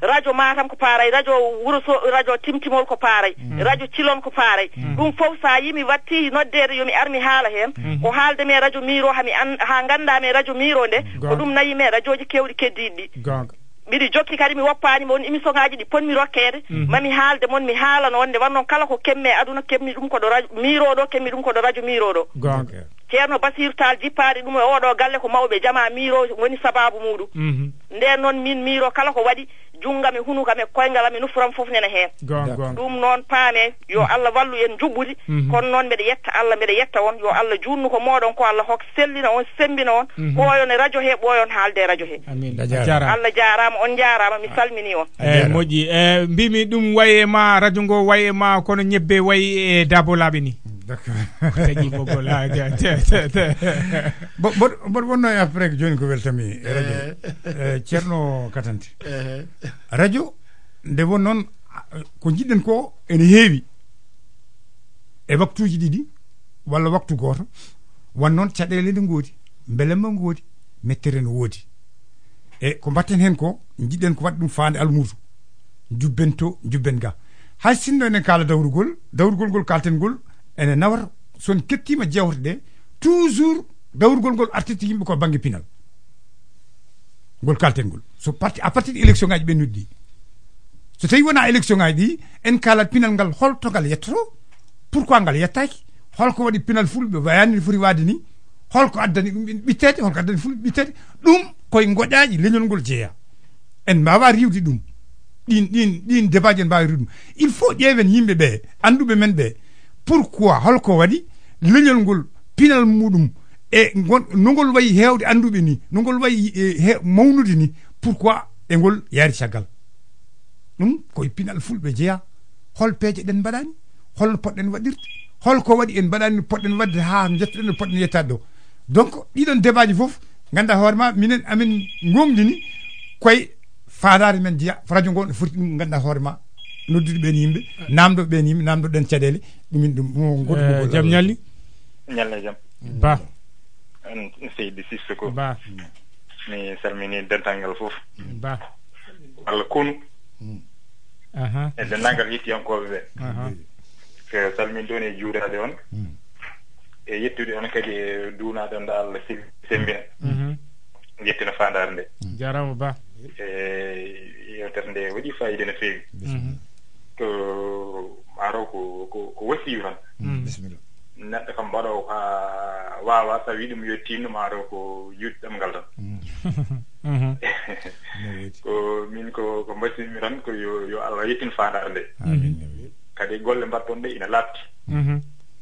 Radio Matam ko paaray, Radio Wuro So, Radio Timtimol ko paaray, Radio Cilon ko paaray. Ɗum fof sa yimi watti noddeede yomi ar mi haala heen, ko haalde mi e Radio Miro, hami an, haa ngannda mi e Radio Miro nde, ko ɗum nayi mi e radioji kewɗi keddiiɗi ɗi. Mbiɗi jokki kadi mi woppaani mon émission ngaji ɗi ponmi rokkeede, mami haalde mon mi haalano on nde wannoo kala ko kemme e aduna kemmi ɗum ko ɗo radio Miro ɗo, kemmi ɗum ko ɗo radio Miro ɗo. Goonga. Ceerno Basiiru Taal jippaade ɗum e oɗo galle ko mawɓe jamaa Miro woni sabaabu muuɗum. Ndeen noon min Miro kala ko waɗi, junngam e hunukam e koyngalam e nufuram fof nena heen. Goonga, goonga. Ɗum noon paame, yo Allah wallu en njuɓɓudi, kono noon mbeɗa yetta Allah, mbeɗa yetta on, yo Allah juutnu ko mooɗon ko, Allah hok sellina on, semmbina on, ɓooyon e radio he, ɓooyon haalde e radio he. Amin. A jaaraama. Allah jaaraama, on njaaraama, mi salminii on. Eeyi, moƴƴi. E, mbimi ɗum wayi e ma, radio ngo wayi e ma, kono ñebbe wayi e Dabo Laaɓe ni. D'accord. Ko tagi ɓoggol, ah, ja, ja, ja, ja. Bo-, bo-, mboɗo wonno e après jooni ko weltami e radio. Eh. Eh, Ceerno Katante. Eh. Radio, nde won noon, ah, ko jiɗɗen ko ene heewi. E waktuuji ɗiɗi, walla waktu gooto, wan noon caɗeele ne ngoodi, mbelemma ngoodi, mettere ne woodi. E ko mbatten heen ko, jiɗɗen ko waɗ ɗum faande almuudo. Jubben to, jubben ga. Hay sinno enen kaala dawrugol, dawrugol ngol kaalten ngol, ene nawata, so on kettiima jeewte ɗe, toujours dawrugol ngol artirta yimɓe ko bannge pinal. Ngol kaalten ngol. So parti, à partir de élection ngaji ɓennuɗi ɗi. So tawi wona élection ngaji ɗi, en kaalat pinal ngal holto ngal yettoto, pourquoi ngal yettaaki, holko waɗi pinal fulɓe wayani no foti waade ni, holko addani ɗum ɓitteede, holko addani fulɓe ɓitteede, ɗum koye ngoƴaaji leñol ngol jeeya. En mbaawa riiwde ɗum. Ɗin, ɗin, ɗin débatji en mbaawa riiwde ɗum. Il faut ƴeewen yimɓe ɓe, annduɓe men ɓe. Pourquoi, holko waɗi leñol ngol, pinal muɗum, e ngon, no ngol wayi heewde annduɓe ni, no ngol wayi, e, he-, mawnude ni, pourquoi e ngol yaari caggal? Ɗum koye pinal fulɓe jeeya. Hol peeje ɗen mbaɗani? Holno poɗɗen waɗirde? Holko waɗi en mbaɗani no poɗɗen waɗde haa njettoɗen no poɗɗen yettaade ɗo? Donc, ɗiɗon débatji fof, nganndaa hoore ma, minen, amin ngomndini koye faandaare men jeeya, radio ngo no foti ɗum, nganndaa hoore ma, noddude ɓeen yimɓe, namndo ɓeen yimɓe, namndo ɗen caɗeele, ɗumin ɗum, mo ngoɗɗo Eh, ɓoggol jam Allah. Ñalli? Ñalli jam. Ba. An Seydi Sissoko. Ba. Mi salmini dental ngal fof. Ba. Walla konu. Aha. E denndaangal yettiyankooɓe ɓe. Aha. Ko salminde on e juuraade on. E yettude on kadi e duwnaade on ɗo Allah sel-, sembina. Mhm. Yettina faandaare nde. Jaaraama ba. E yewtere nde waɗi faayiida no feewi. Mhm. Ko maaro ko, ko, ko wasiyu tan. Mhm. Bisimilla. Neɗɗo kam mbaɗoowo ka waawa, so a wii ɗum yo tinno, maaro ko juuɗe ɗemngal tan. Mhm. No woodi. Ko min ko, ko mbasiymi tan ko yo, yo Allah yettin faandaare nde. Amin, amin. Kadi golle mbaɗton ɗe ina laaɓti. Mhm.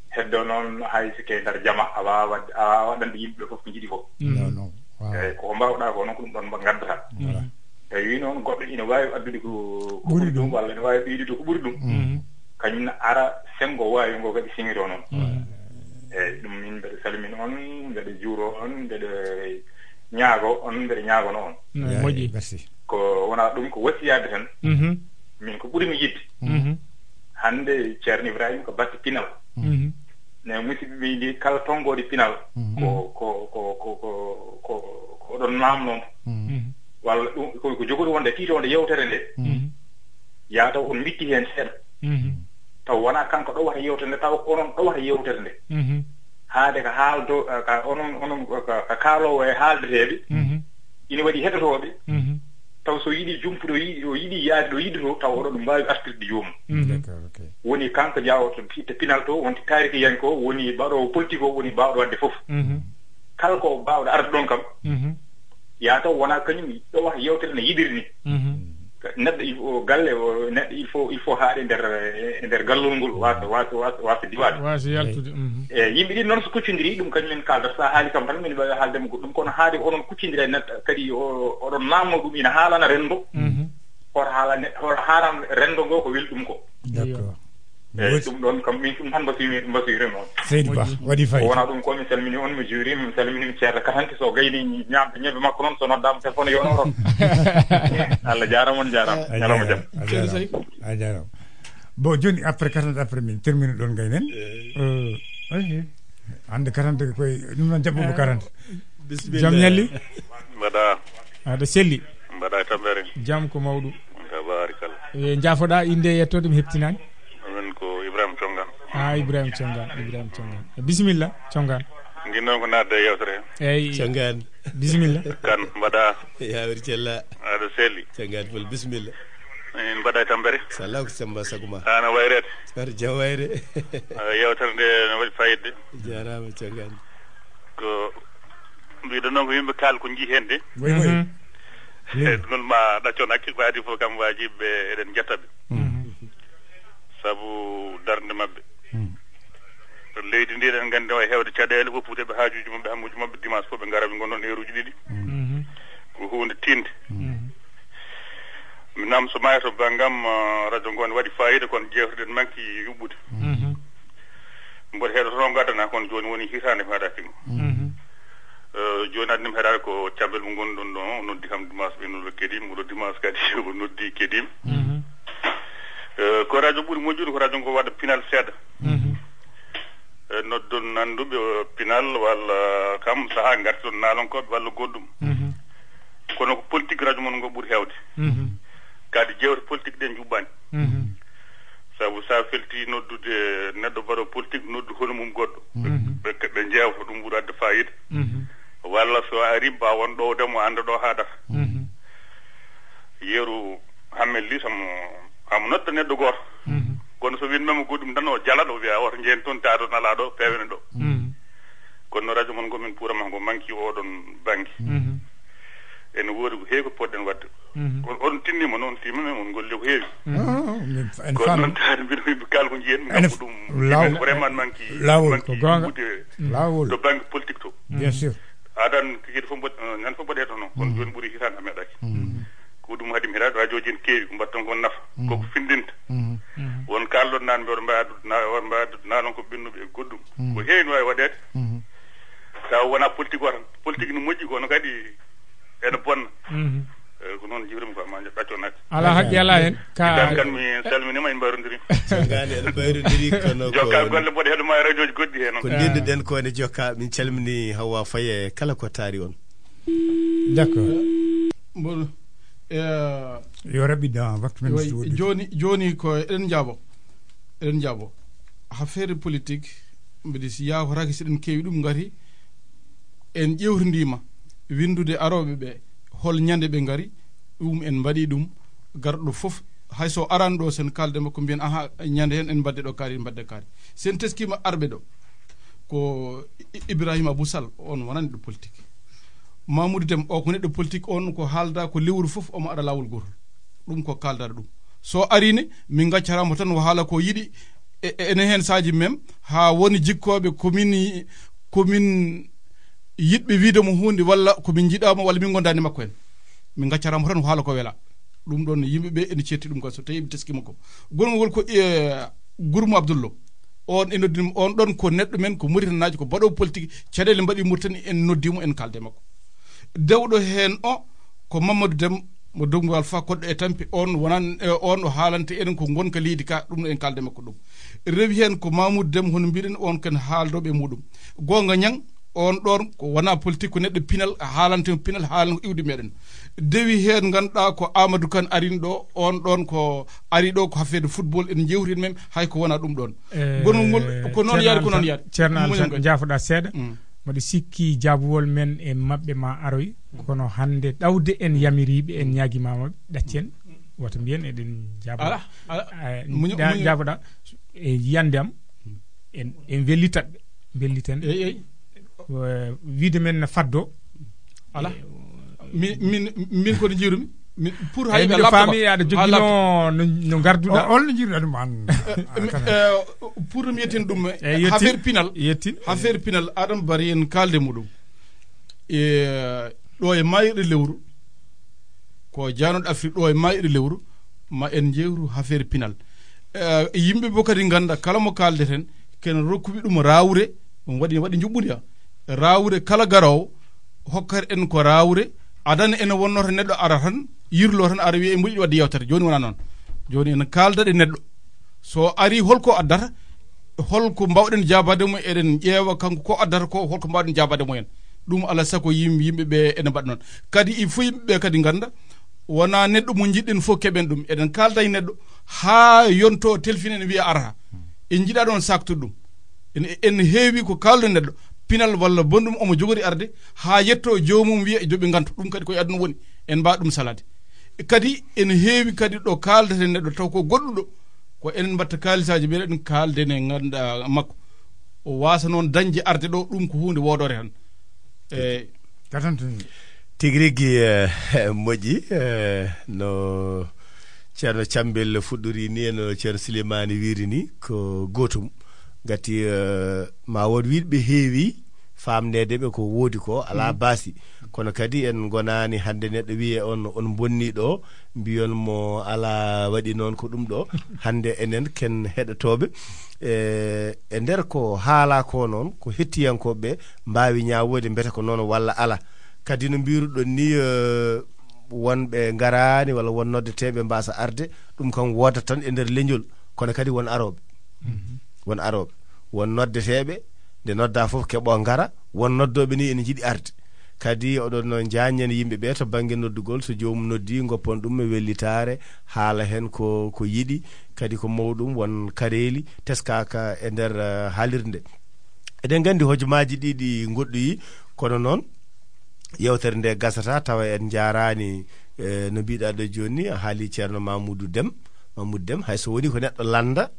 Heddo noon hay si ke nder jama a waawa waɗ-, a waawa waɗande yimɓe fof ko njiɗi ko. Mhm. Non, non. Waaw. Eeyi, ko mbaawɗaa ko noon ko ɗum ɗoon mba-, ngaddata. Voilà. Mhm. Tawi noon goɗɗo ina waawi addude ko, ko Ɓuri ɓuri ɗum, ɗum. Walla ina waawi ɓeydude ko ɓuri ɗum. Mhm. Kañum ne ara senngo waawi ngo kadi siŋiroo noon. Mhm. Eeyi, ɗum min mbeɗa salmina on, mbeɗa juuro on, mbeɗa ñaago on, mbeɗa ñaagono on. No, eeyi, moƴƴi. Merci. Ko wonaa ɗum, ko wasiyaade tan. Mhm. Min ko ɓuri mi yiɗde. Mhm. Hannde Ceerno Ibrahima ko batte pinal. Mhm. Ne musidɓe ɓe ndi kala tonngoode pinal. Mhm. Ko, ko, ko, ko, ko, ko, ko oɗon naamnoo. Mhm. Walla ɗum ko, ko jogori wonde tiitoonde yewtere nde. Mhm. Yaa taw on mitti heen seeɗa. Mhm. Taw wonaa kanko ɗowata yewtere nde, taw ko onon ɗowata yewtere nde. Mhm. Haade ka haaldo, ka onon, onon ka, ka kaaloowo e haaldeteeɓe. Mhm. Ina waɗi heɗotooɓe. Mhm. Taw so yiɗi jumpude, o yiɗi, o yiɗi yaade ɗo yiɗi to, taw oɗon mbaawi artirde joomum. Mhm. D'accord, ok. Woni kanko jaawoto itta pinal to, wonti taarikiyanke o, woni baɗoowo politique o, woni baawɗo waɗde fof. Mhm. Kala ko baawɗo arde ɗon kam, Mhm. yaa taw wonaa kañum ɗowata yewtere ne yiɗiri ni. Mhm. Neɗɗo il faut, galle o, neɗɗo il faut, il faut haaɗe nder, e nder gallol ngol, waasa, waasa, waasa, waasa diwaade. Waasa yaltude, mhm. E yimɓe ɗin noon so kuccondiri, ɗum kañum en kaaldata. So a haali kam tan, min mbaawi haalde mo goɗɗum, kono haade onon kuccondira e neɗɗo kadi o, oɗon naamno ɗum ina haalana renndo. Mhm. Hoto haala ne-, hoto haalan renndo ngo ko welɗum ko. D'accord. Eeyi, woodi. Ɗum ɗoon kam min ɗum tan mbasiymi, mbasiymi noon. Seydi Ba, moƴƴi. Waɗi fayida. Ko wonaa ɗum ko mi salmini on, mi juurima, mi salmini mi ceerno Katante, so gayni ñaamde ñebbe makko noon, so noddaama téléphone yo on oto. Allah jaaraama, on jaaraama. A jaaraama. Ñalawma jam. A jaaraama. A jaaraama. Bon, joni après quarante après min termina ɗon gaynen. Eh, eh, hande quarante koy ɗum noon jaɓɓuɓe quarante. Bismillah. Jam ñalli. Mbaɗa. Aɗa selli. Mbaɗa e tampere. Jam ko mawɗum. Tabarikalla. E jaafoɗa innde e yettoode mi heptinaani. Amin ko Ibrahima Congan. Ah, Ibrahima Congan, Ibrahima Congan. Bisimilla Congan. Ngin noon ko naatde e yewtere he. Eyyi. Congan. Bisimilla. Kan mbaɗa. Yawir cella. Aɗa selli. Congan Pol, bisimilla. Min mbaɗa e tampere. Salaw ko samba saguma. Ana wayreede. Ar jam wayre. Ah, yewtere nde no waɗi fayida. Jarama Congan. Ko mbiɗo noon ko yimɓe kaal ko jii heen de. Way way. Mhm. E ɗum ma ɗaccoon hakkille ko adi fof kam wajiɓe eɗen jetta ɓe. Mhm. Sabu darnde maɓɓe. Mhm. Leydi ndi eɗen nganndi o heewde caɗeele fof puuteɓe haajuuji maɓɓe hammuuji maɓɓe dimanche fof ɓe ngara ɓe ngonnon heeruuji ɗiɗi. Mhm. Ko huunde tinde. Mhm. Mi nam so maayi to banngam, ah, radio ngo ne waɗi fayida kono jeewteɗen manki yuɓɓude. Mhm. Mboɗo heɗotono ngaddanaa kono jooni woni hitaande mi haɗaaki ɗum. Mhm. Eh, jooni addi mi heɗaade ko cabbel mo ngonɗon ɗon o noddi kam dimanche ɓe noddi kedim, mboɗo dimanche kadi o noddi kedim. Mhm. Eh, ko radio ɓuri moƴƴude ko radio ngo waɗa pinal seeɗa. Mhm. Eh, noddon nannduɓe o pinal walla kam sahaa ngartiɗon naalonkooɓe walla goɗɗum. Mhm. Kono ko politique radio mon ngo ɓuri heewde. Mhm. Kadi jeewte politique ɗen juɓɓani. Mhm. Sabu sa felti noddude neɗɗo mbaɗo politique noddu hono mum goɗɗo. Mhm. Ɓe, ɓe jeewta ɗum ɓuri adde fayida. Mhm. Walla so ari mbawa won ɗo demo annda ɗo haɗata. Mhm. Yeru Hammet Ly sam amo nodda neɗɗo gooto. Mhm. Kono so win memo goɗɗum tan o jala ɗo wiya oto jeen toon ta ɗo nala ɗo pewene ɗo. Mhm. Kono no radio mon ngo min puura ma ngo manki oɗon bannge. Mhm. Ene woodi ko heewi ko poɗɗen waɗde. Mhm. On, on tinnima noon timmen on golli ko heewi. Mhm. Ah, min fa-, en kono faami. Noon taade mbiɗo yimɓe kala ko njiyen en ngam f-, ko ɗum law-, vraiment manki laawol. Manki ko goonga. Wuude laawol. To bannge politique to. Bien sûr. Adan kadi fof mbaɗ-, eh, ñande fof mbaɗe toon noon. Kono jooni ɓuri hitaande a meeɗaaki. Mhm. Ko ɗum haɗi mi heɗaade radio ji ene keewi ko mbaɗton ko nafa. Mhm. Koko findinta. Mhm. Won kaalɗon naan mbiɗo mbaɗa na-, mbaɗa nanon ko ɓennuɓe e goɗɗum. Mhm. Ko heewi no waawi waɗeede. Mhm. Tawa wona politique o tan. Politique no moƴƴi kono kadi ene bonna. Mhm. Eh, ko noon jiwrimi ko ma ɓacco natti. Ala haqqe ala hen. Ka idan kan mi salminima en mbayrondiri. Sangani en mbayrondiri kono ko jokka golle mboɗe heɗo ma e radio ji goɗɗi hen. Ko ndinduɗen ko ene jokka min calmini Hawa Faye kala ko taari on. D'accord. Mboɗo, eh, yo raɓɓiɗɗo waktu men way, studio. Joni, joni ko eɗen jaabo. Eɗen jaabo. Affaire politique, mbiɗi si yaafotaake si eɗen keewi ɗum ngati en ƴewtidima winndude arooɓe ɓe hol ñande ɓe ngari, ɗum en mbaɗi ɗum, garɗo fof, hay so arani ɗo sen kaalde makko mbiyen aha ñande hen en mbadde ɗo kaari, en mbadde kaari. Sen teskima arɓe ɗo, ko I-, Ibrahima Abou Sall, on wonani ɗo politique. Mamoudou Dem, o ko neɗɗo politique, on ko haalda ko lewru fof omo aɗa laawol gootol. Ɗum ko kaaldaɗo ɗum. So arini, min gaccataa mo tan o haala ko yiɗi, e, e, ene heen saaji même, haa woni jikkooɓe ko min, ko min yiɗɓe wiide mo huunde walla ko min njiɗaa mo walla min ngondaani makko en. Min gaccataa mo tan o haala ko wela. Ɗum ɗon yimɓe ɓe ene cetti ɗum ko so tawi ɓe teskima ko. Gongol ngol ko, e, Gourma Abdoullo. On e noddi mo, on ɗon ko neɗɗo men, ko Mauritanie naajo, ko baɗo politique. Caɗeele mbaɗi Mauritanie, en noddi mo, en kalde makko. Dewɗo heen o, ko Mamadou Dem, mo Donngu Alpha Koɗɗo e Tampi, on wonan, e, on o haalanta en ko ngonka leydi ka, ɗum en kalde makko ɗum. Rewi heen ko Mamoudou Dem, hono mbiɗen, on ken haaldoɓe muɗum. Goonga Ñang, on ɗon ko wona politique, ko neɗɗo pinal, haalante mo pinal, haalana ko iwdi meɗen. Dewi heen ngannduɗaa ko Amadou Kane arini ɗo, on ɗon ko ari ɗo ko affaire de football, en jewtin men, hay ko wona ɗum ɗon. Eh, gonol ngol, ko noon Ceerno yaari, ko noon Alassane, yaari. Ceerno Alassane, jaafoɗa seeɗa. Mm. Mboɗo sikki jaabuwol men e maɓɓe ma aroy, kono hannde ɗawde en yamiriiɓe, en ñaagimamaɓe, ɗaccen, wata mbiyen eɗen jaaba. Ala, ala. Eh, muño, ɗa muño. Jaaboɗa, e yiyannde am, en, en wellitat ɓe, mbelliten. Eyi, eyi. Eh, wiide men no faddo. Ala. Eh, min, min, min ko no jiirumi. Min, pour eyi, hay ɓe miɗo laabto faami, ma. Aɗa jogino no, no ngarduɗa. O, holno jiiruɗa ɗum an? Eh, mi, eh, pour mi yettin ɗum, eh, yettin. Affaire pinal. Yettin. Affaire pinal, Adama Barry en kalde muɗum. E, ɗo e mayirɗe lewru, ko janoɗo Afrique ɗo e mayirɗe lewru, ma en jewtu affaire pinal. Eh, yimɓe bo kadi ngannda kala mo kaldeten, ken rokkuɓe ɗum raawre, ɗum waɗi, waɗi njuɓɓudi ya. Raawre kala garoowo, hokkata en ko raawre, adana ene wonno to neɗɗo ara tan, yirlo tan ara wiya e mbuɗi waɗde yewtere. Jooni wona noon. Jooni en kalda ɗe neɗɗo. So arii, holko addata? Holko mbaawɗen jaabaade mo? Eɗen ƴeewa kanko ko addata ko, holko mbaawɗen jaabaade mo heen? Ɗum alaa sago yim-, yimɓe ɓe ene mbaɗa noon. Kadi il faut yimɓe ɓe kadi ngannda, wonaa neɗɗo mo njiɗɗen fof keɓen ɗum. Eɗen kaalda e neɗɗo haa yonto telfini en wiya ara. En njiɗaa ɗoon saaktude ɗum. En, en heewi ko kaalda neɗɗo, pinal walla bonɗum omo jogori arde, haa yetto joomum wiya e joɓi nganto. Ɗum kadi ko e aduna woni. En mbaa ɗum salaade. Kadi ene heewi kadi ɗo kaaldata neɗɗo taw ko goɗɗuɗo, ko enen mbatta kaalisaaji ɓe, ɗum kaalden e ngannda makko. O waasa noon dañde arde ɗo, ɗum ko huunde woodoore tan. E Katante. Tigi rigi, eh, moƴƴi, eh, no Ceerno Cambel fuɗɗori ni, e no Ceerno Silimani wiiri ni, ko gootum. Ngati, eh, ma wood wiiɗɓe heewi, faamneede ɓe ko woodi ko, alaa baasi. Kono kadi en ngonaani hannde neɗɗo wiye on, on mbonni ɗo, mbiyon mo alaa waɗi noon ko ɗum ɗo. Hannde enen ken heɗotooɓe, e, e nder ko haalaa ko noon, ko hettiyankooɓe ɓe mbaawi ñaawoyde mbete ko noon walla alaa. Kadi no mbiruɗon ni, eh, wonɓe ngaraani walla won noddeteeɓe mbaasa arde, ɗum kam woodat tan e nder leñol, kono kadi won arooɓe. Won arooɓe, won noddeteeɓe, nde noddaa fof keɓoo ngara, won noddooɓe ni ene njiɗi arde. Kadi oɗon njaajnani yimɓe ɓe to bannge noddugol, so joomum noddii, ngoppon ɗum e wellitaare, haala heen ko, ko yiɗi, kadi ko mawɗum, won kareeli teskaaka e nder, eh, haalirde nde. Eɗen nganndi hojomaaji ɗi ɗi ngoɗɗoyi, kono noon, yeewtere nde gasata tawa en njaaraani, eh, no mbiɗa ɗo jooni ni, a haali Ceerno Mamoudou Dem, Mamoudou Dem, hay so woni ko neɗɗo lannda,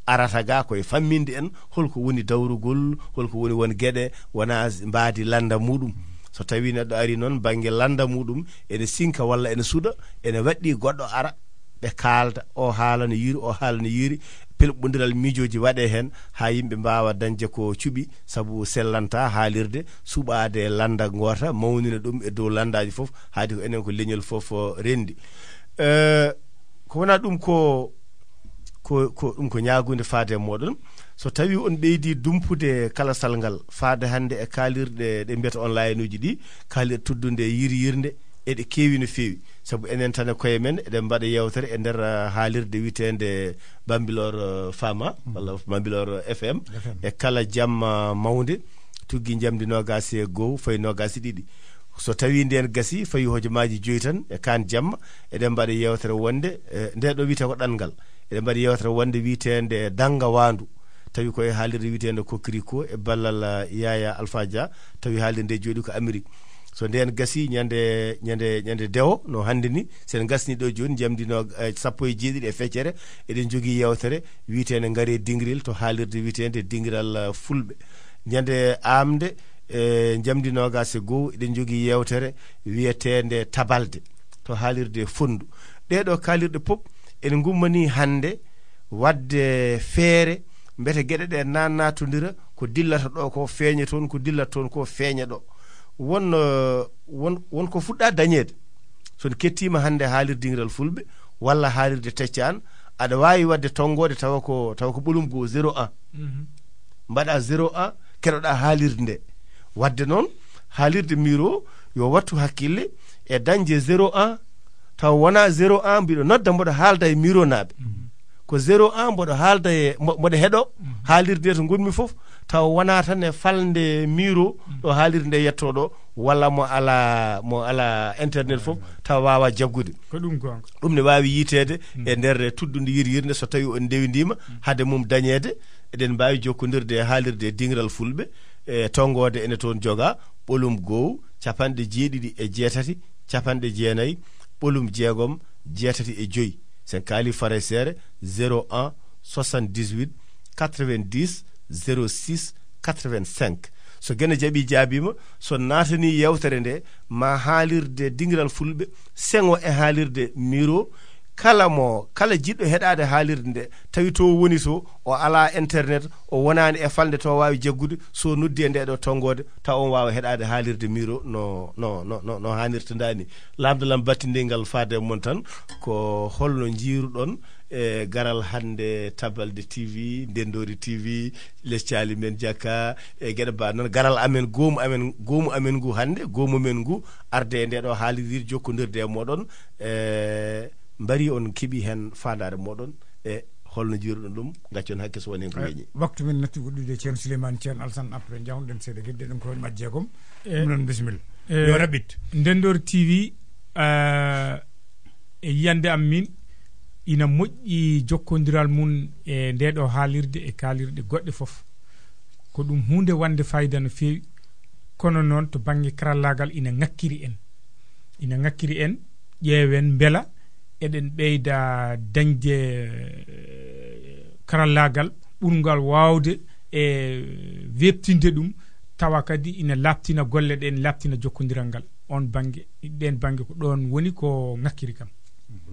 arata ga ko e famminde en holko woni dawrugol, holko woni won geɗe, wona mbaadi lannda muɗum. So tawi neɗɗo ari noon bannge lannda muɗum, ene sinka walla ene suuɗa, ene waɗɗi goɗɗo ara, ɓe kaalda, o haala no yiiri, o haala no yiiri, pelɓondiral miijooji waɗee heen, haa yimɓe mbaawa dañde ko cuɓi, sabu sellanta haalirde, suɓaade lannda ngoota, mawnina ɗum e dow lanndaaji fof, haadi ko enen ko leñol fof, eh, renndi. Eh, ko wonaa ɗum ko, ko, ko ɗum ko ñaagunde faade e mooɗon. So tawi on ɓeydi dumpude kala salngal faade hannde e kaalirɗe ɗe mbiyata online uji ɗi, kaalirɗe tuddunde e yiryirnde, eɗe keewi no feewi. Sabu enen tan e koye men, eɗen mbaɗa yeewtere e nder, ah, haalirde wiyeteende Bambilor, ah, Fama, walla Bambilor F M, F M. E kala jamma mawnde, tuggi njamdi noogaas e goo, fayi noogaas e ɗiɗi. So tawi ndeen gasi, fayi hojomaaji joyi tan, e kaan jamma, eɗen mbaɗa yeewtere wonde, e nde ɗo wiyetee ko ɗanngal. Eɗen mbaɗa yeewtere wonde wiyeteende Dannga Waandu. Tawi ko e haalirde wiyeteende Kokriko e ballal, ah, Yaya Alpha Dia. Tawi haalirde nde jooɗi ko Amérique. So ndeen gasi ñande, ñande, ñande dewo, no hannde ni, so en ngasni ɗo jooni, njamdi no, eh, sappo e jeeɗiɗi e feccere, eɗen njogii yeewtere wiyeteende Ngaree Dingrel to haalirde wiyeteende Dingiral, eh, Fulɓe. Ñande aamde, eh, njamdi noogaas e goo, eɗen njogii yeewtere wiyeteende Tabalde to haalirde Fonndu. Ɗee ɗoo kaalirɗe pop ene ngummanii hannde waɗde feere mbete geɗe ɗe naatnatondira, ko dillata ɗo ko feeña toon, ko dillata toon ko feeña ɗo. Won, eh, won, won ko fuɗɗa dañeede. So en kettiima hannde haalirde Dingiral Fulɓe walla haalirde Teccaan, aɗa waawi waɗde tonngoode tawa ko, tawa ko ɓolum goo, zéro un. Mbaɗa zéro un, keɗoɗa haalirde nde. Waɗde noon, haalirde Miro yo wattu hakkille e dañde zéro un, tawa wonaa zéro un mbiɗo nodda, mboɗo haalda e Mironaaɓe. Ko zéro un mboɗo haalda e, mbo-, mboɗo heɗo haalirde to ngonmi fof, tawa wonaa tan e falnde Miro ɗo haalirde nde yetto ɗo, walla mo alaa, mo alaa internet fof, tawa waawa jaggude. Ko ɗum goonga. Ɗum ne waawi yiiteede e nder tuddunde yiryirnde, so tawi on ndewindiima, hade mum dañeede, eɗen mbaawi jokkondirde e haalirde e Dingiral Fulɓe, e tonngoode ene toon joga, ɓolum goo, capanɗe jeeɗiɗi e jeetati, capanɗe jeenayi, ɓolum jeegom, jeetati e joyi. Sen kaali Farayseere, zéro un, soixante-dix-huit, quatre-vingt-dix, zéro six, quatre-vingt-cinq. So Geno jaɓi jaabiima, so naatani yeewtere nde, ma haalirde Dingiral Fulɓe, seŋo e haalirde Miro, kala mo, kala jiɗɗo heɗaade haalirde nde, tawi to woni to, o alaa internet, o wonaani e falnde to waawi jaggude, so noddi e nde ɗo tonngoode, taw on waawa heɗaade haalirde Miro no, no, no, no, no haanirta ndaa ni. Lamdo lam battindigal faade e mon tan, ko holno njiiruɗon e garal hannde Tabalde T V, Ndendoori T V, Les Caali Men Jakka, e geɗe ba noon. Garal amen, goomu amen, goomu amen ngu hannde, goomu men ngu arde e nde ɗo haalirde jokkondirde e mooɗon, e mbari on keɓi heen faandaare mooɗon, e Holno njiiruɗon ɗum? Gaccon hakke so woni heen ko weeƴi. Waktu men natti woɗɗude, Ceerno Souleymane, Ceerno Alassane, après njahonɗen seeɗa gedde ɗum ko majje gom. Ɗum noon, bisimilla. Yo raɓɓit. Ndenndoor T V, eh, e yiyannde am min, ina moƴƴi jokkondiral mum e ndee ɗoo haalirde e kaalirɗe goɗɗe fof. Ko ɗum huunde wonde fayida no feewi, kono noon to bannge karallaagal ina ŋakkiri en. Ina ŋakkiri en, ƴeewen mbela eɗen ɓeyda dañde, eh, karallaagal ɓurngal waawde e weeɓtinde ɗum, tawa kadi ina laaɓtina golle ɗe, ina laaɓtina jokkondiral ngal. Oon bannge, ɗeen bannge ko ɗoon woni ko ŋakkiri kam.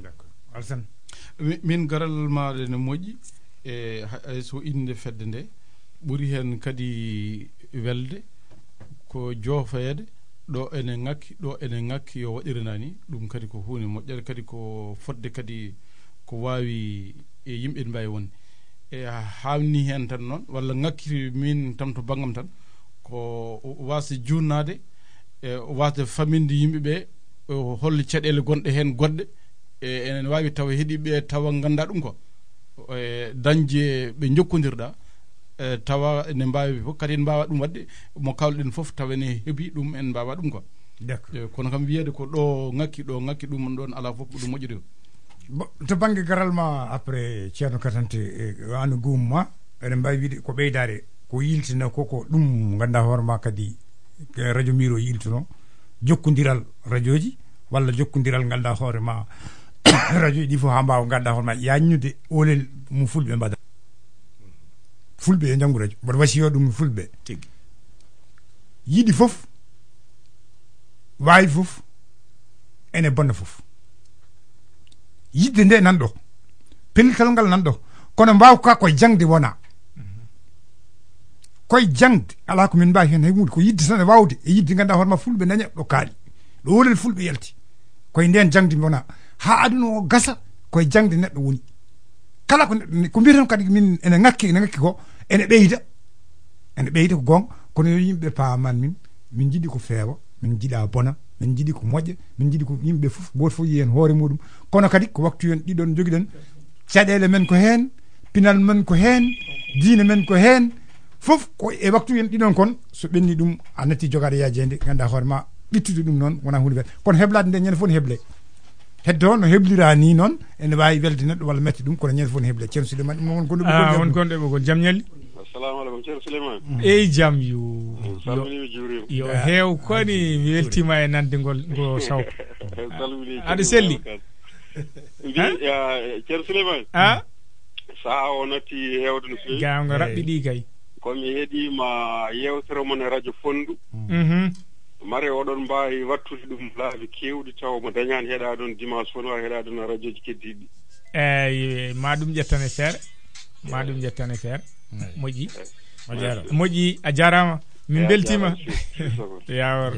D'accord. Alassane. Mi-, min garal maaɗa ne moƴƴi, e ha-, hay so innde fedde nde ɓuri heen kadi welde, ko joofeede, ɗo ene ŋakki, ɗo ene ŋakki, yo waɗire naa ni. Ɗum kadi ko huunde moƴƴere, kadi ko fotde kadi ko waawi e yimɓe ene mbaawi wonde. E haamni heen tan noon, walla ŋakkiri min tan to banngam tan, ko waasde juutnaade, e waasde faaminde yimɓe ɓe, e hol caɗeele gonɗe heen goɗɗe, e ene waawi tawa heɗiiɓe tawa ngannda ɗum ko, e dañde ɓe njokkondirɗa, e tawa ene mbaawi fof, kadi en mbaawa ɗum waɗde, mo kaalɗen fof tawa ene heɓi ɗum, en mbaawa ɗum ko. D'accord. E, kono kam wiyeede ko ɗo ŋakki, ɗo ŋakki, ɗum ɗoon alaa fof ko ɗum moƴƴiri. Bon, to bannge garal ma après, Ceerno Katante, e, ano guum ma, eɗen mbaawi wiide ko ɓeydaare, ko yiltina ko, ko ɗum ngannduɗaa hoore ma kadi, e, Radio Miro yiltuno, jokkondiral radiooji, walla jokkondiral ngannduɗaa hoore ma, radiooji ɗi fof haa mbaawa ngannduɗaa hoore ma yaajnude oolel mo fulɓe mbaɗa. Fulɓe yo njanngu radio, mboɗo wasiyoo ɗum fulɓe. Tigi. Yiɗi fof, waawi fof, ene bonna fof. Yiɗde nde nan ɗo, pellital ngal nan ɗo, kono mbaawka ko jaŋde wona. Koye jaŋde, alaa ko min mbaawi heen hay huunde, ko yiɗde tan e waawde, e yiɗde ngannduɗaa hoore ma fulɓe daña ɗo kaali, ɗo oolel fulɓe yalti. Koye ndeen jaŋde wona, haa aduna o gasa, koye jaŋde neɗɗo woni. Kala ko neɗɗo, ko mbiyeten kadi min ene ŋakki, ene ŋakki ko, ene ɓeyda, ene ɓeyda ko goonga, kono yo yimɓe paaman min, min njiɗi ko feewa, min njiɗa bona, min njiɗi ko moƴƴa, min njiɗi ko yimɓe fof, gooto fof yiya heen hoore muɗum. Kono kadi ko waktu en ɗiɗon njogiɗen, caɗeele men ko heen, pinal men ko heen, diine men ko heen, fof ko e waktu en ɗiɗon kon, so ɓenni ɗum a natti jogaade yaajeende, ngannduɗaa hoore ma, ɓittude ɗum noon wonaa huunde welde. Kono heblaade nde ñande fof ne heble. Heddo no heblira ni noon, ene waawi welde neɗɗo walla metti ɗum, kono ñande fof ne heble. Ceerno Souleymane, ɗum noon won gonɗo ɓoggol. Ah, won gonɗo ɓoggol. Jam ñalli? Assalamu aleykum, Ceerno Souleymane. Ey, jam yo. Salmini, mi juurima. Yo heew koni, mi weltima e nande ngol, ngo sawto. Salmini, aɗa selli? Mbi, ah, Ceerno Souleymane. Ah? Saha o natti heewde no feewi. Gawnga raɓɓiɗi kay. Ko mi heɗima yeewtere mon e radio Fonndu. Mhm. Mare oɗon mbaawi wattude ɗum laabi keewɗi tawa mo dañaani heɗaade on dimanche fof, no waawi heɗaade on e radioji keddiiɗi. Eeyi, ma ɗum ƴettane feere. Ma ɗum ƴettane feere. Moƴƴi. A jaaraama. Moƴƴi, a jaaraama. Min mbeltiima. Yawor.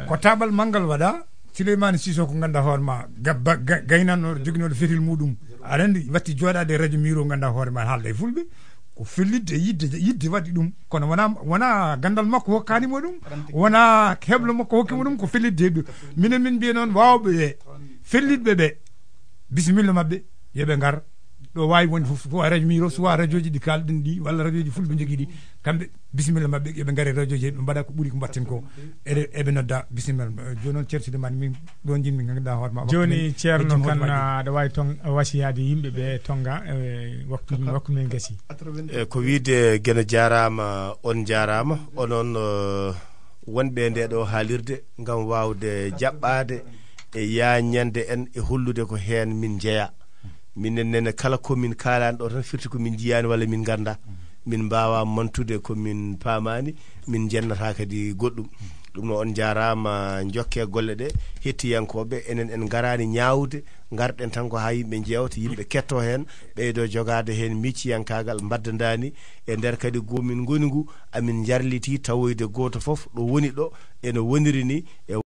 Ko taabal manngal waɗa, Souleymane Sissoko, ngannduɗaa hoore ma, gabba, ga-, gaynanno, joginooɗo fetel muɗum. Aɗa anndi, watti jooɗaade e radio Miro, ngannduɗaa hoore ma, haalda e fulɓe. Ko fellitde e yiɗde, yiɗde waɗi ɗum. Kono wona, wona ganndal makko hokkaani mo ɗum. Wona heblo makko hokki mo ɗum, ko fellitde e ɗum. Minen min mbiya noon, waawɓe ɓe, fellitɓe ɓe, bisimilla maɓɓe, yo ɓe ngar. Ɗo waawi wonde fof, soit radio Miro, soit radioji ɗi kaalɗen ɗi, walla radioji fulɓe njogii ɗi. Kamɓe, bisimilla maɓɓe, yo ɓe ngare radioji he, ɓe mbaɗa ko ɓuri ko mbaɗten ko. Eɗe, eɓe nodda, bisimilla. Jooni noon, Ceerno Souleymane, min ɗo njiɗmi ngannduɗaa hoore ma. Jooni, Ceerno, kan aɗa waawi ton, wasiyaade yimɓe ɓe tonga, e waktu, waktu men gasi. E, ko wiyde Geno jaaraama, on jaaraama, onon, eh, wonɓe e nde ɗo haalirde, ngam waawde jaɓɓaade e yaañande en e hollude ko heen min njeyaa. Minen nene kala ko min kaalani ɗo tan firti ko min njiyaani walla min ngannda. Min mbaawa mantude ko min paamaani, min njennata kadi goɗɗum. Ɗum noon on njaaraama, njokke golle ɗe. Hettiyankooɓe, enen en ngaraani ñaawde, ngarɗen tan ko haa yimɓe njeewta, yimɓe ketto heen, ɓeydo jogaade heen micciyankaagal, mbadda ndaani e nder kadi goomin ngoni ngu, amin njarlitii tawoyde gooto fof ɗo woni ɗo, ene woniri ni e